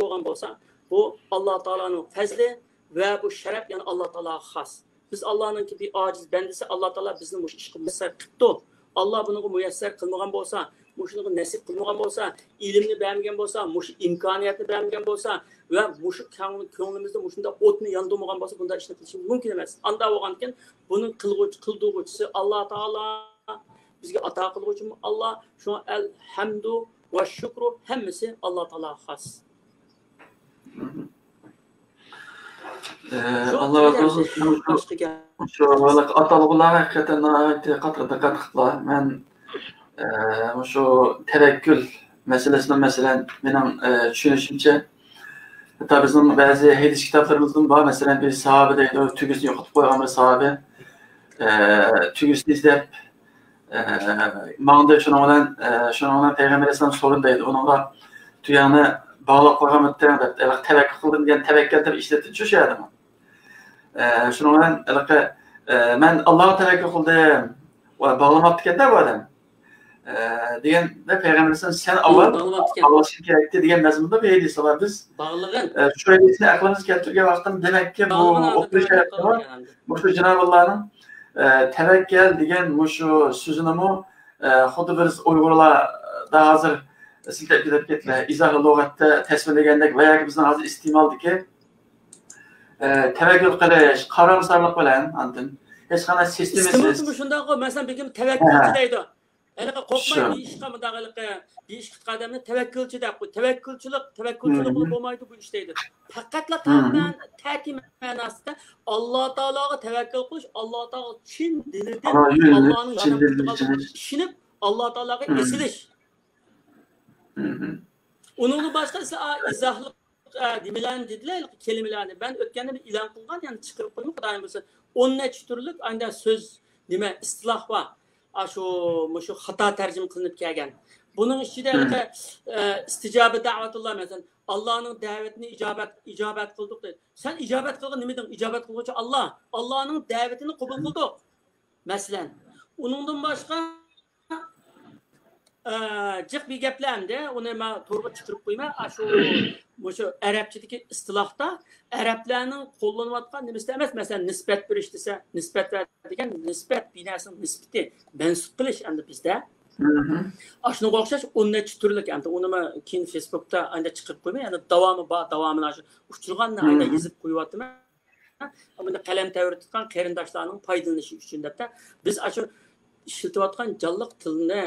بولغان بولسا، بۇ ئاللا تائالانىڭ پەزلى ۋە بۇ شەرەپ يەنە ئاللا تائالاغا خاس. بىز ئاللانىڭكى بىر ئاجىز بەندىسى، ئاللا تائالا بىزنى مۇشۇ ئىشقا مۇيەسسەر قىپتۇ. ئاللا بۇنىڭغا مۇيەسسەر قىلمىغان بولسا، مۇشۇنىڭغا نەسىپ قىلمىغان بولسا، ئىلىمنى بەرمىگەن بولسا، مۇشۇ ئىمكانىيەتنى بەرمىگەن بولسا ۋە مۇشۇ كۆڭ-، كۆڭلىمىزدە مۇشۇنداق ئوتنى ياندۇرمىغان بولسا، بۇنداق ئىشنى قىلىشىمىز مۇمكىن ئەمەس. ئانداق بولغاندىكىن بۇنىڭ قىلغۇچ-، قىلدۇرغۇچىسى ئاللا تائالا، بىزگە ئاتا قىلغۇچىمۇ ئاللا. شۇڭا ئەلھەمدۇ ۋە شۈكرۇ ھەممىسى ئاللا تائالاغا خاس. ئە، شۇ ئاللا رازى بولسۇن. باشقا گەپ. شۇ ئاتالغۇلار ھەقىقەتەن ناھايىتى قاتتىق دىققەت قىپلا. مەن، ئە، مۇشۇ تەۋەككۈل مەسىلىسىنى، مەسىلەن، مېنىڭ، ئە، چۈشىنىشىمچە، ھەتتا بىزنىڭ بەزى ھەدىس كىتابلىرىمىزدىمۇ بار. مەسىلەن، بىر ساھابە دەيدۇ، تۆگىسىنى يوقىتىپ قويغان بىر ساھابە، ئە، تۆگىسىنى ئىزدەپ، ئە، ماڭدى. شۇنىڭ بىلەن، ئە، شۇنىڭ بىلەن پەيغەمبەر ئەلەيھىسسالام سورىدى دەيدۇ ئۇنىڭغا، «تۆگەڭنى باغلاپ قويغانمىدىڭ؟» دەپ، ھېلىقى تەۋەككۈل قىلدىم دېگەن تەۋەككەل دەپ ئىشلىتىدۇ شۇ يەردىمۇ. ئە، شۇنىڭ بىلەن ھېلىقى، ئە، «مەن ئاللاغا تەۋەككۈل قىلدىم» ۋە باغلىماپتىكەن-دە بۇ ئادەم. ئە، دېگەندە پەيغەمبەر ئەلەيھىسسالام، «سەن ئاۋۋال باغلىماپتىكەن. باغلىشىڭ كېرەكتى» دېگەن مەزمۇندا بىر ھەدىس بار. بىز، باغلىغىن. ئە، شۇ ھەدىسنى ئەقلىمىزگە كەلتۈرگەن ۋاقىتتا، دېمەككى، بۇ باغلىغىن ئوقۇش شەرتىمۇ، مۇشۇ جانابىللانىڭ، ئە، تەۋەككەل دېگەن مۇشۇ سۆزىنىمۇ، ئە، خۇددى بىز ئۇيغۇرلاردا ھازىر سىلتەپ كېتىپ كەتكەن ئىزاھى لۇغەتتە تەسۋىرلىگەندەك ۋە ياكى بىزنىڭ ھازىر ئىستېمالدىكى، ئە، تەۋەككۈل قىلىش، قارامسارلىق بىلەن ئاندىن ھېچقانداق سىستېمىسىز. ئىستېمالدىمۇ شۇنداققۇ، مەسىلەن، بىر كىم تەۋەككۈلچى دەيدۇ. ھېلىقى قورقماي بىر ئىشقا مۇنداق ھېلىقى بىر ئىشقا چىققان ئادەمنى تەۋەككۈلچى دەپ قوي. تەۋەككۈلچىلىك، تەۋەككۈلچىلىك بولمايدۇ بۇ ئىش دەيدۇ. پەقەتلا تەكى مەناسىدا ئاللا تائالاغا تەۋەككۈل قىلىش، ئاللا تائالاغا چىن دىلىدىن، ئاللانىڭ ياردەم قىلىدىغانلىقىغا ئىشىنىپ، ئاللا تائالاغا ئېسىلىش. ئۇنىڭدىن باشقا سىلەر ئىزاھلىق، ئە، نېمىلەرنى دېدىلەر، كەلىمىلەرنى. مەن ئۆتكەندە بىر ئېلان قىلغان، يەنە چىقىرىپ قويدۇم، خۇدايىم بۇيرۇسا. ئون نەچچە تۈرلۈك ئانداق سۆز، نېمە، ئىستىلاھ بار. ئاشۇ، مۇشۇ خاتا تەرجىمە قىلىنىپ كەلگەن. بۇنىڭ ئىچىدە ھېلىقى، ئە، ئىستىجابە دەۋەتۇللا، مەسىلەن، ئاللانىڭ دەۋىتىنى ئىجابەت، ئىجابەت قىلدۇق دەيدۇ. سەن ئىجابەت قىلغان نېمە دېدىڭ؟ ئىجابەت قىلغۇچى ئاللا. ئاللانىڭ دەۋىتىنى قوبۇل قىلدۇق. مەسىلەن، ئۇنىڭدىن باشقا، ئە، جىق بىر گەپلەر ئەمدى، ئۇنى مەن تورغا چىقىرىپ قويىمەن. ئاشۇ، مۇشۇ ئەرەبچىدىكى ئىستىلاھتا ئەرەبلەرنىڭ قوللىنىۋاتقان نېمىسى ئەمەس، مەسىلەن، نىسبەت بېرىش دېسە، نىسبەت بەر دېگەن، نىسبەت، بىر نەرسىنىڭ نىسبىتى، مەنسۇپ قىلىش ئەمدى بىزدە. ئاشۇنىڭغا ئوخشاش ئون نەچچە تۈرلۈك ئەمدى، ئۇنىمۇ كېيىن فېيسبۇكتا ئەمدى چىقىرىپ قويىمەن، يەنە داۋامى بار، داۋامىنى ئاشۇ ئۇچرىغاننى ئەمدى يېزىپ قويۇۋاتىمەن. ئەمدى قەلەم تەۋرىتىۋاتقان قېرىنداشلارنىڭ پايدىلىنىشى ئۈچۈن دەپتە، بىز ئاشۇ ئىشلىتىۋاتقان جانلىق تىلنى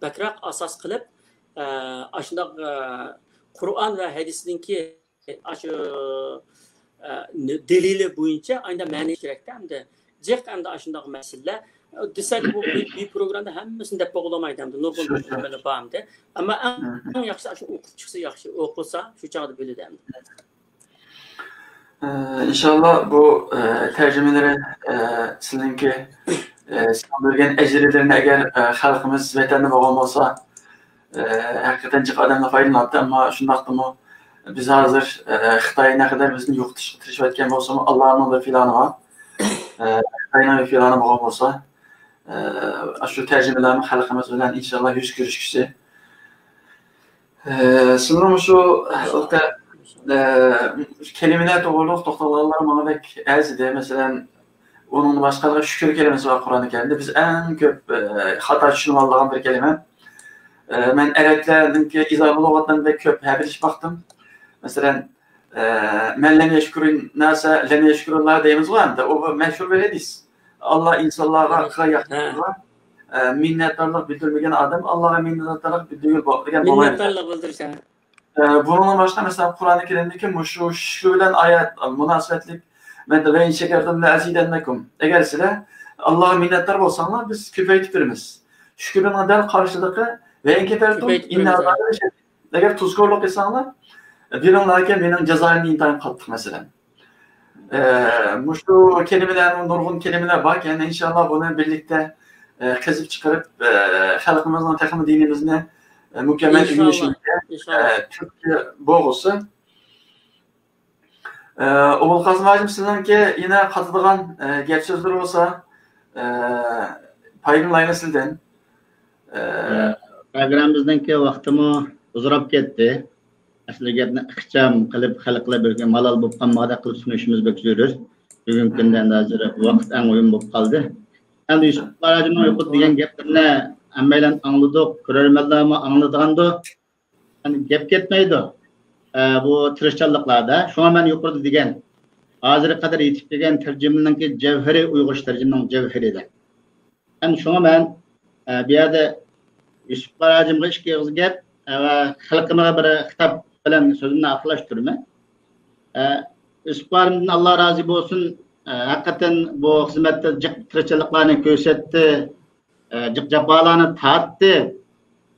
بەكرەك ئاساس قىلىپ، ئە، ئاشۇنداق، ئە، قۇرئان ۋە ھەدىسنىڭكى ئاشۇ، ئە، دەلىلى بويىچە ئايدا مەنى كېرەكتە ئەمدى. جىق ئەمدى ئاشۇنداق مەسىلىلەر دېسەك، بۇ بىر، بىر پروگرامدا ھەممىسىنى دەپ بولغىلىمايدۇ ئەمدى. نۇرغۇن مەسىلىلەر بار ئەمدى. ئەمما ئەڭ، ئەڭ ياخشىسى ئاشۇ ئوقۇپ چىقسا ياخشى، ئوقۇسا شۇ چاغدا بىلىدۇ ئەمدى. ئىنشاللا بۇ، ئە، تەرجىمىلىرى، ئە، سىلىنىڭكى، ئە، سىلەر بەرگەن ئەجىرلىرىنى ئەگەر، ئە، خەلقىمىز ۋەتەندە بولغان بولسا، ئە، ھەقىقەتەن جىق ئادەملەر پايدىلىناتتى. ئەمما شۇنداقتىمۇ بىز ھازىر، ئە، خىتاي نەقەدەر بىزنى يوقىتىشقا تىرىشىۋاتقان بولسىمۇ، ئاللانىڭ بىر پىلانى بار. ئە، خىتاينىڭ بىر پىلانى بولغان بولسا، ئە، ئاشۇ تەرجىمىلەرمۇ خەلقىمىز بىلەن ئىنشاللا يۈز كۆرۈشكۈسى. ئە، سىلىنىڭ شۇ، ئە، كەلىمىلەر توغرۇلۇق توختالغانلار ماڭا بەك ئەرزىدى. مەسىلەن، ئۇنىڭدىن باشقا شۈكۈر كەلىمىسى بار قۇرئان كەرىمدە. بىز ئەڭ كۆپ، ئە، خاتا چۈشىنىۋالىدىغان بىر كەلىمە. ئە، مەن ئەرەبلەرنىڭكى ئىزاھى لۇغەتلىرىنى بەك كۆپ ھەپىلىشىپ باقتىم. مەسىلەن، ئە، «مەن لەم يەشكۇرۇن ناسە لەم يەشكۇرۇللا» دەيمىزغۇ ئەمدى. ئۇ بىر مەشھۇر بىر ھەدىس. ئاللا ئىنسانلارغا قىلغان ياخشىلىقىغا، ئە، مىننەتدارلىق بىلدۈرمىگەن ئادەم ئاللاغا مىننەتدارلىق بىلدۈرگىلى بولمايدۇ. مىننەتدارلىق بىلدۈرسە. ئە، بۇنىڭدىن باشقا، مەسىلەن، قۇرئان كەرىمدىكى مۇشۇ شۇ بىلەن ئايەت مۇناسىۋەتلىك لَئِن شَكَرْتُمْ لَأَزِيدَنَّكُمْ. ئەگەر سىلەر ئاللاغا مىننەتدار بولساڭلار، بىز كۆپەيتىپ بېرىمىز. شۈكرىنىڭ دەل قارشىلىقى، لَئِن كَفَرْتُمْ كۆپەيتىپ بېرىمىز. ئەگەر تۇزكورلۇق قىلساڭلار، بىلىڭلاركى، مېنىڭ جازايىم ئىنتايىن قاتتىق، مەسىلەن. ئە، مۇشۇ كەلىمىلەرنىڭ نۇرغۇن كەلىمىلەر باركەن، ئىنشاللا بۇنى بىرلىكتە، ئە، قېزىپ چىقىرىپ، ئە، خەلقىمىزنىڭ تېخىمۇ دىنىمىزنى، ئە، مۇكەممەل ئۆگىنىشىگە، ئە، تۈرتكە بولغۇسى. ئە، ئوبۇلقاسىم ھاجىم، سىزنىڭكى يەنە قاتىدىغان، ئە، گەپ سۆزلىرى بولسا، ئە، پايدىلىنايلى سىزدىن. ئە، پروگراممىمىزنىڭكى ۋاقتىمۇ ئۇزىراپ كەتتى. ئەسلى گەپنى ئىخچام قىلىپ، خەلقلەر بىر مالال بولۇپ قالمىغۇدەك قىلىپ سۇنۇشىمىز بەك زۆرۈر. بۈگۈنكى كۈندە ئەمدى ھازىر ۋاقىت ئەڭ مۇھىم بولۇپ قالدى. ئەمدى يۈسۈپ ھاجىمنىڭ يۇقىرىدا دېگەن گەپلىرىنى ھەممەيلەن ئاڭلىدۇق، كۆرەرمەنلەرمۇ ئاڭلىدىغاندۇ. يەنى گەپ كەتمەيدۇ، ئە، بۇ تىرىشچانلىقلاردا. شۇڭا مەن يۇقىرىدا دېگەن، ھازىرغا قەدەر يېتىپ كەلگەن تەرجىمىنىڭكى جەۋھىرى، ئۇيغۇرچە تەرجىمىنىڭ جەۋھىرى دەپ. ئەمدى شۇڭا مەن، ئە، بۇ يەردە يۈسۈپ قاراجىمغا ئىككى ئېغىز گەپ، ئە، ۋە خەلقىمگە بىر خىتاب بىلەن سۆزۈمنى ئاخىرلاشتۇرىمەن. ئە، يۈسۈپ قاراجىمدىن ئاللا رازى بولسۇن. ئە، ھەقىقەتەن بۇ خىزمەتتە جىق تىرىشچانلىقلارنى كۆرسەتتى. ئە، جىق جاپالارنى تارتتى.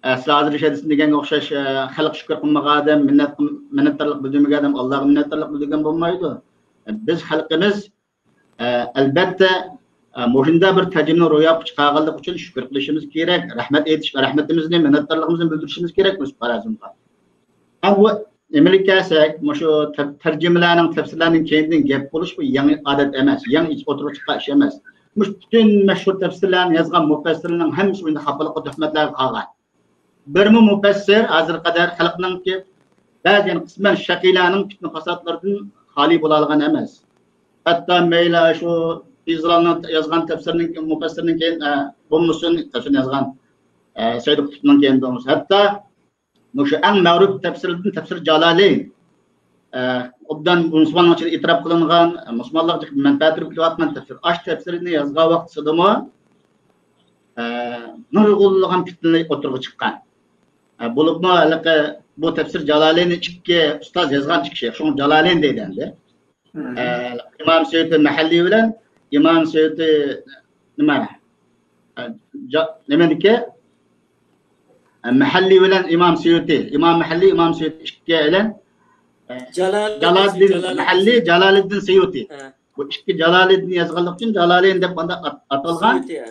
ئە، سىلەر ھازىر شەھىدىسىن دېگەنگە ئوخشاش، ئە، خەلق شۈكۈر قىلمىغان ئادەم، مىننەت، مىننەتدارلىق بىلدۈرمىگەن ئادەم ئاللاغا مىننەتدارلىق بىلدۈرگەن بولمايدۇ. ئە، بىز خەلقىمىز، ئە، ئەلبەتتە، ئە، مۇشۇنداق بىر تەرجىمىنى روياپقا چىقارغانلىقى ئۈچۈن شۈكۈر قىلىشىمىز كېرەك، رەھمەت ئېيتىش، رەھمىتىمىزنى، مىننەتدارلىقىمىزنى بىلدۈرۈشىمىز كېرەك مۇشۇ خارەزمغا. ھەم بۇ نېمىلىك كەلسەك، مۇشۇ تەر-، تەرجىمىلەرنىڭ، تەپسىرلەرنىڭ كەينىدىن گەپ بولۇش، بۇ يېڭى ئادەت ئەمەس، يېڭى ئوتتۇرىغا چىققان ئىش ئەمەس. مۇشۇ پۈتۈن مەشھۇر تەپسىرلەرنى يازغان مۇپەسسىرلەرنىڭ ھەممىسى مۇشۇنداق خاپىلىققا، تۆھمەتلەرگە قالغان. بىرمۇ مۇپەسسىر ھازىرغا قەدەر خەلقنىڭكى بەزى، يەنى قىسمەن شەقىلەرنىڭ پىتنە-پاساتلىرىدىن خالىي بولالىغان ئەمەس. ھەتتا مەيلى شۇ پىزىلاننىڭ يازغان تەپسىرىنىڭ، مۇپەسسىرىنىڭ كەينى، ئە، بولمىسۇن، تەپسىرنى يازغان، ئە، سەيد قۇتۇبنىڭ كەينىدە بولمىسۇن. ھەتتا مۇشۇ ئەڭ مەغرۇپ تەپسىرىدىن تەپسىر جالالەين، ئە، ئوبدان مۇسۇلمانلار ئىچىدە ئېتىراپ قىلىنغان، مۇسۇلمانلارغا جىق مەنپەئەت بېرىپ كېلىۋاتقان تەپسىر. ئاشۇ تەپسىرنى يازغان ۋاقتىدىمۇ، ئە، نۇرغۇنلىغان پىتنىلەر ئوتتۇرىغا چىققان. ئە، بولۇپمۇ ھېلىقى بۇ تەپسىر جالالەيننى ئىككى ئۇستاز يازغان ئىككى شەيخ. شۇڭا جالالەين دەيدۇ ئەمدى. ئە، ئىمام سۇيۇتى مەھەللى بىلەن ئىمام سۇيۇتى نېمە؟ ئە، جا-، نېمىدىكى؟ ئە، مەھەللى بىلەن ئىمام سۇيۇتى. ئىمام مەھەللى، ئىمام سۇيۇتى ئىككىيلەن، ئە، جالالىدىن، جالالىدىن جالالىدىن. مەھەللى، جالالىدىن سۇيۇتى. ھە. بۇ ئىككى جالالىدىن يازغانلىقى ئۈچۈن جالالەين دەپ ئانداق ئات-، ئاتالغان. سۇيۇتى، ھە.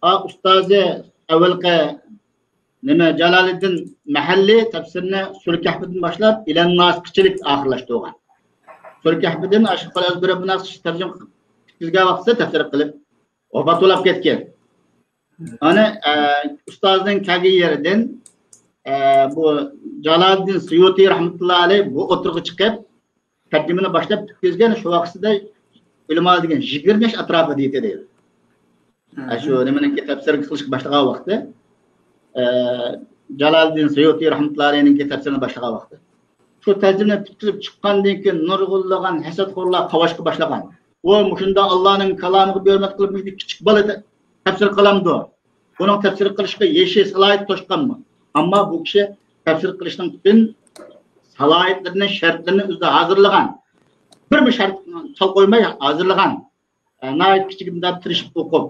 ئا، ئۇستازى ئەۋۋەلقى نېمە، جالالىدىن مەھەللى تەپسىرنى سۈرە كەھپىدىن باشلاپ، ئىلەن ناسقىچىلىك ئاخىرلاشتۇرغان. سۈرە كەھپىدىن ئاشۇ قۇل ئەئۇزۇ بىرەببىن ناس تەرجىمە قىلىپ پۈتكۈزگەن ۋاقتىدا تەپسىر قىلىپ ۋاپات بولاپ كەتكەن. ئانا، ئە، ئۇستازنىڭ كەلگەن يېرىدىن، ئە، بۇ جالالىدىن سۇيۇتى رەھمەتۇللا ئەلەيھ بۇ ئوتتۇرىغا چىقىپ، تەرجىمىنى باشلاپ پۈتكۈزگەن شۇ ۋاقتىدا ئۆلىمالار دېگەن يىگىرمە ياش ئەتراپىدا ئىدى دەيدۇ. ئە، شۇ نېمىنىڭكى تەپسىرىگە قىلىشقا باشلىغان ۋاقتى، ئە، جالالىدىن سۇيۇتى رەھمەتۇللا ئەلەيھنىڭكى تەپسىرىنى باشلىغان ۋاقتى. شۇ تەرجىمىنى پۈتكۈزۈپ چىققاندىن كېيىن نۇرغۇنلىغان ھەسەتخورلار قاۋاشقا باشلىغان. ئۇ مۇشۇنداق ئاللانىڭ كالامىغا بىر ھۆرمەت قىلىپ، مۇشۇنداق كىچىك بالا تەپسىر قىلامدۇ؟ بۇنىڭ تەپسىر قىلىشقا يېشى، سالاھىيىتى توشقانمۇ؟ ئەمما بۇ كىشى تەپسىر قىلىشنىڭ پۈتۈن سالاھىيەتلىرىنى، شەرتلىرىنى ئۆزى ھازىرلىغان. بىرمۇ شەرت چالا قويماي ھازىرلىغان. ئە، ناھايىتى كىچىكىدىن تىرىشىپ ئوقۇپ،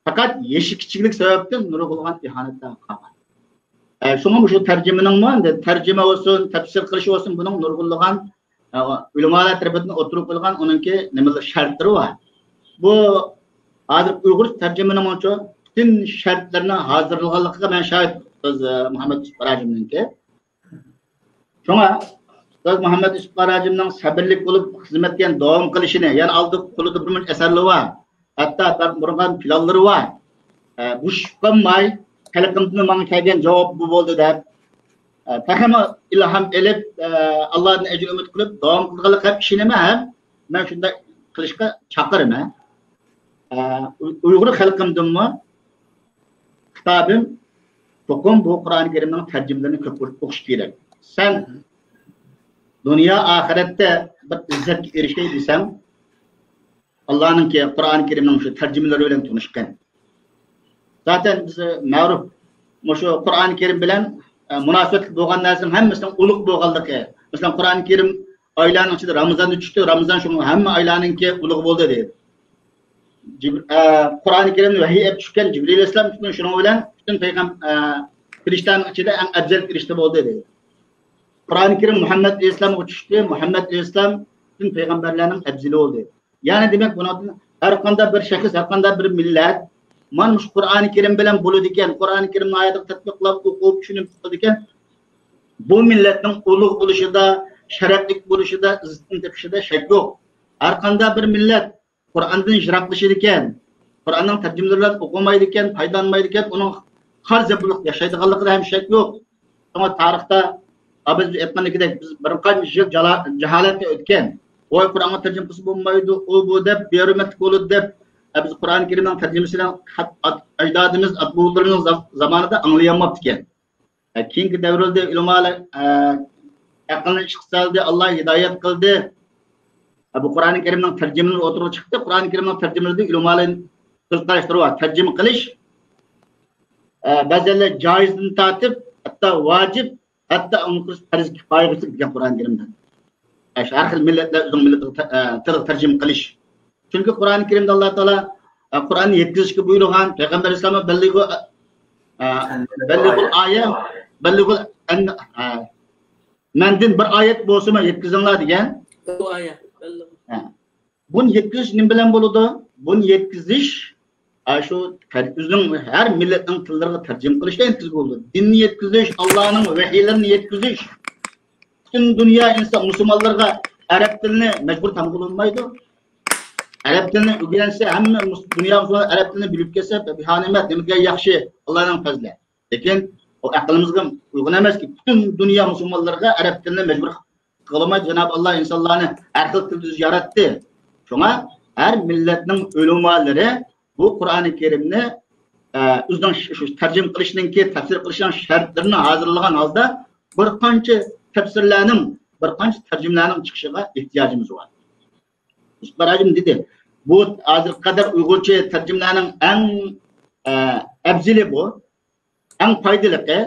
پەقەت يېشى كىچىكلىك سەۋەبتىن نۇرغۇنلىغان ئىھانەتلەرگە قالغان. ئە، شۇڭا مۇشۇ تەرجىمىنىڭمۇ، ئەمدى تەرجىمە بولسۇن، تەپسىر قىلىش بولسۇن، بۇنىڭ نۇرغۇنلىغان، ئە، ئۆلىمالار تەرىپىدىن ئوتتۇرىغا قويۇلغان ئۇنىڭكى نېمىلەر، شەرتلىرى بار. بۇ ھازىر ئۇيغۇرچە تەرجىمىنىڭ شۇ پۈتۈن شەرتلىرىنى ھازىرلىغانلىقىغا مەن شاھىت، ئۇستاز، ئە، مۇھەممەد يۈسۈپ ھاجىمنىڭكى. شۇڭا ئۇستاز مۇھەممەد يۈسۈپ قارا ھاجىمنىڭ سەبرلىك بولۇپ خىزمەتكە داۋام قىلىشىنى، يەنە ئالدى قولىدا بىر مۇنچە ئەسەرلىرى بار، ھەتتا بۇرۇنغان پىلانلىرى بار. ئە، بوشىشىپ قالماي، خەلقىمدىن ماڭا كەلگەن جاۋاب بۇ بولدى دەپ، ئە، تېخىمۇ ئىلھام ئېلىپ، ئە، ئاللادىن ئەجىر ئۈمىد قىلىپ داۋام قىلىدىغانلىقىغا ئىشىنىمەن ھەم مەن شۇنداق قىلىشقا چاقىرىمەن. ئە، ئۇ-، ئۇيغۇر خەلقىمدىنمۇ خىتابىم، چوقۇم بۇ قۇرئان كەرىمنىڭ تەرجىمىلىرىنى كۆپ ئوقۇش كېرەك. سەن دۇنيا ئاخىرەتتە بىر ئىززەتكە ئېرىشەي دېسەڭ، ئاللانىڭكى قۇرئان كەرىمنىڭ شۇ تەرجىمىلىرى بىلەن تونۇشقىن. زاتەن بىز مەرۇپ مۇشۇ قۇرئان كەرىم بىلەن، ئە، مۇناسىۋەتلىك بولغان نەرسىنىڭ ھەممىسىنىڭ ئۇلۇغ بولغانلىقى. مەسىلەن، قۇرئان كەرىم ئايلارنىڭ ئىچىدە رامىزاندا چۈشتى، رامىزان شۇڭا ھەممە ئايلارنىڭكى ئۇلۇغى بولدى دەيدۇ. جىب-، ئە، قۇرئانى كەرىمنى ۋەھىي ئېلىپ چۈشكەن جىبرىل ئەلەيھىسسالام، شۇنىڭ بىلەن پۈتۈن پەيغەم-، ئە، پىرىشتەنىڭ ئىچىدە ئەڭ ئەپزەل پىرىشتە بولدى دەيدۇ. قۇرئانى كەرىم مۇھەممەد ئەلەيھىسسالامغا چۈشتى، مۇھەممەد ئەلەيھىسسالام پۈتۈن پەيغەمبەرلەرنىڭ ئەپزىلى بولدى. يەنى دېمەك، بۇنىڭدىن ھەر قانداق بىر شەخس، ھەر قانداق بىر مىللەت مانا مۇشۇ قۇرئانى كەرىم بىلەن بولىدىكەن، قۇرئانى كەرىمنى ھاياتىغا تەتبىقلاپ، ئوقۇپ، چۈشىنىپ قىلىدىكەن، بۇ مىللەتنىڭ ئۇلۇغ بولۇشىدا، شەرەپلىك بولۇشىدا، ئىززىتىنى تېپىشىدا شەك يوق. ھەر قانداق بىر مىللەت قۇرئاندىن يىراقلىشىدىكەن، قۇرئاننىڭ تەرجىمىلىرىنى ئوقۇمايدىكەن، پايدىلانمايدىكەن، ئۇنىڭ خار زەبۇنلۇق ياشايدىغانلىقىدا ھەم شەك يوق. شۇڭا تارىختا، ئا، بىز ئېيتقاندىكىدەك، بىز بىر قانچە يىل جالا-، جاھالەتتە ئۆتكەن. ۋاي، قۇرئانغا تەرجىمە قىلسا بولمايدۇ، ئۇ، بۇ دەپ، بىھۆرمەتلىك بولىدۇ دەپ، ئە، بىز قۇرئان كەرىمنىڭ تەرجىمىسىنى خەت-، ئات-، ئەجدادىمىز، ئاتىبوۋىلىرىمىز زام-، زامانىدا ئاڭلىيالماپتىكەن. ئە، كېيىنكى دەۋرلەردە ئۆلىمالار، ئە، ئەقىلنى ئىشقا سالدى، ئاللا ھىدايەت قىلدى. ئە، بۇ قۇرئان كەرىمنىڭ تەرجىمىلىرى ئوتتۇرىغا چىقتى. قۇرئان كەرىمنىڭ تەرجىمىلىرىدە ئۆلىمالار كۆز قاراشلىرى بار. تەرجىمە قىلىش، ئە، بەزىلەر جائىزدىن تارتىپ، ھەتتا ۋاجىپ، ھەتتا ئۇنىڭ پەرز كىپايىگىچە دېگەن قۇرئان كەرىمدە. ئە، شۇ ھەر خىل مىللەتلەر ئۆزىنىڭ مىللىتىغا تە-، ئە، تىلىغا تەرجىمە قىلىش. چۈنكى قۇرئان كەرىمدە ئاللا تائالا، ئە، قۇرئاننى يەتكۈزۈشكە بۇيرۇغان، پەيغەمبەر ئەلەيھىسسالامغا بەللىغۇ، ئە، بەللىغۇل ئايە، بەللىغۇل ئەن-، ئە، مەندىن بىر ئايەت بولسىمۇ يەتكۈزۈڭلار دېگەن. بۇ ئايە، بەللىغۇ. ئە. بۇنى يەتكۈزۈش نېمە بىلەن بولىدۇ؟ بۇنى يەتكۈزۈش، ئە، شۇ تەر-، ئۆزىنىڭ ھەر مىللەتنىڭ تىللىرىغا تەرجىمە قىلىش بىلەن يەتكۈزگىلى بولىدۇ. دىننى يەتكۈزۈش، ئاللانىڭ ۋەھىيلىرىنى يەتكۈزۈش. پۈتۈن دۇنيا ئىنسان، مۇسۇلمانلارغا ئەرەب تىلىنى مەجبۇر تامغىلىنمايدۇ. ئەرەب تىلىنى ئۆگەنسە، ھەممە مۇس-، دۇنيا مۇسۇلمانلار ئەرەب تىلىنى بىلىپ كەلسە، بىھانىمەت، نېمە دېگەن ياخشى، ئاللانىڭ پەزلى. لېكىن ئۇ ئەقلىمىزگە ئۇيغۇن ئەمەسكى، پۈتۈن دۇنيا مۇسۇلمانلىرىغا ئەرەب تىلىنى مەجبۇر قىلالمايدۇ. جانابى ئاللا ئىنسانلارنى ھەر خىل تىلدا ئۆزى ياراتتى. شۇڭا ھەر مىللەتنىڭ ئۆلىمالىرى بۇ قۇرئانى كەرىمنى، ئە، ئۆزىنىڭ ش-، شۇ تەرجىمە قىلىشنىڭكى، تەپسىر قىلىشنىڭ شەرتلىرىنى ھازىرلىغان ھالدا بىر قانچە تەپسىرلەرنىڭ، بىر قانچە تەرجىمىلەرنىڭ چىقىشىغا ئېھتىياجىمىز بار. ئىقبال ھاجىم دېدى، بۇ ھازىرغا قەدەر ئۇيغۇرچە تەرجىمىلەرنىڭ ئەڭ، ئە، ئەپزىلى بۇ، ئەڭ پايدىلىقى.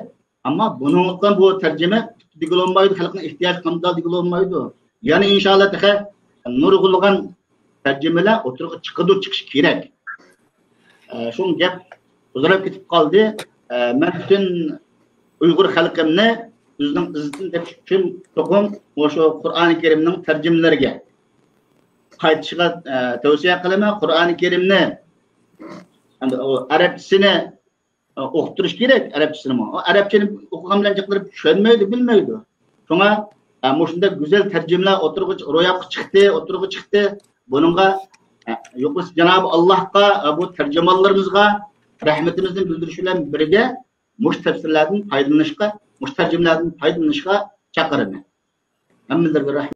ئەمما بۇنىڭلىقتىن بۇ تەرجىمە دېگىلى بولمايدۇ، خەلقنىڭ ئېھتىياجى قامدال دېگىلى بولمايدۇ. يەنە ئىنشاللا تېخى نۇرغۇنلىغان تەرجىمىلەر ئوتتۇرىغا چىقىدۇ، چىقىشى كېرەك. ئە، شۇ گەپ ئۇزىراپ كېتىپ قالدى. ئە، مەن پۈتۈن ئۇيغۇر خەلقىمنى ئۆزىنىڭ ئىززىتىنى تېپىش ئۈچۈن چوقۇم مۇشۇ قۇرئانى كەرىمنىڭ تەرجىمىلىرىگە قايتىشىغا، ئە، تەۋسىيە قىلىمەن. قۇرئانى كەرىمنى، ئەمدى ئۇ ئەرەبچىسىنى ئوقۇتتۇرۇش كېرەك، ئەرەبچىسىنىمۇ. ئۇ ئەرەبچىنى ئوقۇغان بىلەن جىقلىرىپ چۈشەنمەيدۇ، بىلمەيدۇ. شۇڭا، ئە، مۇشۇنداق گۈزەل تەرجىمىلەر ئوتتۇرىغا چىق-، روياپقا چىقتى، ئوتتۇرىغا چىقتى. بۇنىڭغا، ئە، يۇقىرىسى جانابى ئاللاھقا، ئە، بۇ تەرجىمانلىرىمىزغا رەھمىتىمىزنى بىلدۈرۈش بىلەن بىرگە مۇشۇ تەپسىرلەردىن پايدىلىنىشقا، مۇشۇ تەرجىمىلەردىن پايدىلىنىشقا چاقىرىمەن. ھەممىلەرگە رەھمەت.